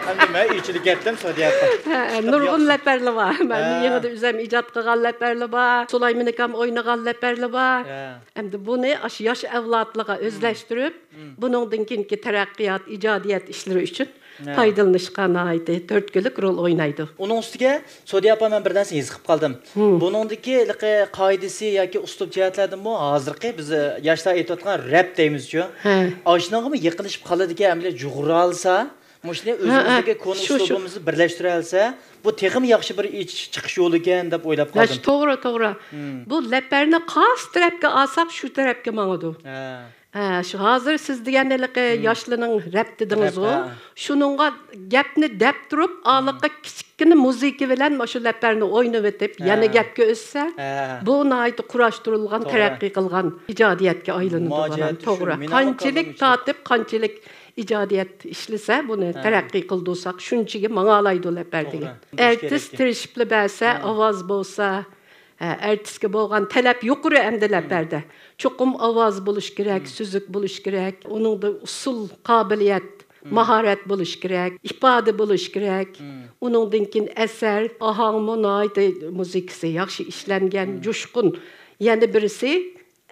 ئەمدى مەن ئېچىلىپ كەتتىم، سودىيە ئاپا. ھە، ھە، نۇرغۇن لەپەرلەر بار. مەن يېڭىدا ئۆزۈم ئىجاد قىلغان لەپەرلەر بار، سۇلايمان ئاكام ئوينىغان لەپەرلەر بار. ھە. ئەمدى بۇنى ئاشۇ ياش ئەۋلادلارغا ئۆزلەشتۈرۈپ، بۇنىڭدىن كېيىنكى تەرەققىيات، ئىجادىيەت ئىشلىرى ئۈچۈن پايدىلىنىشقا ناھايىتى تۈرتكىلىك رول ئوينايدۇ. ئۇنىڭ ئۈستىگە، سودىيە ئاپا، مەن بىر نەرسە ھېس قىلىپ قالدىم. بۇنىڭدىكى ھېلىقى قائىدىسى ياكى ئۇسلۇب جەھەتلەردىنمۇ ھازىرقى بىز، ئە، ياشلار ئېيتىۋاتقان رەپ دەيمىزچۇ؟ ھە. ئاشۇنىڭغىمۇ يېقىنلىشىپ قالىدىكەن، ئەمەلىيەت جۇغۇرالىسا، مۇشۇنى ھە، ھە. ئۆزىمىزدىكى كونا شۇ، شۇ. ئۇسلۇبىمىزنى بىرلەشتۈرەلىسە، بۇ تېخىمۇ ياخشى بىر ئىچ-، چىقىش يولىكەن دەپ ئويلاپ قالدىم. توغرا، توغرا. بۇ لەپەرنى قايسى تەرەپكە ئالساق، شۇ تەرەپكە ماڭىدۇ. ھە. ھە، شۇ ھازىر سىز دېگەن ھېلىقى ياشلىنىڭ رەپ دېدىڭىزغۇ، رەپ، ھە. شۇنىڭغا گەپنى دەپ تۇرۇپ، ھالقا كىچىككىنە مۇزىكا بىلەن مانا شۇ لەپەرنى ئوينىۋېتىپ، ھە. يەنە گەپكە ئۆتسە، ھە. بۇ ناھايىتى قۇراشتۇرۇلغان، توغرا. تەرەققىي قىلغان ئىجادىيەتكە ئايلىنىدۇ، بالام. توغرا. قانچىلىك تارتىپ، قانچىلىك ئىجادىيەت ئىشلىسە، بۇنى ھە. تەرەققىي قىلدۇرساق، شۇنچىكى ماڭالايدۇ لەپەر دېگەن. توغرا. ئارتىس تىرىشىپلا بەرسە، ھە. ئاۋاز بولسا، ھە، ئارتىسقا بولغان تەلەپ يۇقىرى ئەمدى لەپەردە. چوقۇم ئاۋاز بولۇش كېرەك، سۈزۈك بولۇش كېرەك. ئۇنىڭدا ئۇسسۇل، قابىلىيەت، ماھارەت بولۇش كېرەك، ئىپادە بولۇش كېرەك. ئۇنىڭدىن كېيىن ئەسەر، ئاھاڭمۇ ناھايىتى مۇزىكىسى ياخشى ئىشلەنگەن، جۇشقۇن. يەنە بىرسى،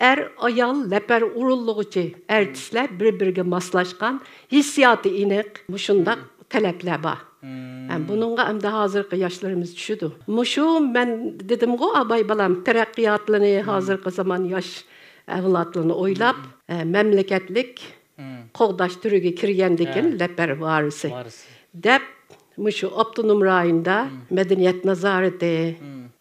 ئەر-ئايال لەپەر ئورۇنلىغۇچى ئارتىسلار بىر-بىرىگە ماسلاشقان، ھېسسىياتى ئېنىق، مۇشۇنداق تەلەپلەر بار. ھەم بۇنىڭغا ئەمدى ھازىرقى ياشلىرىمىز چۈشىدۇ. مۇشۇ مەن دېدىمغۇ، ئاباي بالام، تەرەققىياتلىرىنى، ھازىرقى زامان ياش ئەۋلادلىرىنى ئويلاپ، ئە، مەملىكەتلىك قوغداش تۈرىگە كىرگەندىكىن لەپەر ۋارىسى دەپ، مۇشۇ ئاپتونوم رايوندا مەدەنىيەت نازارىتى،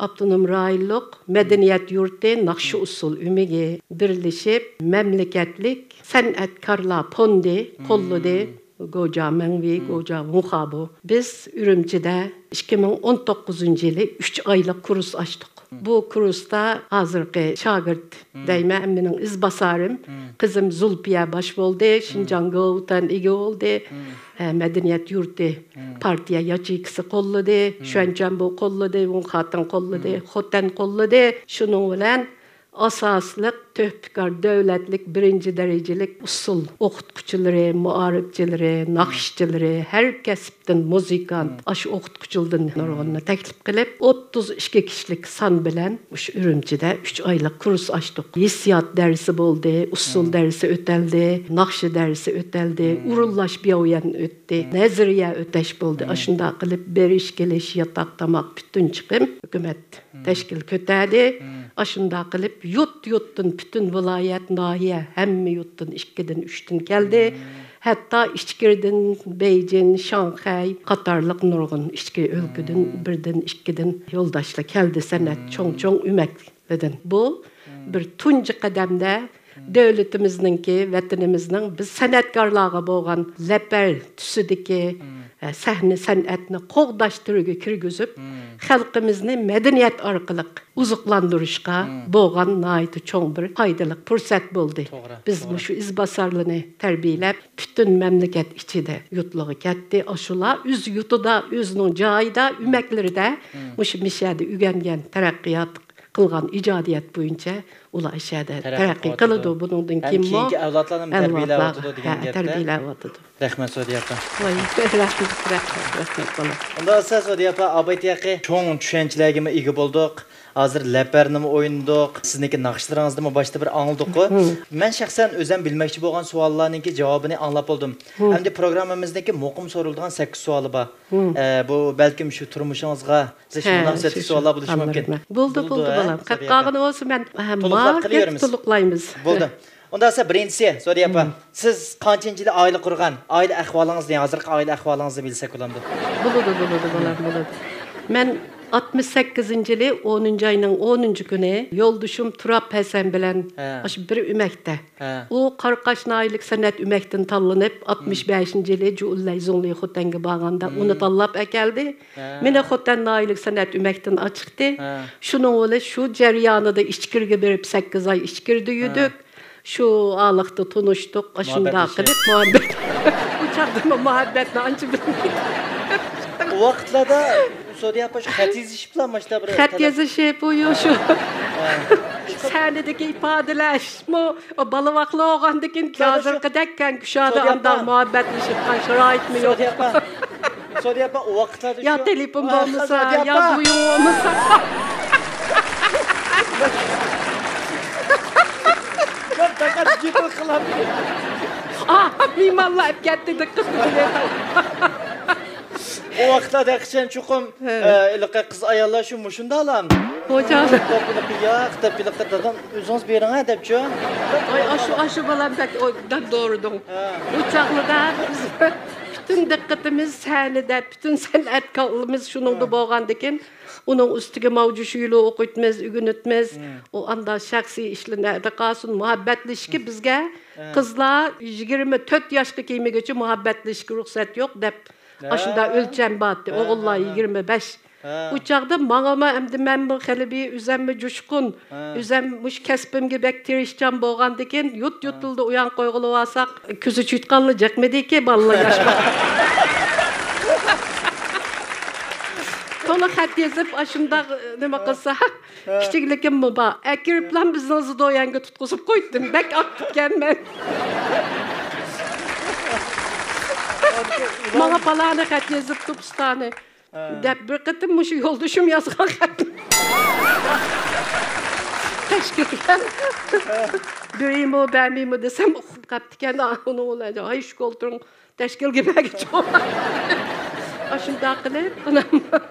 ئاپتونوم رايونلۇق مەدەنىيەت يۇرتى، ناخشا ئۇسسۇل ئۆمىكى بىرلىشىپ، مەملىكەتلىك سەنئەتكارلار فوندى قوللىدى. گوجيا مىڭۋېي، گوجيا ۋۇڭخابۇ. بىز ئۈرۈمچىدە ئىككى مىڭ ئون توققۇزىنچى يىلى ئۈچ ئايلىق كۇرس ئاچتۇق. بۇ كۇرستا ھازىرقى شاگىرت دەيمەن، مېنىڭ ئىزباسارىم، قىزىم زۇلپىيە باش بولدى، شىنجاڭ گوۋۇتەن ئىگە بولدى، ھە، مەدەنىيەت يۇرتى پارتىيە ياچېيكىسى قوللىدى، شۈەنچەنبۇ قوللىدى، ۋۇڭخاتىڭ قوللىدى، خوتەن قوللىدى. شۇنىڭ بىلەن ئاساسلىق تۆھپىكار دۆلەتلىك بىرىنچى دەرىجىلىك ئۇسسۇل ئوقۇتقۇچىلىرى، مۇئارىپچىلىرى، ناخشىچىلىرى، ھەر كەسىپتىن مۇزىكانت، ئاشۇ ئوقۇتقۇچىلىرىدىن نۇرغۇننى تەكلىپ قىلىپ، ئوتتۇز ئىككى كىشىلىك سان بىلەن مۇشۇ ئۈرۈمچىدە ئۈچ ئايلىق كۇرس ئاچتۇق. ھېسسىيات دەرسى بولدى، ئۇسسۇل دەرسى ئۆتەلدى، ناخشا دەرسى ئۆتەلدى، ئورۇنلاش بىياۋيەن ئۆتتى، نەزەرىيە ئۆتەش بولدى. ئاشۇنداق قىلىپ بېرىش، كېلىش، ياتاق، تاماق، پۈتۈن چىقىم ھۆكۈمەت تەشكىل كۆتەردى. ئاشۇنداق قىلىپ يۇرت-يۇرتتىن، پۈتۈن ۋىلايەت، ناھىيە، ھەممە يۇرتتىن ئىككىدىن، ئۈچتىن كەلدى. ھەتتا ئىچكىرىدىن بېيجىڭ، شاڭخەي قاتارلىق نۇرغۇن ئىچكىرى ئۆلكىدىن بىردىن، ئىككىدىن يولداشلار كەلدى، سەنئەت چوڭ-چوڭ ئۆمەكلىدىن. بۇ بىر تۇنجى قەدەمدە دۆلىتىمىزنىڭكى، ۋەتىنىمىزنىڭ بىز سەنئەتكارلارغا بولغان لەپەر تۈسىدىكى، ئە، سەھنە سەنئەتنى قوغداش تۈرىگە كىرگۈزۈپ، خەلقىمىزنى مەدەنىيەت ئارقىلىق ئوزۇقلاندۇرۇشقا بولغان ناھايىتى چوڭ بىر پايدىلىق پۇرسەت بولدى. بىز مۇشۇ ئىزباسارلىرىنى تەربىيەلەپ، پۈتۈن مەملىكەت ئىچىدە يۇرتلىرىغا كەتتى. ئاشۇلار ئۆز يۇرتىدا، ئۆزىنىڭ جايىدا، ئۆمەكلىرىدە مۇشۇ مىشەدە ئۆگەنگەن، تەرەققىيات قىلغان ئىجادىيەت بويىچە ئۇلار ئىشەدە تەرەققىي قىلىدۇ. بۇنىڭدىن كېيىنمۇ كېيىنكى ئەۋلادلارنى تەربىيەلەۋاتىدۇ دېگەن گەپتە. تەربىيەلەۋاتىدۇ. رەھمەت، سودىيە ئاپا. ۋاي، رەھمەت، رەھمەت، رەھمەت، بالام. ئۇنداق بولسا، سودىيە ئاپا، ئابايتى ھەققى چوڭ چۈشەنچىلەرگىمۇ ئىگە بولدۇق. ھازىر لەپەرنىمۇ ئوينىدۇق. سىزنىڭكى ناخشىلىرىڭىزنىمۇ باشتا بىر ئاڭلىدۇققۇ. مەن شەخسەن ئۆزۈم بىلمەكچى بولغان سوئاللارنىڭكى جاۋابىنى ئاڭلاپ بولدۇم. ئەمدى پروگراممىمىزنىڭكى مۇقىم سورىلىدىغان سەككىز سوئالى بار. ئە، بۇ بەلكىم شۇ تۇرمۇشىڭىزغا زىچ مۇناسىۋەتلىك سوئاللار بولۇشى مۇمكىن. بولدى، بولدى، بالام. قالغىنى بولسا مەن، ھە، مۇۋاپىق تولۇقلايمىز. بولدى. ئۇنداق دېسە، بىرىنچىسى، سودىيە ئاپا، سىز قانچىنچى يىلى ئائىلە قۇرغان؟ ئائىلە ئەھۋالىڭىزنى، ھازىرقى ئائىلە ئەھۋالىڭىزنى بىلسەك بولامدۇ؟ بولىدۇ، بولىدۇ، بالام، بولىدۇ. مەن ئاتمىش سەككىزىنچى يىلى ئونىنچى ئاينىڭ ئونىنچى كۈنى يولدىشىم تۇراب ھەسەن بىلەن ئاشۇ بىر ئۆمەكتە. ئۇ قاراقاش ناھىيەلىك سەنئەت ئۆمەكتىن تاللىنىپ، ئاتمىش بەشىنچى يىلى جۇئۇللەي زۇڭلى خوتەنگە بارغاندا ئۇنى تاللاپ ئەكەلدى. مېنى خوتەن ناھىيەلىك سەنئەت ئۆمەكتىن ئاچىقتى. شۇنىڭ بىلەن شۇ جەريانىدا ئىچكىرىگە بېرىپ سەككىز ئاي ئىچكىرىدە يۈردۇق. شۇ ئارىلىقتا تونۇشتۇق. ئاشۇنداق قىلىپ مۇھەببەت. مۇھەببەتنى ئانچە بىلمەيدۇ. ئۇ ۋاقىتلاردا سودىيە ئاپا شۇ خەت يېزىشىپلا ماشتا بىر خەت تەلەپ- يېزىشىپ، ئۇ يو-، شۇ ھە. سەھنىدىكى ئىپادىلەشمۇ، بالا ۋاقلار بولغاندىكىن سودىيە شۇ- ھازىرقىدەك كەڭ كۇشادە سودىيە ئانداق ئاپا. مۇھەببەتلىشىدىغان شارائىتمۇ يوق. سودىيە ئاپا، سودىيە ئپا، ئۇ ۋاقىتلاردا يا شۇ تېلېفون ۋاي، بولمىسا، سودىيە يا ئاپا. بۇيۇڭ بولمىسا. مەن پەقەت جىپىل قىلامدىم. ئاھ، مېھمانلار ئەپ كەتتى، دىققىتىڭلار. ئۇ ۋاقىتلاردا ھەقىچان چوقۇم، ھە. ئە، ھېلىقى قىز ئاياللار شۇ مۇشۇنداقلا. خوجام. دەپ ھېلىقى ياق، دەپ ھېلىقى دادام، ئۆزىڭىز بېرىڭە، دەپچۇ. ۋاي، ئاشۇ، ئاشۇ بالام بەك، ئو، دەپ دورىدىڭ. ھە. ئۇ چاغلىدا بىز پۈتۈن دىققىتىمىز سەھنىدە، پۈتۈن سەنئەتكارلىرىمىز شۇنىڭدا ھە. بولغاندىكىن، ئۇنىڭ ئۈستىگە ماۋجۇ شۈيلۇ ئوقۇيتىمىز، ئۆگىنىتىمىز. ھە. ئۇ ئاندا شەخسىي ئىشلىرى نەدە قالسۇن، مۇھەببەتلىشىشكە بىزگە ھە. قىزلار يىگىرمە تۆت ياشقا كەلمىگۈچە مۇھەببەتلىشىشكە رۇخسەت يوق، دەپ ھە. ئاشۇنداق ئۆلچەم بارتى. ھە، ئوغۇللار ھە، ھە. يىگىرمە بەش. ھە. ئۇ چاغدا ماڭىمۇ ئەمدى مەنمۇ خېلى بىر ئۆزەممۇ جۇشقۇن، ھە. ئۆزەم مۇشۇ كەسپىمگە بەك تىرىشچان بولغاندىكىن، يۇت ھە. يۇتۇلدا ئۇيان قويغىلى بارساق، كۆزى چۈيتقانلا جىقمىدىكى بالىلار ياش. تولا خەت يېزىپ، ئاشۇنداق نېمە قىلسا، ھە. كىچىكلىكىممۇ بار. ئەكىرىپلا بىزنىڭ زىدويەنگە تۇتقۇزۇپ قويدۇم. بەك ئاكتىپكەن مەن. ماڭا پالانى خەت يېزىپتۇ، پۇستانى. ھە. دەپ بىر قېتىم مۇشۇ يولدىشىم يازغان خەت. تەشكىلگە. بېرەيمۇ، بەرمەيمۇ دېسەم، ئۇقۇپ قاپتىكەن. ئۇنىڭ بىلەن، ھاي، شۇ كولتۇرۇڭ تەشكىلگە بەرگۈچى. ئاشۇنداق قىلىپ، ئانام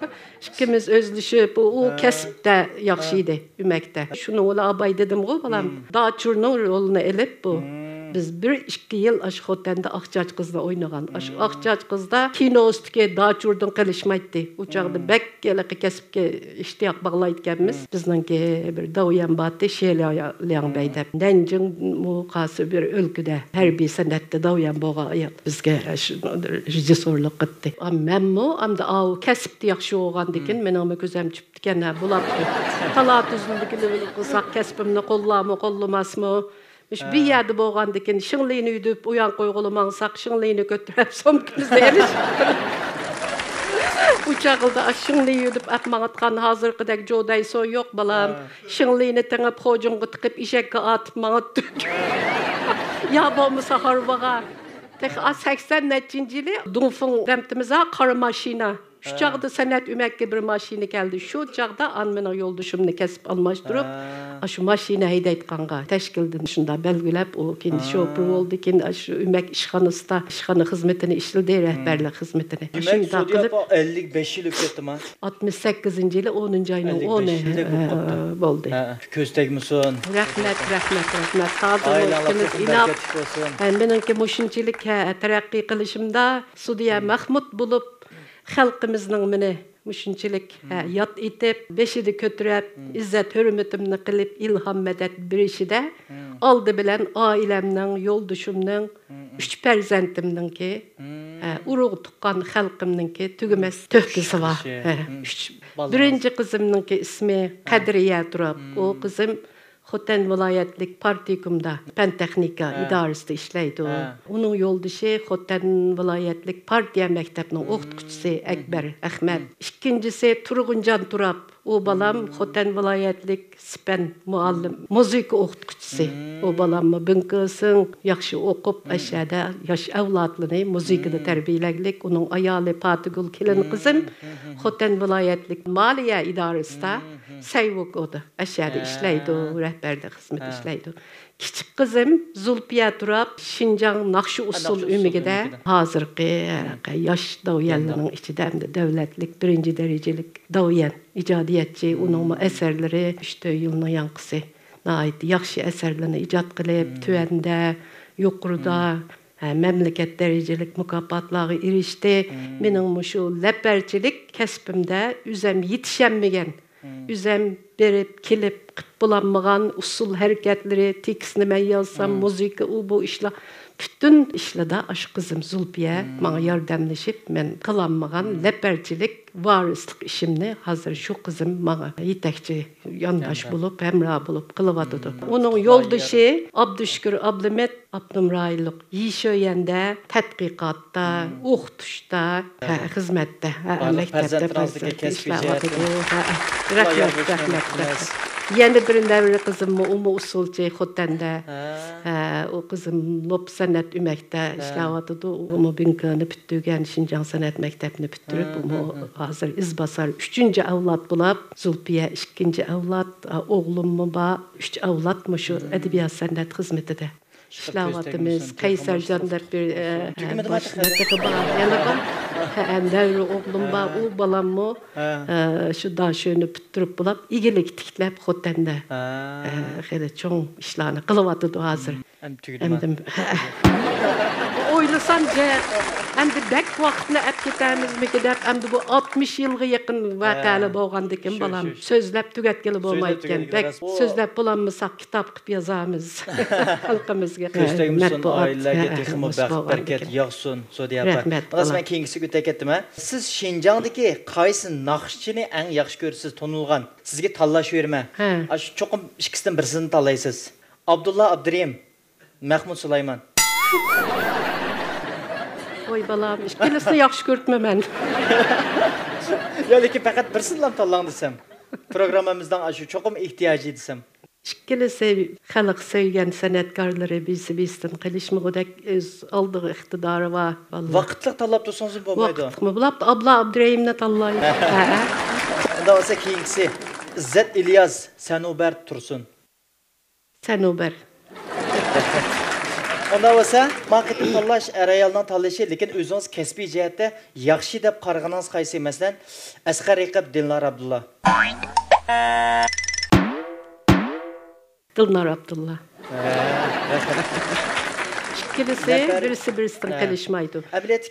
ئىككىمىز ئۆزلىشىپ، ئۇ، ئۇ ھە. كەسىپتە ياخشى ھە. ئىدى، ئۆمەكتە. شۇنىڭ بىلەن ئاباي دېدىمغۇ، بالام، مم. داچۇرنىڭ رولىنى ئېلىپ بۇ. مم. بىز بىر ئىككى يىل ئاشۇ خوتەندە ئاقچاچ قىزنى ئوينىغان. ئاشۇ مم. ئاقچاچ قىزدا كىنوسىدىكى داچۇردىن قېلىشمايتتى. ئۇ چاغدا مم. بەك ھېلىقى كەسىپكە ئىشتىياق باغلايدىكەنمىز. مم. بىزنىڭكى بىر داۋيەن بارتى، شې لياڭ، لياڭبەي مم. دەپ. نەنجىڭمۇ قايسى بىر ئۆلكىدە ھەربىي سەنئەتتە داۋيەن بولغان ئايال. بىزگە شۇ رېژىسسورلۇق قىلدى. ئا، مەنمۇ ئەمدى ئاۋۇ كەسىپتە ياخشى بولغاندىكىن مم. مېنىڭمۇ كۆزەم چۈشۈپتىكەن، ھە، بولاتتى. تالا تۈزۈلدىكىنى قىلساق، كەسپىمنى قوللارمۇ، قوللىماسمۇ؟ مۇشۇ بىر ھە. يەردە بولغاندىكىن، شىڭلىنى يۈدۈپ، ئۇيان قويغىلى ماڭساق، شىڭلىنى كۆتۈرۈپ، سومكىمىزنى ئېلىش. ئۇ چاغلىدا ئاشۇ شىڭلىنى يۈدۈپ ئەپ ماڭىدىغان ھازىرقىدەك جودەيسۇن يوق، بالام. ھە. شىڭلىنى تېڭىپ، خوجۇڭغا تىقىپ، ئېشەككە ئارتىپ ماڭاتتۇق. يا بولمىسا ھارۋىغا. تېخى ئا، سەكسەن نەچچىنچى يىلى دۇڭفېڭ رەمتىمىز ھە، قارا ماشىنا. شۇ ھە. چاغدا سەنئەت ئۆمەككە بىر ماشىنا كەلدى. شۇ چاغدا ئان مېنىڭ يولدىشىمنى كەسىپ ئالماشتۇرۇپ، ھە. ئاشۇ ماشىنا ھەيدەيدىغانغا تەشكىلدىن شۇنداق بەلگىلەپ، ئۇ كېيىن ھە. شوپۇر بولدى. كېيىن ئاشۇ ئۆمەك ئىشخانىسىدا ئىشخانا خىزمىتىنى ئىشلىدى، ھە. رەھبەرلىك خىزمىتىنى. دېمەك، شۇنداق سودىيە قىلىپ ئاپا ئەللىك بەش يىل ئۆتۈپ كەتتىما؟ ئاتمىش سەككىزىنچى يىلى ئونىنچى ئاينىڭ ئەللىك بەش ئونى، يىلدەك بولۇپ ھە، قاپتۇ. بولدى. ھە، كۆز تەگمىسۇن. رەھمەت، رەھمەت، رەھمەت. ھازىر ئائىلەڭلار ۋاقتىمىز چوقۇم ئىناق. بەرىكەتلىك بولسۇن. ھە، مېنىڭكى مۇشۇنچىلىك، ھە، تەرەققىي قىلىشىمدا سۇدىيە مم. مەخمۇت بولۇپ، خەلقىمىزنىڭ مېنى مۇشۇنچىلىك، ھە، مم. ياد ئېتىپ، بېشىدا كۆتۈرۈپ، مم. ئىززەت ھۆرمىتىمنى قىلىپ، ئىلھام مەدەت بېرىشىدە، مم. ئالدى بىلەن ئائىلەمنىڭ، يولدىشىمنىڭ، مم، مم. ئۈچ پەرزەنتىمنىڭكى، مم. ھە، ئۇرۇق تۇغقان خەلقىمنىڭكى تۈگىمەس مم. تۆھپىسى بار. ئىشقىشى. ھە، مم. ئۈچ. بالىڭىز. بىرىنچى قىزىمنىڭكى ئىسمى ھە. قەدرىيە تۇرۇپ. مم. ئۇ قىزىم خوتەن ۋىلايەتلىك پارتكومدا پەن تېخنىكا ھە. ئىدارىسىدە ئىشلەيدۇ. ھە. ئۇنىڭ يولدىشى خوتەن ۋىلايەتلىك پارتىيە مەكتەپنىڭ مم. ئوقۇتقۇچىسى مم. ئەكبەر ئەخمەت. مم. ئىككىنچىسى تۇرغۇنجان تۇراپ. ئۇ بالام مم. خوتەن ۋىلايەتلىك سىپەن مۇئەللىم، مم. مۇزىكا ئوقۇتقۇچىسى. مم. ئۇ بالاممۇ بىڭكېسىڭ ياخشى ئوقۇپ، مم. ئەشەدە ياش ئەۋلادلىرىنى مۇزىكىدا مم. تەربىيەلەگلىك. ئۇنىڭ ئايالى پاتىگۈل كېلىن مم. قىزىم مم. خوتەن ۋىلايەتلىك مالىيە ئىدارىسىدا مم. سەيۋۇك ئۇدا ئەشەدە ھە. ئىشلەيدۇ، رەھبەرلىك خىزمىتى ھە. ئىشلەيدۇ. كىچىك قىزىم زۇلپىيە تۇراپ شىنجاڭ ناخشا ئۇسسۇل ئۈمىكىدە ھازىرقى، ھە، ياش داۋيەنلىرىنىڭ ئىچىدە ئەمدى دۆلەتلىك بىرىنچى دەرىجىلىك داۋيەن، ئىجادىيەتچى، ئۇنىڭمۇ ئەسەرلىرى ئۈچ تۆت يىلنىڭ ياڭقىسى ناھايىتى ياخشى ئەسەرلەرنى ئىجاد قىلىپ، تۆۋەندە، يۇقىرىدا، ھە، مەملىكەت دەرىجىلىك مۇكاپاتلارغا ئېرىشتى. مېنىڭ مۇشۇ لەپەرچىلىك كەسپىمدە ئۆزەم يېتىشەلمىگەن، ئۆزەم بېرىپ، كېلىپ، قىپ بولالمىغان ئۇسسۇل ھەرىكەتلىرى، تېكىستنى مەن يازسام، مۇزىكا، ئۇ، بۇ ئىشلار پۈتۈن ئىشلىدا ئاشۇ قىزىم زۇلپىيە ماڭا ياردەملىشىپ، مەن قىلالمىغان لەپەرچىلىك، ۋارىسلىق ئىشىمنى ھازىر شۇ قىزىم ماڭا يېتەكچى، يانداش بولۇپ، ھەمراھ بولۇپ قىلىۋاتىدۇ. ئۇنىڭ يولدىشى ئابدۇشۈكۈر ئابلىمىت ئاپتونوم رايونلۇق يىشۆيەندە تەتقىقاتتا، ئوقۇتۇشتا، ھە، خىزمەتتە، ھە، مەكتەپتە ئىشلەۋاتىدۇ. ھە، رەھمەت، رەھمەت، رەھمەت. يەنە بىر نەۋرە قىزىممۇ، ئۇمۇ ئۇسسۇلچى خوتەندە. ھە، ئۇ قىزىم لوپ سەنئەت ئۆمەكتە ئىشلەۋاتىدۇ. ئۇمۇ بىنكىنى پۈتتۈرگەن، شىنجاڭ سەنئەت مەكتەپنى پۈتتۈرۈپ، ئۇمۇ ھازىر ئىزباسار ئۈچىنچى ئەۋلاد بولۇپ، زۇلپىيە ئىككىنچى ئەۋلاد، ئوغلۇممۇ بار، ئۈچ ئەۋلاد مۇشۇ ئەدەبىيات سەنئەت خىزمىتىدە ئىشلەۋاتىمىز. قەيسەرجان دەپ بىر، ئە، باشلىقى بار، يەنە بار. ھە، نەۋرە ئوغلۇم بار، ئۇ بالاممۇ، ئە، شۇ داشۆنى پۈتتۈرۈپ بولاپ، ئىگىلىك تىكلەپ خوتەندە، ئە، خېلى چوڭ ئىشلارنى قىلىۋاتىدۇ ھازىر. ئەمدى تۈگىدىما؟ ئەمدى، ھە. ئويلىسام، جە-، ئەمدى بەك ۋاقىتنى ئەپ كېتەمىزمىكى دەپ، ئەمدى بۇ ئاتمىش يىلغا يېقىن ۋەقەلەر بولغاندىكىن، بالام، سۆزلەپ تۈگەتكىلى بولمايدىكەن. بەك سۆزلەپ بولالمىساق، كىتاب قىلىپ يازىمىز خەلقىمىزگە. كۆز تەگمىسۇن، مەتبۇئات، ئائىلىلەرگە تېخىمۇ بەخت، بەرىكەت ياغسۇن. سودى ئاپا. رەھمەت، خالاس، بالام. مەن كېيىنكىسىگە ئۆتۈپ كەتتىم، ھە. سىز شىنجاڭدىكى قايسى ناخشىچىنى ئەڭ ياخشى كۆرىسىز، تونۇلغان؟ سىزگە تاللاش بېرىمەن. ھە. ئاشۇ چوقۇم ئىككىسىدىن بىرسىنى تاللايسىز. ئابدۇللا ئابدۇرېھىم، مەخمۇت سۇلايمان. ۋاي بالام، ئىككىلىسىنى ياخشى كۆرۈپمەن مەن. يا، لېكىن پەقەت بىرسىنىلا تاللاڭ دېسەم. پروگراممىمىزنىڭ ئاشۇ چوقۇم ئېھتىياجى دېسەم. ئىككىلىسى خەلق سۆيگەن سەنئەتكارلىرى، بىرسى بىرسىدىن قېلىشمىغۇدەك ئۆز ئالدىغا ئىقتىدارى بار، بالىلار. ۋاقىتلىق تاللاپ تۇرسىڭىزمۇ بولمايدۇ. ۋاقىتلىقمۇ بولۇپ، ئابلا ئابدۇرېھىمنى تاللاي. ھە. ئۇنداق بولسا كېيىنكىسى ئىززەت ئىلياس، سەنۇبەر تۇرسۇن. سەنۇبەر. ئۇنداق بولسا، ما قېتىم تاللاش ئەر-ئايالنىڭ تاللىشى، لېكىن ئۆزىڭىز كەسپىي جەھەتتە ياخشى دەپ قارىغىنىڭىز قايسى؟ مەسىلەن، ئەسقەر رەقىب، دىلنار ئابدۇللا. دىلنار ئابدۇللا. ھە. ئىككىلىسى بىرسى بىرسىدىن قېلىشمايدۇ.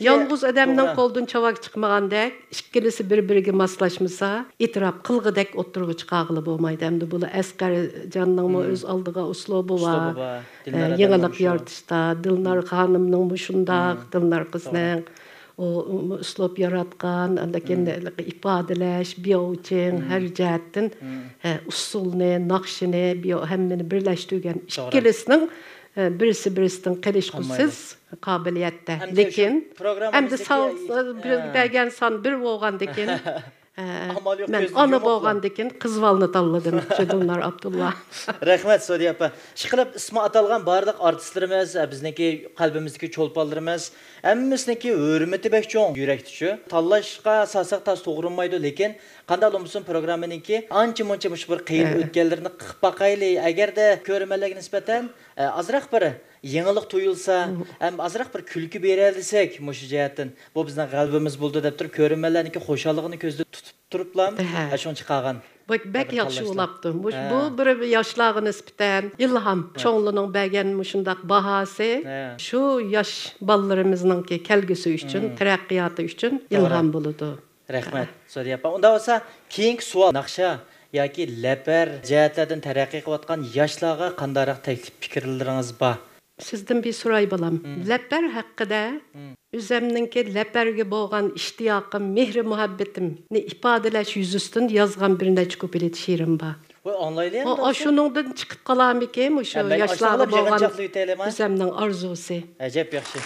يالغۇز ئادەمنىڭ قولىدىن چاۋاك چىقمىغاندەك، ئىككىلىسى بىر-بىرىگە ماسلاشمىسا، ئېتىراپ قىلغۇدەك ئوتتۇرىغا چىقارغىلى بولمايدۇ. ئەمدى بۇ ئەسقەرجاننىڭمۇ ئۆز ئالدىغا ئۇسلۇبى بار. ئە، يېڭىلىق يارىتىشتا، دىلنار خانىمنىڭمۇ شۇنداق، دىلنار قىزنىڭ. ئۇ، ئۇ ئۇسلۇب ياراتقان، ئاندىن كېيىن ئىپادىلەش، بياۋچىڭ، ھەر جەھەتتىن، ھە، ئۇسسۇلنى، ناخشىنى، بياۋ-، ھەممىنى بىرلەشتۈرگەن ئىككىلىسىنىڭ، ھە، بىرسى بىرسىدىن قېلىشقۇسىز قابىلىيەتتە. لېكىن ئەمدى سان، بىر بەرگەن سان بىر بولغاندىكىن، ھە، مەن ئانا بولغاندىكىن قىز بالىنى تاللىدىم، شۇ دىلنار ئابدۇللا. رەھمەت، سودى ئاپا. ئىشقىلىپ، ئىسمى ئاتالغان بارلىق ئارتىسلىرىمىز، ھە، بىزنىڭكى قەلبىمىزدىكى چولپانلىرىمىز، ھەممىسىنىڭكى ھۆرمىتى بەك چوڭ، يۈرەكتىچۇ. تاللاشقا سالساق تاس توغرىمايدۇ، لېكىن قانداقلا بولمىسۇن، پروگراممىنىڭكى ئانچە-مۇنچە مۇشۇ بىر قىيىن ئۆتكەللىرىنى قىلىپ باقايلى. ئەگەردە كۆرۈرمەنلەرگە نىسبەتەن، ئە، ئازراق بىر يېڭىلىق تۇيۇلسا، ھەم ئازراق بىر كۈلكە بېرەلىسەك، مۇشۇ جەھەتتىن، بۇ بىزنىڭ غەلىبىمىز بولىدۇ دەپ تۇرۇپ، كۆرۈرمەنلەرنىڭكى خۇشاللىقىنى كۆزدە تۇتۇپ تۇرۇپلا، ھە، شۇنى چىقارغان. بۇ بەك ياخشى بولۇپتۇ. مۇش-، بۇ بىر ياشلارغا نىسبەتەن ئىلھام. چوڭلىرىنىڭ بەرگەن مۇشۇنداق باھاسى، شۇ ياش بالىلىرىمىزنىڭكى كەلگۈسى ئۈچۈن، تەرەققىياتى ئۈچۈن ئىلھام بولىدۇ. رەھمەت، سودى ئاپا. ئۇنداق بولسا، كېيىنكى سوئال، ناخشا ياكى لەپەر جەھەتلەردىن تەرەققىي قىلىۋاتقان ياشلارغا قانداقراق تەكلىپ پىكىرلىرىڭىز بار؟ سىزدىن بىر سوراي، بالام. لەپەر ھەققىدە. ئۆزەمنىڭكى لەپەرگە بولغان ئىشتىياقىم، مېھرى-مۇھەببىتىمنى ئىپادىلەش يۈزىسىدىن يازغان بىر نەچچە كۇپلېت شېئىرىم بار. ۋاي، ئاڭلايلى ئەمدى. ئۇ، شۇنىڭدىن چىقىپ قالارمىكىن، مۇشۇ ياشلارغا بولغان ئۆزەمنىڭ ئارزۇسى. ئەجەب ياخشى.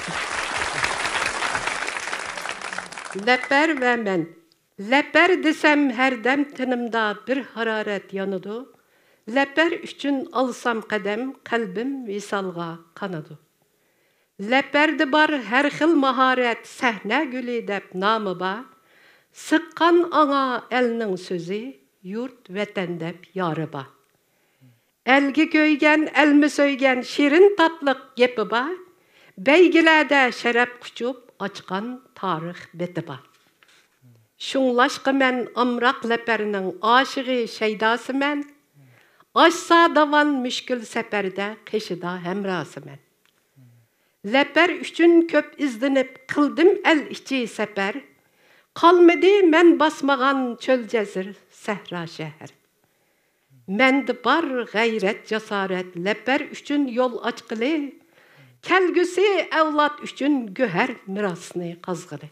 لەپەر ۋە مەن. لەپەر دېسەم، ھەردەم تېنىمدا بىر ھارارەت يانىدۇ. لەپەر ئۈچۈن ئالسام قەدەم، قەلبىم ۋىسالغا قانىدۇ. لەپەردە بار ھەر خىل ماھارەت، سەھنە گۈلى دەپ نامى بار. سىققان ئاڭا ئەلنىڭ سۆزى، يۇرت، ۋەتەن دەپ يارى بار. ئەلگە كۆيگەن، ئەلمۇ سۆيگەن، شېرىن تاتلىق گېپى بار. بەيگىلەردە شەرەپ قۇچۇپ، ئاچقان تارىخ بېتى بار. شۇڭلاشقا مەن ئامراق لەپەرنىڭ ئاشىقى، شەيداسىمەن. ئاشسا داۋان مۈشكۈل سەپەردە، قېشىدا ھەمراھسىمەن. لەپەر ئۈچۈن كۆپ ئىزدىنىپ، قىلدىم ئەل ئىچى سەپەر. قالمىدى مەن باسمىغان چۆل جەزىر، سەھرا شەھەر. مەندە بار غەيرەت، جاسارەت، لەپەر ئۈچۈن يول ئاچقىلى. كەلگۈسى ئەۋلاد ئۈچۈن گۆھەر مىراسنى قازغىلى.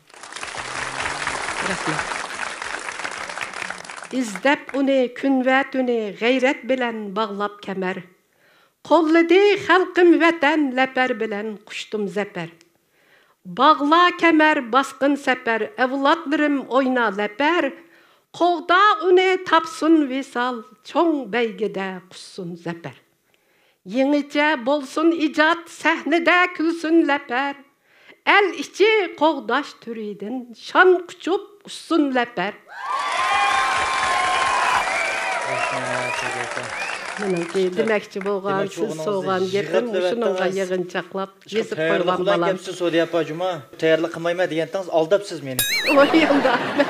رەھمەت. ئىزدەپ ئۇنى كۈن ۋە تۈنى غەيرەت بىلەن باغلاپ كەمەر. قوللىدى خەلقىم ۋەتەن لەپەر بىلەن قۇچتۇم زەپەر. باغلا كەمەر باسقىن سەپەر، ئەۋلادلىرىم ئوينا لەپەر. قوغدا ئۇنى تاپسۇن ۋىسال، چوڭ بەيگىدە قۇچسۇن زەپەر. يېڭىچە بولسۇن ئىجاد، سەھنىدە كۈلسۇن لەپەر. ئەل ئىچى قوغداش تۈرىدىن شان قۇچۇپ ئۇسسۇن لەپەر. رەھمەت، سودىيە ئاپا. مېنىڭكى دېمەكچى بولغان، دېمەكچى سىز بولغىنىڭىزنى سوغان گېپىم يىغىپ مۇشۇنىڭغا يىغىنچاقلاپ، يېزىپ قويغان بالام. شۇ تەييارلىق قىلىۋەتتىڭىز. گەپسىز سودىيە ئاپا جۇما. تەييارلىق قىلمايمەن دېگەنتىڭىز، ئالداپسىز مېنى. ۋاي، ئۇنداق ئەمەس.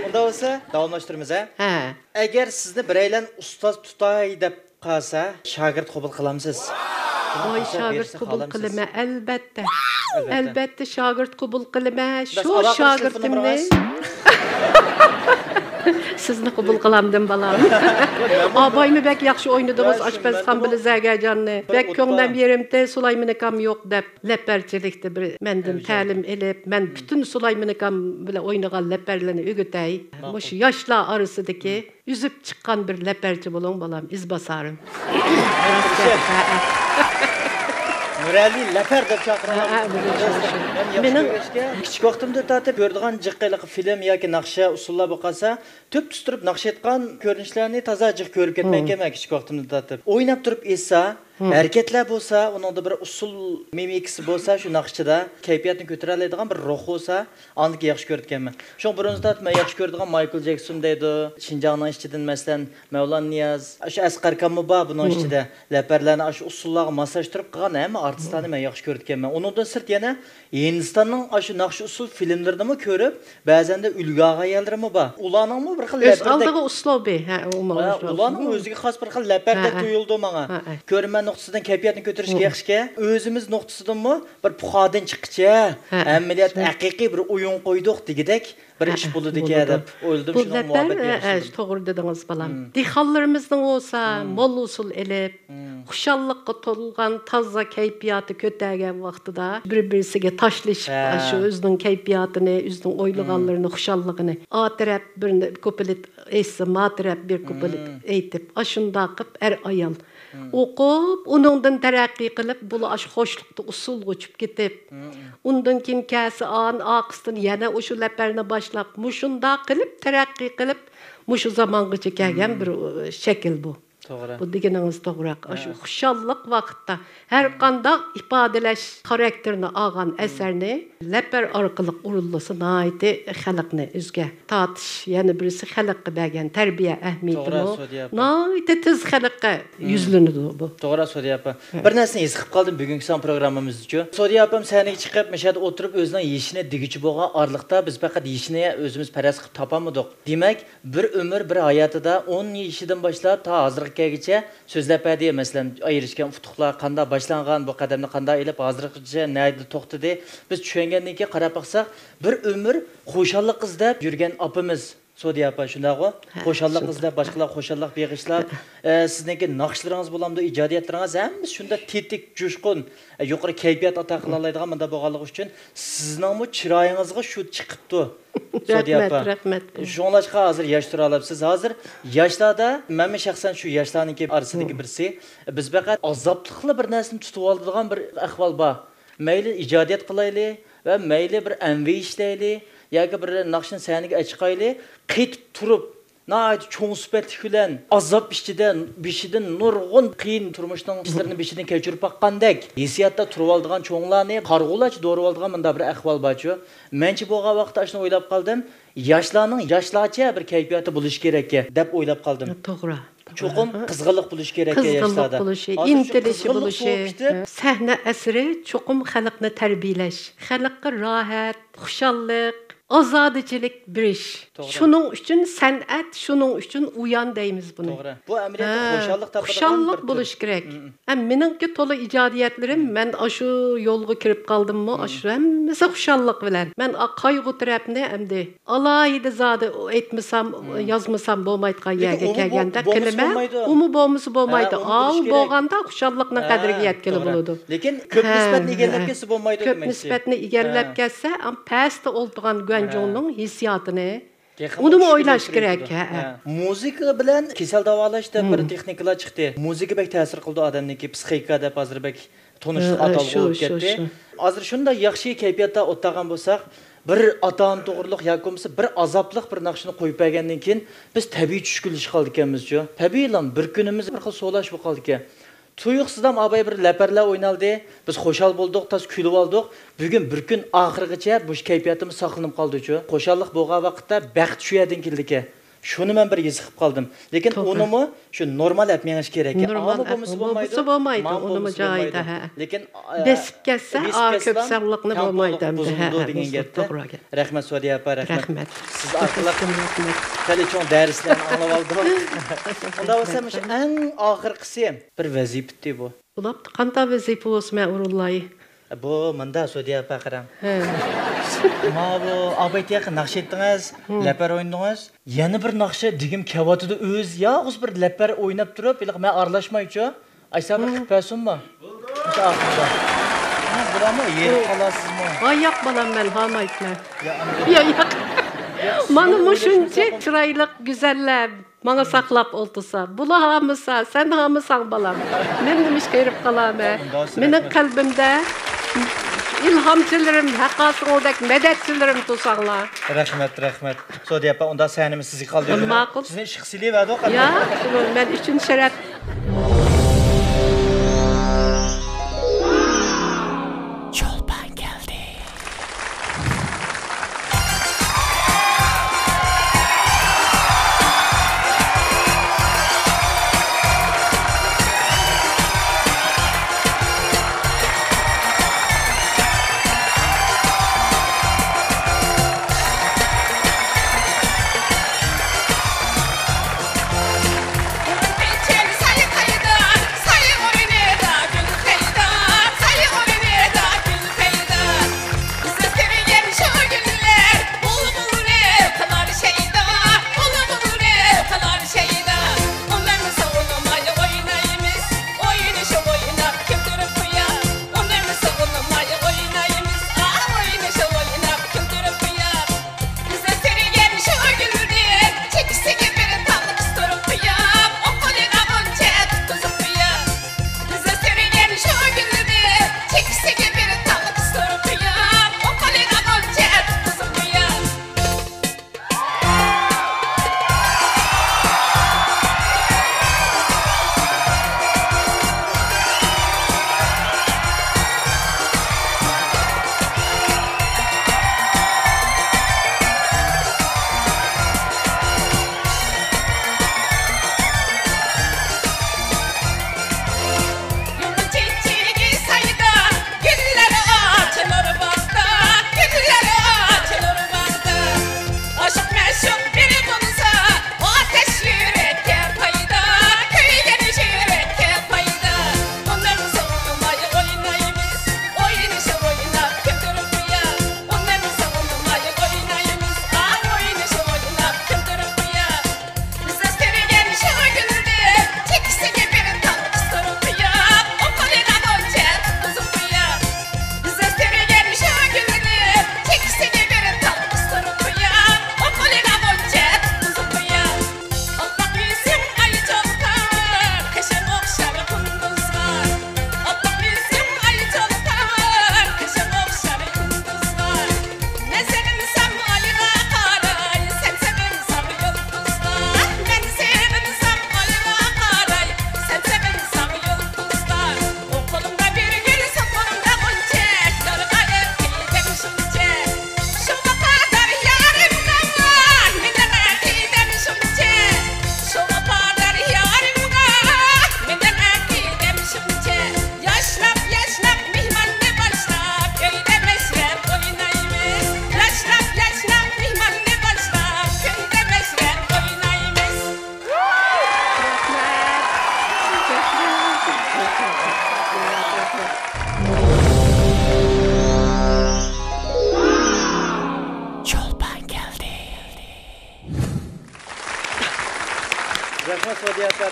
ئۇنداق بولسا، داۋاملاشتۇرىمىز، ھە؟ ھە. ئەگەر سىزنى بىرەيلەن ئۇستاز تۇتاي دەپ قالسا، شاگىرت قوبۇل قىلامسىز؟ ۋاي، شاگىرت قوبۇل قىلىمەن، ئەلبەتتە. ئەلبەتتە. ئەلبەتتە، شاگىرت قوبۇل قىلىمەن. شۇ شاگىرتىمنى سىزنى قوبۇل قىلامدىم، بالام. ئابايمۇ بەك ياخشى ئوينىدىڭىز، ئاشپەزخان بىلەن زەگەرجاننى. بەك كۆڭلۈم يېرىمتى، سۇلايمان ئاكام يوق دەپ، لەپەرچىلىكتە بىر مەندىن تەلىم ئېلىپ، مەن پۈتۈن سۇلايمان ئاكام بىلەن ئوينىغان لەپەرلەرنى ئۆگىتەي. مۇشۇ ياشلار ئارىسىدىكى ئۈزۈپ چىققان بىر لەپەرچى بولۇڭ، بالام، ئىزباسارىم. نۇرئەلى لەپەر دەپ چاقىرىڭلار. ھە، ھە، بىلىمەن، شۇ، شۇ. مېنىڭ كىچىك ۋاقتىمدىن تارتىپ كۆرىدىغان جىق ھېلىقى فىلىم ياكى ناخشا ئۇسسۇللار بولۇپ قالسا، تۈپ تۇتۇپ ناخشا ئېيتقان كۆرۈنۈشلەرنى تازا جىق كۆرۈپ كەتمەيدىكەنمەن كىچىك ۋاقتىمدىن تارتىپ. ئويناپ تۇرۇپ ئېيتسا، ھەرىكەتلەر بولسا، ئۇنىڭدا بىر ئۇسسۇل مىمىكىسى بولسا، شۇ ناخشىدا كەيپىياتنى كۆتۈرەلەيدىغان بىر روھ بولسا، ئاندىكىن ياخشى كۆرىدىكەنمەن. شۇڭا بۇرۇنقى تارتىپ مەن ياخشى كۆرىدىغان مايكل جەكسون دەيدۇ، شىنجاڭنىڭ ئىچىدىن، مەسىلەن، مەۋلان نىياز، ئاشۇ ئەسقەر ئاكاممۇ بار بۇنىڭ ئىچىدە. لەپەرلەرنى ئاشۇ ئۇسسۇللارغا ماسلاشتۇرۇپ قىلغان ھەممە ئارتىسلارنى مەن ياخشى كۆرىدىكەنمەن. ئۇنىڭدىن سىرت يەنە ھىندىستاننىڭ ئاشۇ ناخشا ئۇسسۇل فىلىملىرىنىمۇ كۆرۈپ، بەزەندە ئۈلگە ئالغان يەرلىرىمۇ بار. ئۇلارنىڭمۇ بىر خىل ئۆز لەپىردەك ئالدىغا ئۇسلۇبى، ھە، ئۇلارنىڭ ئۆزىگە خاس بىر خىل لەپەردەك تۇيۇلىدۇ ماڭا. كۆرۈرمەن نۇقتىسىدىن كەيپىياتنى كۆتۈرۈشكە ياخشىكەن. ئۆزىمىز نۇقتىسىدىنمۇ بىر پۇخادىن چىققىچە، ئەمەلىيەتتە ھەقىقىي بىر ئويۇن قويدۇق دېگۈدەك بىر ئىش بولىدىكەن دەپ ئويلىدىم. شۇنىڭغا مۇۋاپىق ياشىدىم. توغرا دېدىڭىز، بالام. دېھقانلىرىمىزنىڭ بولسا مول ھوسۇل ئېلىپ، خۇشاللىققا تولغان تازا كەيپىياتى كۆتەرگەن ۋاقتىدا بىر-بىرسىگە تاشلىشىپ، ئاشۇ ئۆزىنىڭ كەيپىياتىنى، ئۆزىنىڭ ئويلىغانلىرىنى، خۇشاللىقىنى، ئا تەرەپ بىر كۇپلېت ئېيتسا، ما تەرەپ بىر كۇپلېت ئېيتىپ، ئاشۇنداق قىلىپ ئەر-ئايال ئوقۇپ، ئۇنىڭدىن تەرەققىي قىلىپ، بۇلار ئاشۇ خۇشلۇقتا ئۇسسۇلغا ئۇچۇپ كېتىپ، ئۇندىن كېيىن كەلسە ئان-، ئارقىسىدىن يەنە ئاشۇ لەپەرنى باشلاپ، مۇشۇنداق قىلىپ تەرەققىي قىلىپ، مۇشۇ زامانغىچە كەلگەن بىر، ئۇ، شەكىل بۇ. توغرا. بۇ دېگىنىڭىز توغرا. ئاشۇ خۇشاللىق ۋاقىتتا، ھەر قانداق ئىپادىلەش خاراكتېرىنى ئالغان ئەسەرنى لەپەر ئارقىلىق ئورۇنلىسا، ناھايىتى خەلقنى ئۆزىگە تارتىش، يەنە بىرسى خەلققە بەرگەن تەربىيە ئەھمىيىتىمۇ ناھايىتى تېز خەلققە يۈزلىنىدۇ بۇ. توغرا، سودىيە ئاپا. بىر نەرسىنى ھېس قىلىپ قالدىم بۈگۈنكى سان پروگراممىمىزدىچۇ. سودىيە ئاپام سەھنىگە چىقىپ، مەشەدە ئولتۇرۇپ، ئۆزىنىڭ يېشىنى دېگۈچى بولغان ئارىلىقتا، بىز پەقەت يېشىنى ئۆزىمىز پەرەز قىلىپ تاپالمىدۇق. دېمەك، بىر ئۆمۈر، بىر ھاياتىدا ئون يېشىدىن باشلاپ تا ھازىرغا كەلگۈچە سۆزلەپ بەردى. مەسىلەن، ئېرىشكەن ئۇتۇقلار قانداق باشلانغان، بۇ قەدەمنى قانداق ئېلىپ، ھازىرغىچە نەدە توختىدى. بىز چۈشەنگەندىن كېيىن قاراپ باقساق، بىر ئۆمۈر خۇشاللىق ئىزدەپ يۈرگەن ئاپىمىز سودىيە ئاپا، شۇنداقغۇ؟ ھە، خۇشاللىق ئىزدەپ، باشقىلارغا خۇشاللىق بېغىشلاپ، ئە، سىزنىڭكى ناخشىلىرىڭىز بولامدۇ، ئىجادىيەتلىرىڭىز ھەممىسى شۇنداق تېتىك، جۇشقۇن، ئە، يۇقىرى كەيپىيات ئاتا قىلالايدىغان مۇنداق بولغانلىقى ئۈچۈن سىزنىڭمۇ چىرايىڭىزغا شۇ چىقىپتۇ. سودىيە ئاپا. رەھمەت، رەھمەت. شۇڭلاشقا ھازىر ياش تۇرالاپسىز. ھازىر ياشلاردا، مەنمۇ شەخسەن شۇ ياشلارنىڭكى ئارىسىدىكى بىرسى، بىز پەقەت ئازابلىقلا بىر نەرسىنى تۇتۇۋالىدىغان بىر ئەھۋال بار. مەيلى ئىجادىيەت قىلايلى ۋە مەيلى بىر ئەمۋى ئىشلەيلى ياكى بىر ناخشىنى سەھنىگە چىقايلى، قېتىپ تۇرۇپ، ناھايىتى چوڭ سۈپەتلىك بىلەن ئازاب ئىچىدە بېشىدىن نۇرغۇن قىيىن تۇرمۇشنىڭ ئىشلىرىنى بېشىدىن كەچۈرۈپ باققاندەك ھېسسىياتتا تۇرۇۋالىدىغان، چوڭلارنى قارىغۇلارچە دورىۋالىدىغان مۇنداق بىر ئەھۋال بارچۇ. مەنچە بولغان ۋاقىتتا ئاشۇنى ئويلاپ قالدىم، ياشلارنىڭ ياشلارچە بىر كەيپىياتى بولۇشى كېرەككەن دەپ ئويلاپ قالدىم. توغرا. چوقۇم قىزغىنلىق بولۇشى كېرەك ياشلاردا. قىزغىنلىق بولۇشى، ئىنتىلىشى بولۇشى، سەھنە ئەسىرى چوقۇم خەلقنى تەربىيەلەش، خەلققە راھەت، خۇشاللىق، ئازادىچىلىك بېرىش. توغرا. شۇنىڭ ئۈچۈن سەنئەت، شۇنىڭ ئۈچۈن ئۇيان دەيمىز بۇنى. توغرا. بۇ ئەمەلىيەتتە ھە، خۇشاللىق تاپىدىغان خۇشاللىق بىر تۈر. بولۇشى كېرەك. مم. ھەم مېنىڭكى تولا ئىجادىيەتلىرىم، مم. مەن ئاشۇ يولغا كىرىپ قالدىممۇ، مم. ئاشۇ ھەممىسى خۇشاللىق بىلەن. مەن ئا-، قايغۇ تەرەپنى ئەمدى ئالاھىدە زادى ئېيتمىسام، مم. يازمىسام بولمايدىغان لېكىن يەرگە ئۇمۇ بو-، كەلگەندە بولمىسا قىلىمەن. بولمايدۇ. ئۇمۇ بولمىسا بولمايدۇ. ھە، ئۇمۇ ئاۋۇ بولۇشى كېرەك. بولغاندا خۇشاللىقنىڭ ھە، قەدرىگە يەتكىلى توغرا. بولىدۇ. لېكىن كۆپ ھە، نىسبەتنى ئىگىلەپ ھە. كەتسە بولمايدۇ كۆپ دېمەكچى. نىسبەتنى ئىگىلەپ ھە. كەتسە، ئەم، پەستە ئولتۇرغان گۇەنجۇڭنىڭ ھە. ھېسسىياتىنى تېخىمۇ ئۇنىمۇ ئويلاش چۈشكۈنلەشتۈرۈۋېتىدۇ. كېرەك، ھە. ھە. مۇزىكا بىلەن كېسەل داۋالاش دەپ بىر مم. تېخنىكىلار چىقتى. مۇزىكا بەك تەسىر قىلىدۇ ئادەمنىڭكى پسىخىكا دەپ ھازىر بەك تونۇشلۇق ھە، ھە، ئاتالغۇ شۇ، بولۇپ شۇ، كەتتى. شۇ. ھازىر شۇنداق ياخشى كەيپىياتتا ئولتۇرغان بولساق، بىر ئاتا-ئانا توغرۇلۇق ياكى بولمىسا بىر ئازابلىق بىر ناخشىنى قويۇپ بەرگەندىن كېيىن بىز تەبىئىي چۈشكۈنلىشىپ قالىدىكەنمىزچۇ. تەبىئىيلا بىر كۈنىمىز بىر خىل سولاش بولۇپ قالىدىكەن. تۇيۇقسىزلا ئاباي بىر لەپەرلەر ئوينالدى. بىز خۇشال بولدۇق، تاس كۈلۈۋالدۇق. بۈگۈن بىر كۈن ئاخىرغىچە مۇشۇ كەيپىياتىمىز ساقلىنىپ قالدىچۇ. خۇشاللىق بولغان ۋاقىتتا بەخت شۇ يەردىن كېلىدىكەن. شۇنى مەن بىر ھېس قىلىپ قالدىم. لېكىن توغرا. ئۇنىمۇ شۇ نورمال ئەپ مېڭىش كېرەك. نورمال ئاۋۇ ئەپ بولمىسا بولمايدۇ، بولمىسا بولمايدۇ، ماۋۇ ئۇنىمۇ بولمىسا جايىدا، بولمايدۇ. ھە. لېكىن، ئە، بېسىپ كەتسە، بېسىپ ئا، كەتسىلا كۆپ سانلىقنى بولمايدۇ تەڭپۇڭلۇق ئەمدى. بۇزۇلىدۇ ھە، ھە، دېگەن بۇزۇلىدۇ، گەپتە. توغرا گەپ. رەھمەت، سودىيە ئاپا، رەھمەت. رەھمەت. سىز ئارقىلىق رەھمەت. خېلى چوڭ دەرسلەرنى ئاڭلاپ ئالدۇق. ئۇنداق بولسا، مۇشۇ ئەڭ ئاخىرقىسى بىر ۋەزىپىتى بۇ. بولاپتۇ، قانداق ۋەزىپە بولسا مەن ئورۇنلاي. بۇ مۇندا سودىيە ئاپا قاراڭ. ھە. ماۋۇ ئابايتى ياقى ناخشا ئېيتتىڭىز، ھە. لەپەر ئوينىدىڭىز. يەنە بىر ناخشا دېگۈم كېلىۋاتىدۇ، ئۆزى يالغۇز بىر لەپەر ئويناپ تۇرۇپ، ھېلىقى مەن ئارىلاشمايچۇ. ئايسا بىر ھە. قىلىپ بەرسۇنمۇ؟ مۇشۇ ئاخىرىدا. ھە، بولامۇ؟ يېرىپ قالارسىزمۇ؟ ۋاي ياق بالام، مەن ھالمايتىمەن. يا، ئەمدى يا، ياق. ياق، مانا مۇشۇنچە چىرايلىق گۈزەللەر ماڭا ساقلاپ ئولتۇرسا، بۇلا ھامىسا، سەن ھامىساڭ بالام. مەن نېمە ئىشقا ھېرىپ قالامەن؟ مۇنداق مېنىڭ رەھمەت. قەلبىمدە ئىلھامچىلىرىم، ھەققاسىڭىلدەك مەدەتچىلىرىم تۇرساڭلار. رەھمەت، رەھمەت. سودىيە ئاپا، ئۇنداق سەھنىمىز سىزگە قالدۇرىمىز. ماقۇل. سىزنى ئىشقا سېلىۋەردۇق. يا، مەن ئۈچۈن شەرەپ. چولپان كەلدى.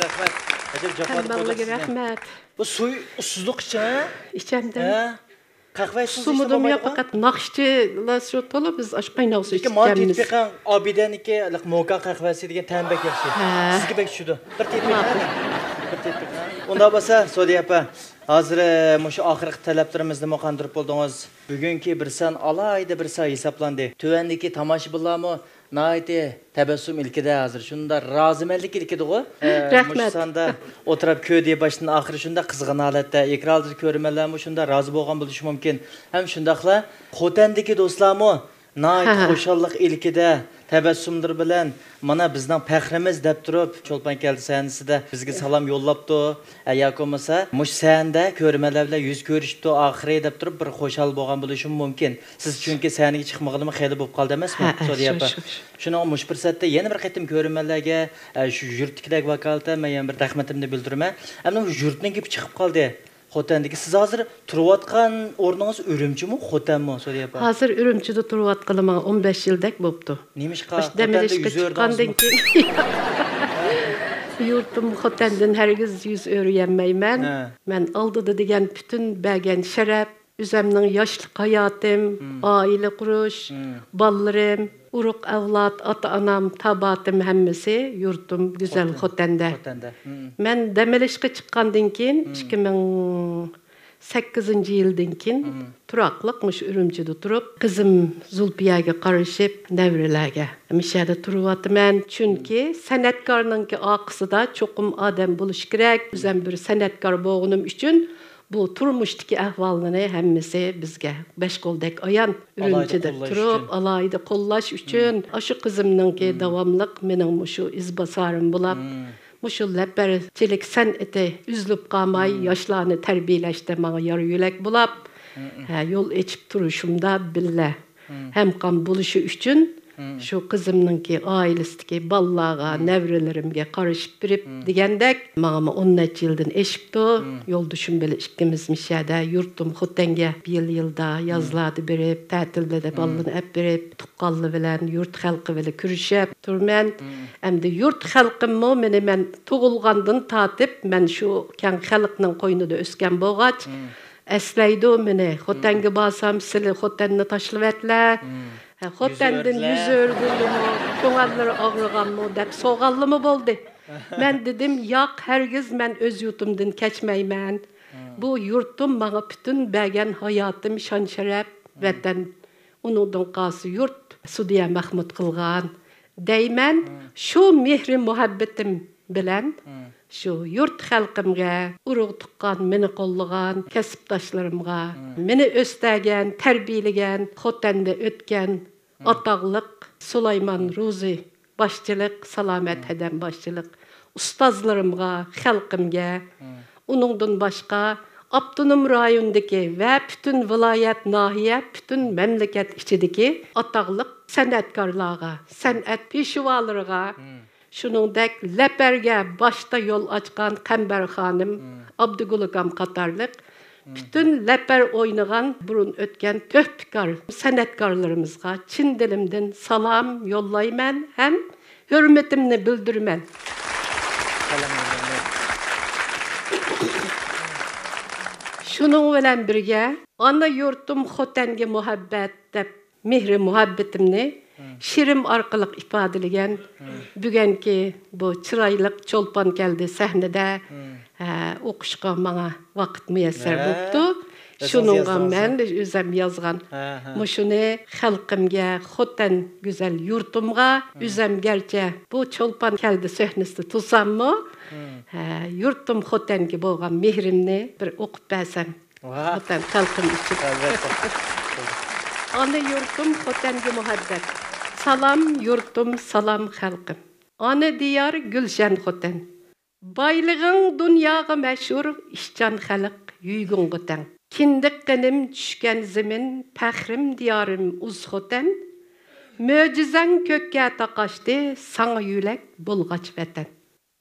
رەھمەت. ئەجەب جاپادا قويدۇق سىزنى. رەھمەت. بۇ سۇيى ئۇسسۇزلۇق ئىچىڭ، ھە؟ ئىچەمدىم. ھە؟ قەھۋە ئىچسىڭىز سۇمۇدۇم يوق، پەقەت ناخشىچىلار شۇ تولا بىز ئاشۇ قايناق سۇ ئىچىمىز. لېكىن مانا تېتىپ بېقىڭ، ئابىدەنىكى موكا قەھۋەسى دېگەن تەم بەك ياخشى. ھە. سىزگە بەك چۈشىدۇ. بىر تېتىپ بېقىڭ. ماقۇل. بىر تېتىپ بېقىڭ. ئۇنداق بولسا، سودىيە ئاپا، ھازىر، ئە، مۇشۇ ئاخىرقى تەلەپلىرىمىزنىمۇ قاندۇرۇپ بولدىڭىز. بۈگۈنكى بىر سان ئالاھىدە بىر سان ھېسابلاندى. تۆۋەندىكى تاماشىبىنلارمۇ ناھايىتى تەبەسسۇم ئىلكىدە ھازىر. شۇنداق رازىمەنلىك ئىلكىدىغۇ. ئە، رەھمەت. مۇشۇ ساندا ئولتۇرۇپ كۆردى باشتىن ئاخىر شۇنداق قىزغىن ھالەتتە. ئېكران ئالدىدا كۆرۈرمەنلەرمۇ شۇنداق رازى بولغان بولۇشى مۇمكىن. ھەم شۇنداقلا خوتەندىكى دوستلارمۇ ناھايىتى ھە، ھە. خۇشاللىق ئىلكىدە، تەبەسسۇملىرى بىلەن، مانا بىزنىڭ پەخرىمىز دەپ تۇرۇپ، چولپان كەلدى سەھنىسىدە بىزگە سالام يوللاپتۇ. ھە، ياكى بولمىسا، مۇشۇ سەھنىدە كۆرۈرمەنلەر بىلەن يۈز كۆرۈشۈپتۇ ئاخىرى دەپ تۇرۇپ، بىر خۇشال بولغان بولۇشىمۇ مۇمكىن. سىز چۈنكى سەھنىگە چىقمىغىلىمۇ خېلى بولۇپ قالدى ئەمەسمۇ، ھە، ھە، سودىيە شۇ، ئاپا؟ شۇ، شۇ. شۇنىڭغا مۇشۇ پۇرسەتتە يەنە بىر قېتىم كۆرۈرمەنلەرگە، ئە، شۇ يۇرتتىكىلەرگە ۋاكالىتەن مەن يەنە بىر رەھمىتىمنى بىلدۈرىمەن. ئەمدى مۇشۇ يۇرتنىڭ گېپى چىقىپ قالدى. خوتەندىكى، سىز ھازىر تۇرۇۋاتقان ئورنىڭىز ئۈرۈمچىمۇ، خوتەنمۇ، سودىيە ئاپا؟ ھازىر ئۈرۈمچىدە تۇرۇۋاتقىلى ماڭا ئون بەش يىلدەك بوپتۇ. نېمىشقا؟ مۇشۇ دەم ئېلىشقا چىققاندىن كېيىن يۇرتۇم خوتەندىن ھەرگىز يۈز ئۆرۈيەلمەيمەن. ھە. مەن ئالدىدا دېگەن پۈتۈن بەرگەن شەرەپ، ئۆزەمنىڭ ياشلىق ھاياتىم، مم. ئائىلە قۇرۇش، مم. بالىلىرىم، ئۇرۇق ئەۋلاد، ئاتا-ئانام، تاباتىم ھەممىسى يۇرتۇم گۈزەل خوتەن. خوتەندە. خوتەندە. مم. مەن دەم ئېلىشقا چىققاندىن كېيىن، مم. ئىككى مىڭ سەككىزىنچى يىلدىن كېيىن مم. تۇراقلىق مۇشۇ ئۈرۈمچىدە تۇرۇپ، قىزىم زۇلپىيەگە قارىشىپ، نەۋرىلەرگە مۇشۇ يەردە تۇرۇۋاتىمەن. چۈنكى مم. سەنئەتكارنىڭكى ئارقىسىدا چوقۇم ئادەم بولۇشى كېرەك. مم. ئۆزەم بىر سەنئەتكار بولغىنىم ئۈچۈن، بۇ تۇرمۇشتىكى ئەھۋاللىرى ھەممىسى بىزگە بەش قولدەك ئايان. ئۈرۈمچىدە تۇرۇپ، ئالاھىدە قوللاش ئۈچۈن. مم. ئاشۇ قىزىمنىڭكى مم. داۋاملىق مېنىڭ مۇشۇ ئىزباسارىم بولاپ، مم. مۇشۇ لەپەرچىلىك سەنئىتى ئۈزۈلۈپ قالماي، مم. ياشلارنى تەربىيەلەشتە ماڭا يار يۆلەك بولاپ، مم. ھە، يول ئېچىپ تۇرۇشۇمدا بىللە مم. ھەمكام بولۇشى ئۈچۈن مم. شۇ قىزىمنىڭكى ئائىلىسىدىكى بالىلارغا، مم. نەۋرىلىرىمگە قارىشىپ بېرىپ مم. دېگەندەك، ماڭىمۇ ئون نەچچە يىلدىن ئېشىپتۇ. مم. يولدىشىم بىلەن ئىككىمىز مىشەدە يۇرتۇم خوتەنگە يىل-يىلدا، مم. يازلاردا بېرىپ، تەتىلدە مم. بالىلارنى ئەپ بېرىپ، تۇغقانلار بىلەن، يۇرت خەلقى بىلەن كۆرۈشۈپ تۇرىمەن. مم. ئەمدى يۇرت خەلقىممۇ مېنى مەن تۇغۇلغاندىن تارتىپ، مەن شۇ كەڭ خەلقنىڭ قوينىدا ئۆسكەن بولغاچ، مم. ئەسلەيدۇ مېنى. خوتەنگە مم. بارسام، سىلى خوتەننى تاشلىۋەتلە. مم. ھە، خوتەندىن يۈز ئۆرۈلدىمۇ، كۆڭۈللىرى ئاغرىغانمۇ دەپ سوغانلىمۇ بولدى. مەن دېدىم، ياق، ھەرگىز مەن ئۆز يۇرتۇمدىن كەچمەيمەن. مم. بۇ يۇرتۇم ماڭا پۈتۈن بەرگەن ھاياتىم، شان-شەرەپ، مم. ۋەتەن. ئۇنىڭدىن قالسا يۇرت، سۇدىيە مەخمۇت قىلغان. دەيمەن، مم. شۇ مېھرى مۇھەببىتىم بىلەن مم. شۇ يۇرت خەلقىمگە، ئۇرۇق-تۇغقان، مېنى قوللىغان كەسىپداشلىرىمغا، مم. مېنى ئۆستۈرگەن، تەربىيەلىگەن، خوتەندە ئۆتكەن مم. ئاتاقلىق سۇلايمان مم. روزى باشچىلىق، سالامەت مم. ھەدەم باشچىلىق ئۇستازلىرىمغا، خەلقىمگە، مم. ئۇنىڭدىن باشقا ئاپتونوم رايوندىكى ۋە پۈتۈن ۋىلايەت، ناھىيە، پۈتۈن مەملىكەت ئىچىدىكى ئاتاقلىق سەنئەتكارلارغا، سەنئەت پېشۋالىرىغا، مم. شۇنىڭدەك لەپەرگە باشتا يول ئاچقان قەمبەر خانىم، مم. ئابدۇگۈل ئاكام قاتارلىق مم. پۈتۈن لەپەر ئوينىغان بۇرۇن ئۆتكەن تۆھپىكار سەنئەتكارلىرىمىزغا چىن دىلىمدىن سالام يوللايمەن ھەم ھۆرمىتىمنى بىلدۈرىمەن. شۇنىڭ بىلەن بىرگە، ئانا يۇرتۇم خوتەنگە مۇھەببەت دەپ مېھرى مۇھەببىتىمنى مم. شېئىرىم ئارقىلىق ئىپادىلىگەن مم. بۈگۈنكى بۇ چىرايلىق چولپان كەلدى سەھنىدە، مم. ھە، ئوقۇشقا ماڭا ۋاقىت مۇيەسسەر ھە، بوپتۇ. ئۆزىڭىز شۇنىڭغا يازدىڭىز مەن ھە؟ ئۆزۈم يازغان ھە، ھە. مۇشۇنى خەلقىمگە، خوتەن گۈزەل يۇرتۇمغا مم. ئۆزۈم گەرچە بۇ چولپان كەلدى سەھنىسىدە تۇرساممۇ، مم. ھە، يۇرتۇم خوتەنگە بولغان مېھرىمنى بىر ئوقۇپ بەرسەم. ۋاھ. خوتەن خەلقىم ئۈچۈن. ئەلۋەتتە. ئانا يۇرتۇم خوتەنگە مۇھەببەت. سالام يۇرتۇم، سالام خەلقىم. ئانا دىيار گۈلشەن خوتەن. بايلىقىڭ دۇنياغا مەشھۇر، ئىشچان خەلق يۈرىكىڭغا تەڭ. كىندىك قېنىم چۈشكەن زېمىن، پەخرىم دىيارىم ئۇز خوتەن. مۆجىزەڭ كۆككە تاقاشتى، ساڭا يۆلەك بولغاچ ۋەتەن.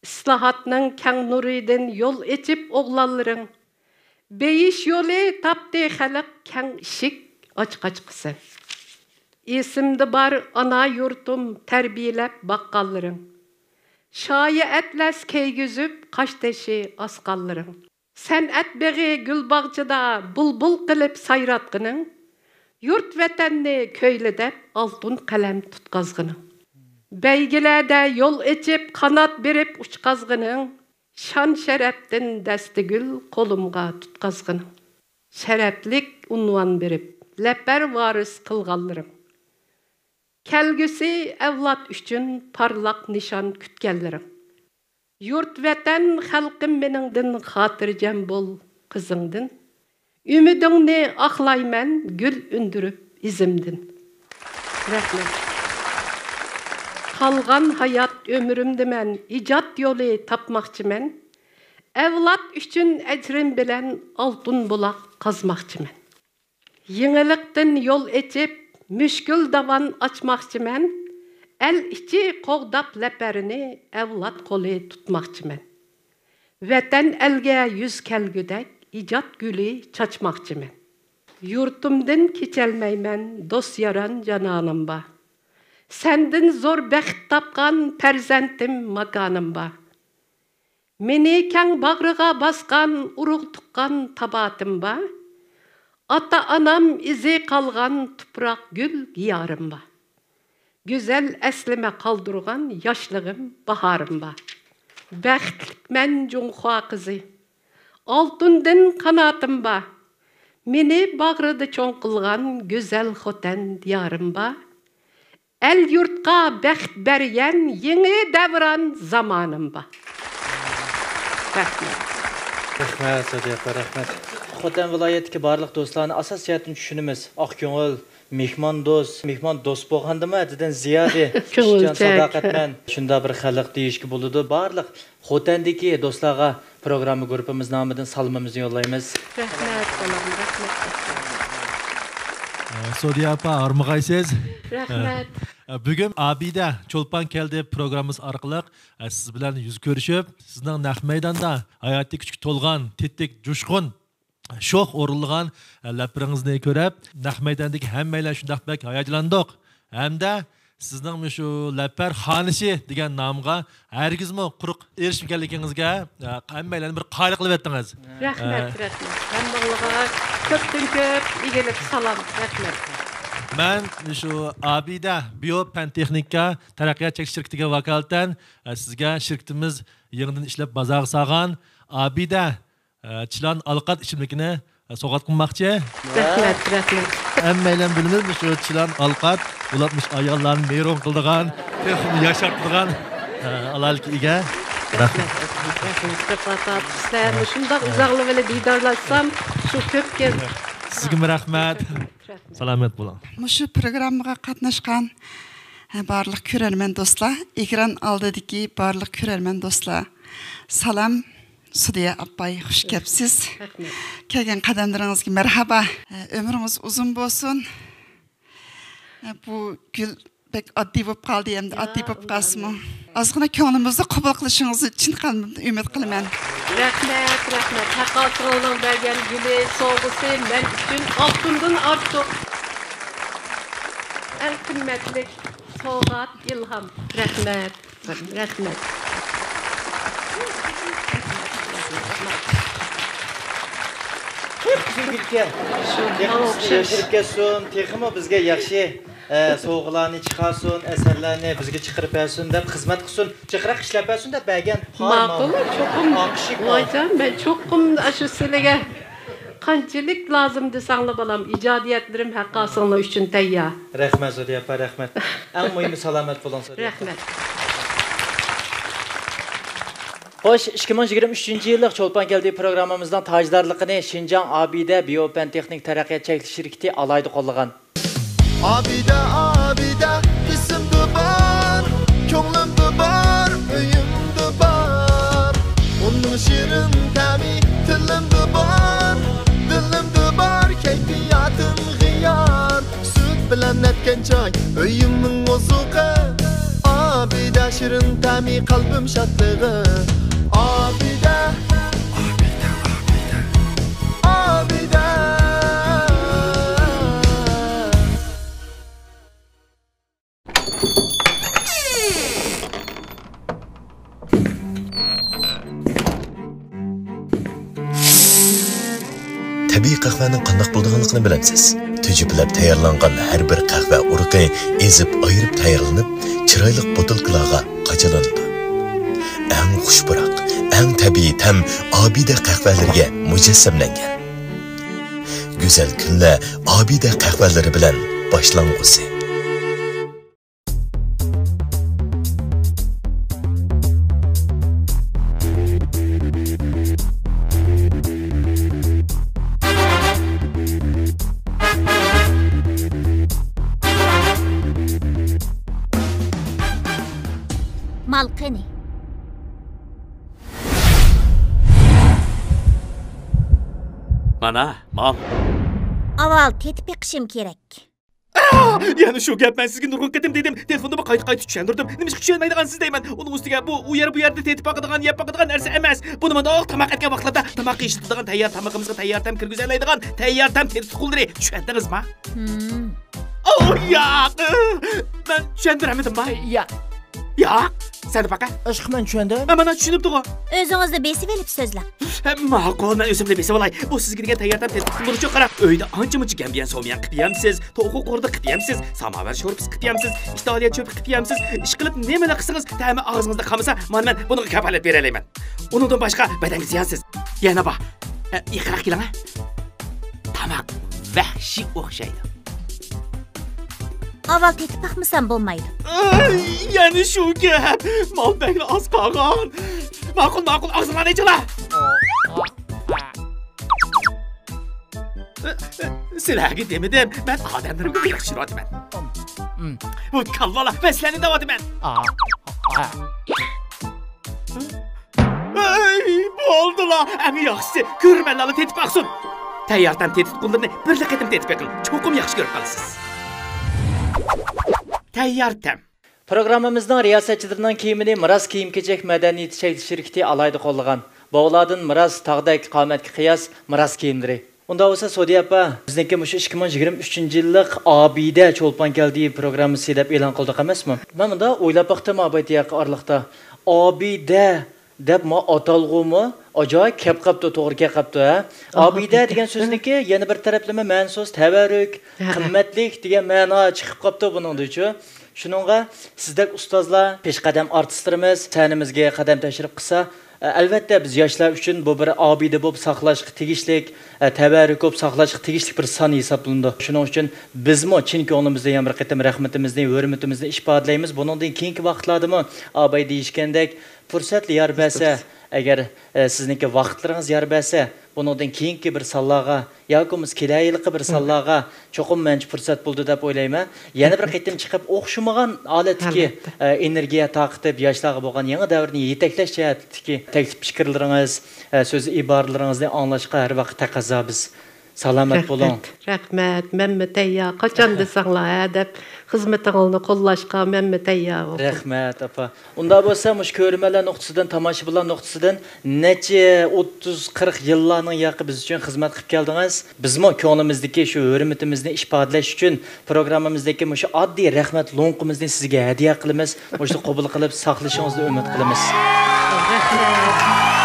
ئىسلاھاتنىڭ كەڭ نۇرىدىن يول ئېچىپ ئوغلانلىرىڭ، بېيىش يولى تاپتى خەلق كەڭ ئىشىك ئاچقاچقا سەن. ئېسىمدە بار ئانا يۇرتۇم تەربىيەلەپ باققانلىرىڭ، شايە ئەتلەس كىيگۈزۈپ قاشتېشى ئاسقانلىرىڭ. سەنئەت بېغى گۈل باغچىدا بۇلبۇل قىلىپ سايراتقىنىڭ، يۇرت ۋەتەننى كۆيلىدەپ ئالتۇن قەلەم تۇتقازغىنىڭ، بەيگىلەردە يول ئېچىپ قانات بېرىپ ئۇچقازغىنىڭ، شان شەرەپتىن دەستىگۈل قولۇمغا تۇتقازغىنىڭ، شەرەپلىك ئۇنۋان بېرىپ لەپەر ۋارىس قىلغانلىرىڭ، كەلگۈسى ئەۋلاد ئۈچۈن پارلاق نىشان كۈتكەنلىرىڭ. يۇرت ۋەتەن خەلقىم مېنىڭدىن خاتىرجەم بول قىزىڭدىن، ئۈمىدىڭنى ئاقلايمەن گۈل ئۈندۈرۈپ ئىزىمدىن. رەھمەت. قالغان ھايات ئۆمرۈمدە مەن ئىجاد يولى تاپماقچىمەن. ئەۋلاد ئۈچۈن ئەجرىم بىلەن ئالتۇن بۇلاق قازماقچىمەن. يېڭىلىقتىن يول ئېچىپ، مۈشكۈل داۋان ئاچماقچىمەن. ئەل ئىچى قوغداپ لەپەرنى، ئەۋلاد قولى تۇتماقچىمەن. ۋەتەن ئەلگە يۈز كەلگۈدەك، ئىجاد گۈلى چاچماقچىمەن. يۇرتۇمدىن كېچەلمەيمەن، دوست ياران جانانىم بار. سەندىن زور بەخت تاپقان پەرزەنتىم، ماكانىم بار. مېنى كەڭ باغرىغا باسقان ئۇرۇق تۇغقان تاۋاتىم بار. ئاتا-ئانام ئىزى قالغان تۇپراق گۈل دىيارىم بار. گۈزەل ئەسلىمە قالدۇرغان ياشلىقىم، باھارىم بار. بەختلىكمەن جۇڭخۇا قىزى، ئالتۇندىن قاناتىم بار. مېنى باغرىدا چوڭ قىلغان گۈزەل خوتەن دىيارىم بار. ئەل-يۇرتقا بەخت بەرگەن يېڭى دەۋران زامانىم بار. رەھمەت. رەھمەت، سودىيە ئاپا، رەھمەت. خوتەن ۋىلايەتتىكى بارلىق دوستلارنى ئاساسىي جەھەتتىن چۈشىنىمىز. ئاق كۆڭۈل، مېھماندوست، مېھماندوست بولغاندىمۇ ھەددىدىن زىيادە ئىشچان، كۆڭۈلچەك، ساداقەتمەن، شۇنداق بىر خەلق دېيىشكە بولىدۇ. بارلىق خوتەندىكى دوستلارغا پروگرامما گۇرۇپپىمىز نامىدىن سالىمىمىزنى يوللايمىز. رەھمەت، بالام، رەھمەت. ئە، سودىيە ئاپا، ھارمىغايسىز. رەھمەت. ئە، بۈگۈن ئابىدە چولپان كەلدى پروگراممىسى ئارقىلىق، ئە، سىز بىلەن يۈز كۆرۈشۈپ، سىزنىڭ نەق مەيداندا ھاياتىي كۈچكە تولغان، تېتىك، جۇشقۇن، شوخ ئورۇنلىغان، ئە، لەپىرىڭىزنى كۆرۈپ، نەق مەيداندىكى ھەممەيلەن شۇنداق بەك ھاياجلاندۇق. ھەمدە سىزنىڭ مۇشۇ لەپەر خانىشى دېگەن نامغا ھەرگىزمۇ قۇرۇق ئېرىشمىگەنلىكىڭىزگە، ئە، ھەممەيلەن بىر قايىل قىلىۋەتتىڭىز. رەھمەت، ئە، رەھمەت. ھەممىڭلارغا كۆپتىن كۆپ ئىگىلىك، سالام، رەھمەت. مەن مۇشۇ ئابىدە بىيو پەن تېخنىكا تەرەققىيات چەكلىك شىركىتىگە ۋاكالىتەن، ئە، سىزگە شىركىتىمىز يېڭىدىن ئىشلەپ بازارغا سالغان ئابىدە ئە، چىلان ئالقات ئىچىملىكىنى، ئە، سوۋغات قىلماقچى. رەھمەت، رەھمەت. ھەممەيلەن بىلىمىز، مۇشۇ چىلان ئالقات، بولۇپمۇ ئاياللارنى مەيرون قىلىدىغان، تېخىمۇ ياشارتىدىغان، ئە، ھالاللىككە ئىگە. رەھمەت، رەھمەت، رەھمەت. سىلەر مۇشۇنداق ئۇزاقلار بىلەن دىدارلاشسام، شۇ كۆپكە. سىزگىمۇ رەھمەت. رەھمەت. سالامەت بولۇڭ. مۇشۇ پروگراممىغا قاتناشقان، ھە، بارلىق كۆرەرمەن دوستلار، ئېكران ئالدىدىكى بارلىق كۆرەرمەن دوستلار، سالام. سۈدىيە ئاپاي، خۇش كەپسىز. رەھمەت. كەلگەن قەدەملىرىڭىزگە مەرھابا. ئۆمرىڭىز ئۇزۇن بولسۇن. بۇ گۈل بەك ئاددىي بولۇپ قالدى، ئەمدى ئاددىي بولۇپ قالسىمۇ. ئازغىنە كۆڭلىمىزنى قوبۇل قىلىشىڭىزنى چىن قەلبىمدىن ئۈمىد قىلىمەن. رەھمەت، رەھمەت. ھەققاسىڭلارنىڭ بەرگەن گۈلى، سوۋغىسى مەن ئۈچۈن ئالتۇندىن ئارتۇق. ئەڭ قىممەتلىك سوۋغات، ئىلھام. رەھمەت. رەھمەت. شۇ ياشىرىپ كەتسۇن، تېخىمۇ بىزگە ياخشى، ئە، سوۋغىلارنى چىقارسۇن، ئەسەرلەرنى بىزگە چىقىرىپ بەرسۇن دەپ خىزمەت قىلسۇن، جىقراق ئىشلەپ بەرسۇن دەپ بەرگەن. ماقۇل، چوقۇم. ۋايجان، مەن چوقۇم ئاشۇ سىلىگە قانچىلىك لازىم دېسەڭلار، بالام، ئىجادىيەتلىرىم ھەققاسىڭلار ئۈچۈن تەييار. رەھمەت، سۈدىيە ئاپا، رەھمەت. ئەڭ مۇھىمى، سالامەت بولۇڭ، سۈدىيە ئاپا. رەھمەت. خوش، ئىككى مىڭ يىگىرمە ئۈچىنچى يىللىق چولپان كەلدى پروگراممىمىزنىڭ تاجدارلىقىنى شىنجاڭ ئابىدە بىيو پەن تېخنىك تەرەققىيات چەكلىك شىركىتى ئالاھىدە قوللىغان. ئابىدە، ئابىدە، ئېسىمدە بار، كۆڭلۈمدە بار، ئۆيۈمدە بار. ئۇنىڭ شېرىن تەمى تىلىمدا بار، دىلىمدا بار، كەيپىياتىم غىيار. سۈت بىلەن نەتكەن چاي، ئۆيۈمنىڭ ئوزۇقى. ئابىدە شېرىن تەمى، قەلبىم شادلىقى. ئابىدە، ئابىدە، ئابىدە، ئابىدە. قەھۋەنىڭ قانداق بولىدىغانلىقىنى بىلەمسىز؟ تۈجۈپىلەپ تەييارلانغان ھەر بىر قەھۋە ئۇرۇقى ئېزىپ ئايرىپ تەييارلىنىپ، چىرايلىق بوتۇلكىلارغا قاچىلىنىدۇ. ئەڭ خۇش پۇراق، ئەڭ تەبىئىي تەم ئابىدە قەھۋەلىرىگە مۇجەسسەملەنگەن. گۈزەل كۈنلەر ئابىدە قەھۋەلىرى بىلەن باشلانغۇسى. مال قېنى؟ مانا، مال. ئاۋۋال تېتىپ بېقىشىم كېرەك. ئا! يەنە شۇ گەپ، مەن سىزگە نۇرغۇن قېتىم دېدىم، تېلېفوندا قايتا-قايتا چۈشەندۈردۈم. نېمىشقا چۈشەنمەيدىغانسىز دەيمەن. ئۇنىڭ ئۈستىگە بۇ ئۇ يەر-بۇ يەردە تېتىپ باقىدىغان، يەپ باقىدىغان نەرسە ئەمەس. بۇنى مۇنداق تاماق ئەتكەن ۋاقىتلاردا تاماققا ئىشلىتىدىغان تەييار تامىقىمىزغا تەييار تەم كىرگۈزەلەيدىغان تەييار تەم تېتىتقۇلىرى. چۈشەندىڭىزما؟ ھىم. ئو، ياق! مەن چۈشەندۈرەلمىدىمما؟ ياق. ياق! سەن باقە. ئاشقا مەن چۈشەندىم. ھە، مانا چۈشىنىپتىغۇ. ئۆزىڭىزنى بېسىۋېلىپ سۆزلەڭ. ھە، ماقۇل، مەن ئۆزۈمنى بېسىۋالاي. بۇ سىزگە دېگەن تەييار تەم تېتىتقۇلىرىچۇ قاراڭ. ئۆيدە ئانچە-مۇنچە گەمبىيەن سوميان قىلىپ يەمسىز، توخۇ قورۇدى قىلىپ يەمسىز، ساماۋەر شورپىسى قىلىپ يەمسىز، ئىتالىيە چۆپى قىلىپ يەمسىز، ئىشقىلىپ نېمىلا قىلسىڭىز، تەمى ئاغزىڭىزدا قالمىسا، مانا مەن بۇنىڭغا كاپالەت بېرەلەيمەن. ئۇنىڭدىن باشقا بەدەنگە زىيانسىز. يەنە بار. ئە، يېقىنراق كېلىڭە. تاماق ۋەھشىي ئوخشايدۇ. ئاۋۋال تېتىپ باقمىسام بولمايدۇ. ئەي، يەنە شۇ گەپ. مال بەكلا ئاز قالغان. ماقۇل، ماقۇل، ئاغزىڭلارنى ئېچىڭلار. سىلەرگە دېمىدىم، مەن ئادەملىرىمگە بېلىق چۈشۈرۈۋاتىمەن. بۇ كاللىلار، مەن سىلەرنى دەۋاتىمەن. ئەي، بولدىلا، ئەڭ ياخشىسى، كۆرۈرمەنلەرلا تېتىپ باقسۇن. تەييار تەم تېتىتقۇلىرىنى بىرلا قېتىم تېتىپ بېقىڭ، چوقۇم ياخشى كۆرۈپ قالىسىز. تەييار تەم. پروگراممىمىزنىڭ رىياسەتچىلىرىنىڭ كىيىمىنى مىراس كىيىم-كېچەك مەدەنىيىتى چەكلىك شىركىتى ئالاھىدە قوللىغان. بوۋىلاردىن مىراس، تاغدەك قامەتكە قىياس مىراس كىيىملىرى. ئۇنداق بولسا، سودىيە ئاپا، بىزنىڭكى مۇشۇ ئىككى مىڭ يىگىرمە ئۈچىنچى يىللىق ئابىدە چولپان كەلدى پروگراممىسى دەپ ئېلان قىلدۇق ئەمەسمۇ؟ مەن مۇنداق ئويلاپ باقتىم ئابايتى ياقى ئارىلىقتا. ئابىدە دەپ ما ئاتالغۇمۇ ئاجايىپ كەپ قاپتۇ، توغرا كەپ قاپتۇ، ھە؟ ئابىدە دېگەن سۆزنىڭكى يەنە بىر تەرەپلىمە مەنىسى تەۋەررۈك، قىممەتلىك دېگەن مەنا چىقىپ قاپتۇ بۇنىڭدىچۇ. شۇنىڭغا سىزدەك ئۇستازلار، پېشقەدەم ئارتىسلىرىمىز سەھنىمىزگە قەدەم تەشرىپ قىلسا، ئەلۋەتتە، بىز ياشلار ئۈچۈن بۇ بىر ئابىدە بولۇپ ساقلاشقا تېگىشلىك، تەۋەررۈك بولۇپ ساقلاشقا تېگىشلىك بىر سان ھېسابلىنىدۇ. شۇنىڭ ئۈچۈن بىزمۇ چىن كۆڭلىمىزدىن يەنە بىر قېتىم رەھمىتىمىزنى، ھۆرمىتىمىزنى ئىپادىلەيمىز. بۇنىڭدىن كېيىنكى ۋاقىتلاردىمۇ ئاباي دېيىشكەندەك، پۇرسەت يار بەرسە، ئەگەر، ئە، سىزنىڭكى ۋاقىتلىرىڭىز يار بەرسە، بۇنىڭدىن كېيىنكى بىر سانلارغا ياكى بولمىسا كېلەر يىلقى بىر سانلارغا چوقۇم مەنچە پۇرسەت بولىدۇ دەپ ئويلايمەن. يەنە بىر قېتىم چىقىپ، ئوخشىمىغان ھالەتتىكى، ئەلۋەتتە، ئە، ئېنېرگىيە تارقىتىپ، ياشلارغا بولغان يېڭى دەۋرنى يېتەكلەش جەھەتتىكى تەكلىپ پىكىرلىرىڭىز، ئە، سۆز ئىبارىلىرىڭىزنى ئاڭلاشقا ھەر ۋاقىت تەقەززا بىز. سالامەت بولۇڭ. رەھمەت، رەھمەت، مەنمۇ تەييار، قاچان دېسەڭلار، ھە، دەپ خىزمىتىڭلارنى قوللاشقا مەنمۇ تەييار بولدۇم. رەھمەت، ئاپا. ئۇنداق بولسا، مۇشۇ كۆرۈرمەنلەر نۇقتىسىدىن، تاماشىبىنلار نۇقتىسىدىن نەچچە ئوتتۇز، قىرىق يىللارنىڭ ياقى بىز ئۈچۈن خىزمەت قىلىپ كەلدىڭىز. بىزمۇ كۆڭلىمىزدىكى شۇ ھۆرمىتىمىزنى ئىپادىلەش ئۈچۈن پروگراممىمىزدىكى مۇشۇ ئاددىي رەھمەت لوڭقىمىزنى سىزگە ھەدىيە قىلىمىز. مۇشۇنى قوبۇل قىلىپ ساقلىشىڭىزنى ئۈمىد قىلىمىز. رەھمەت.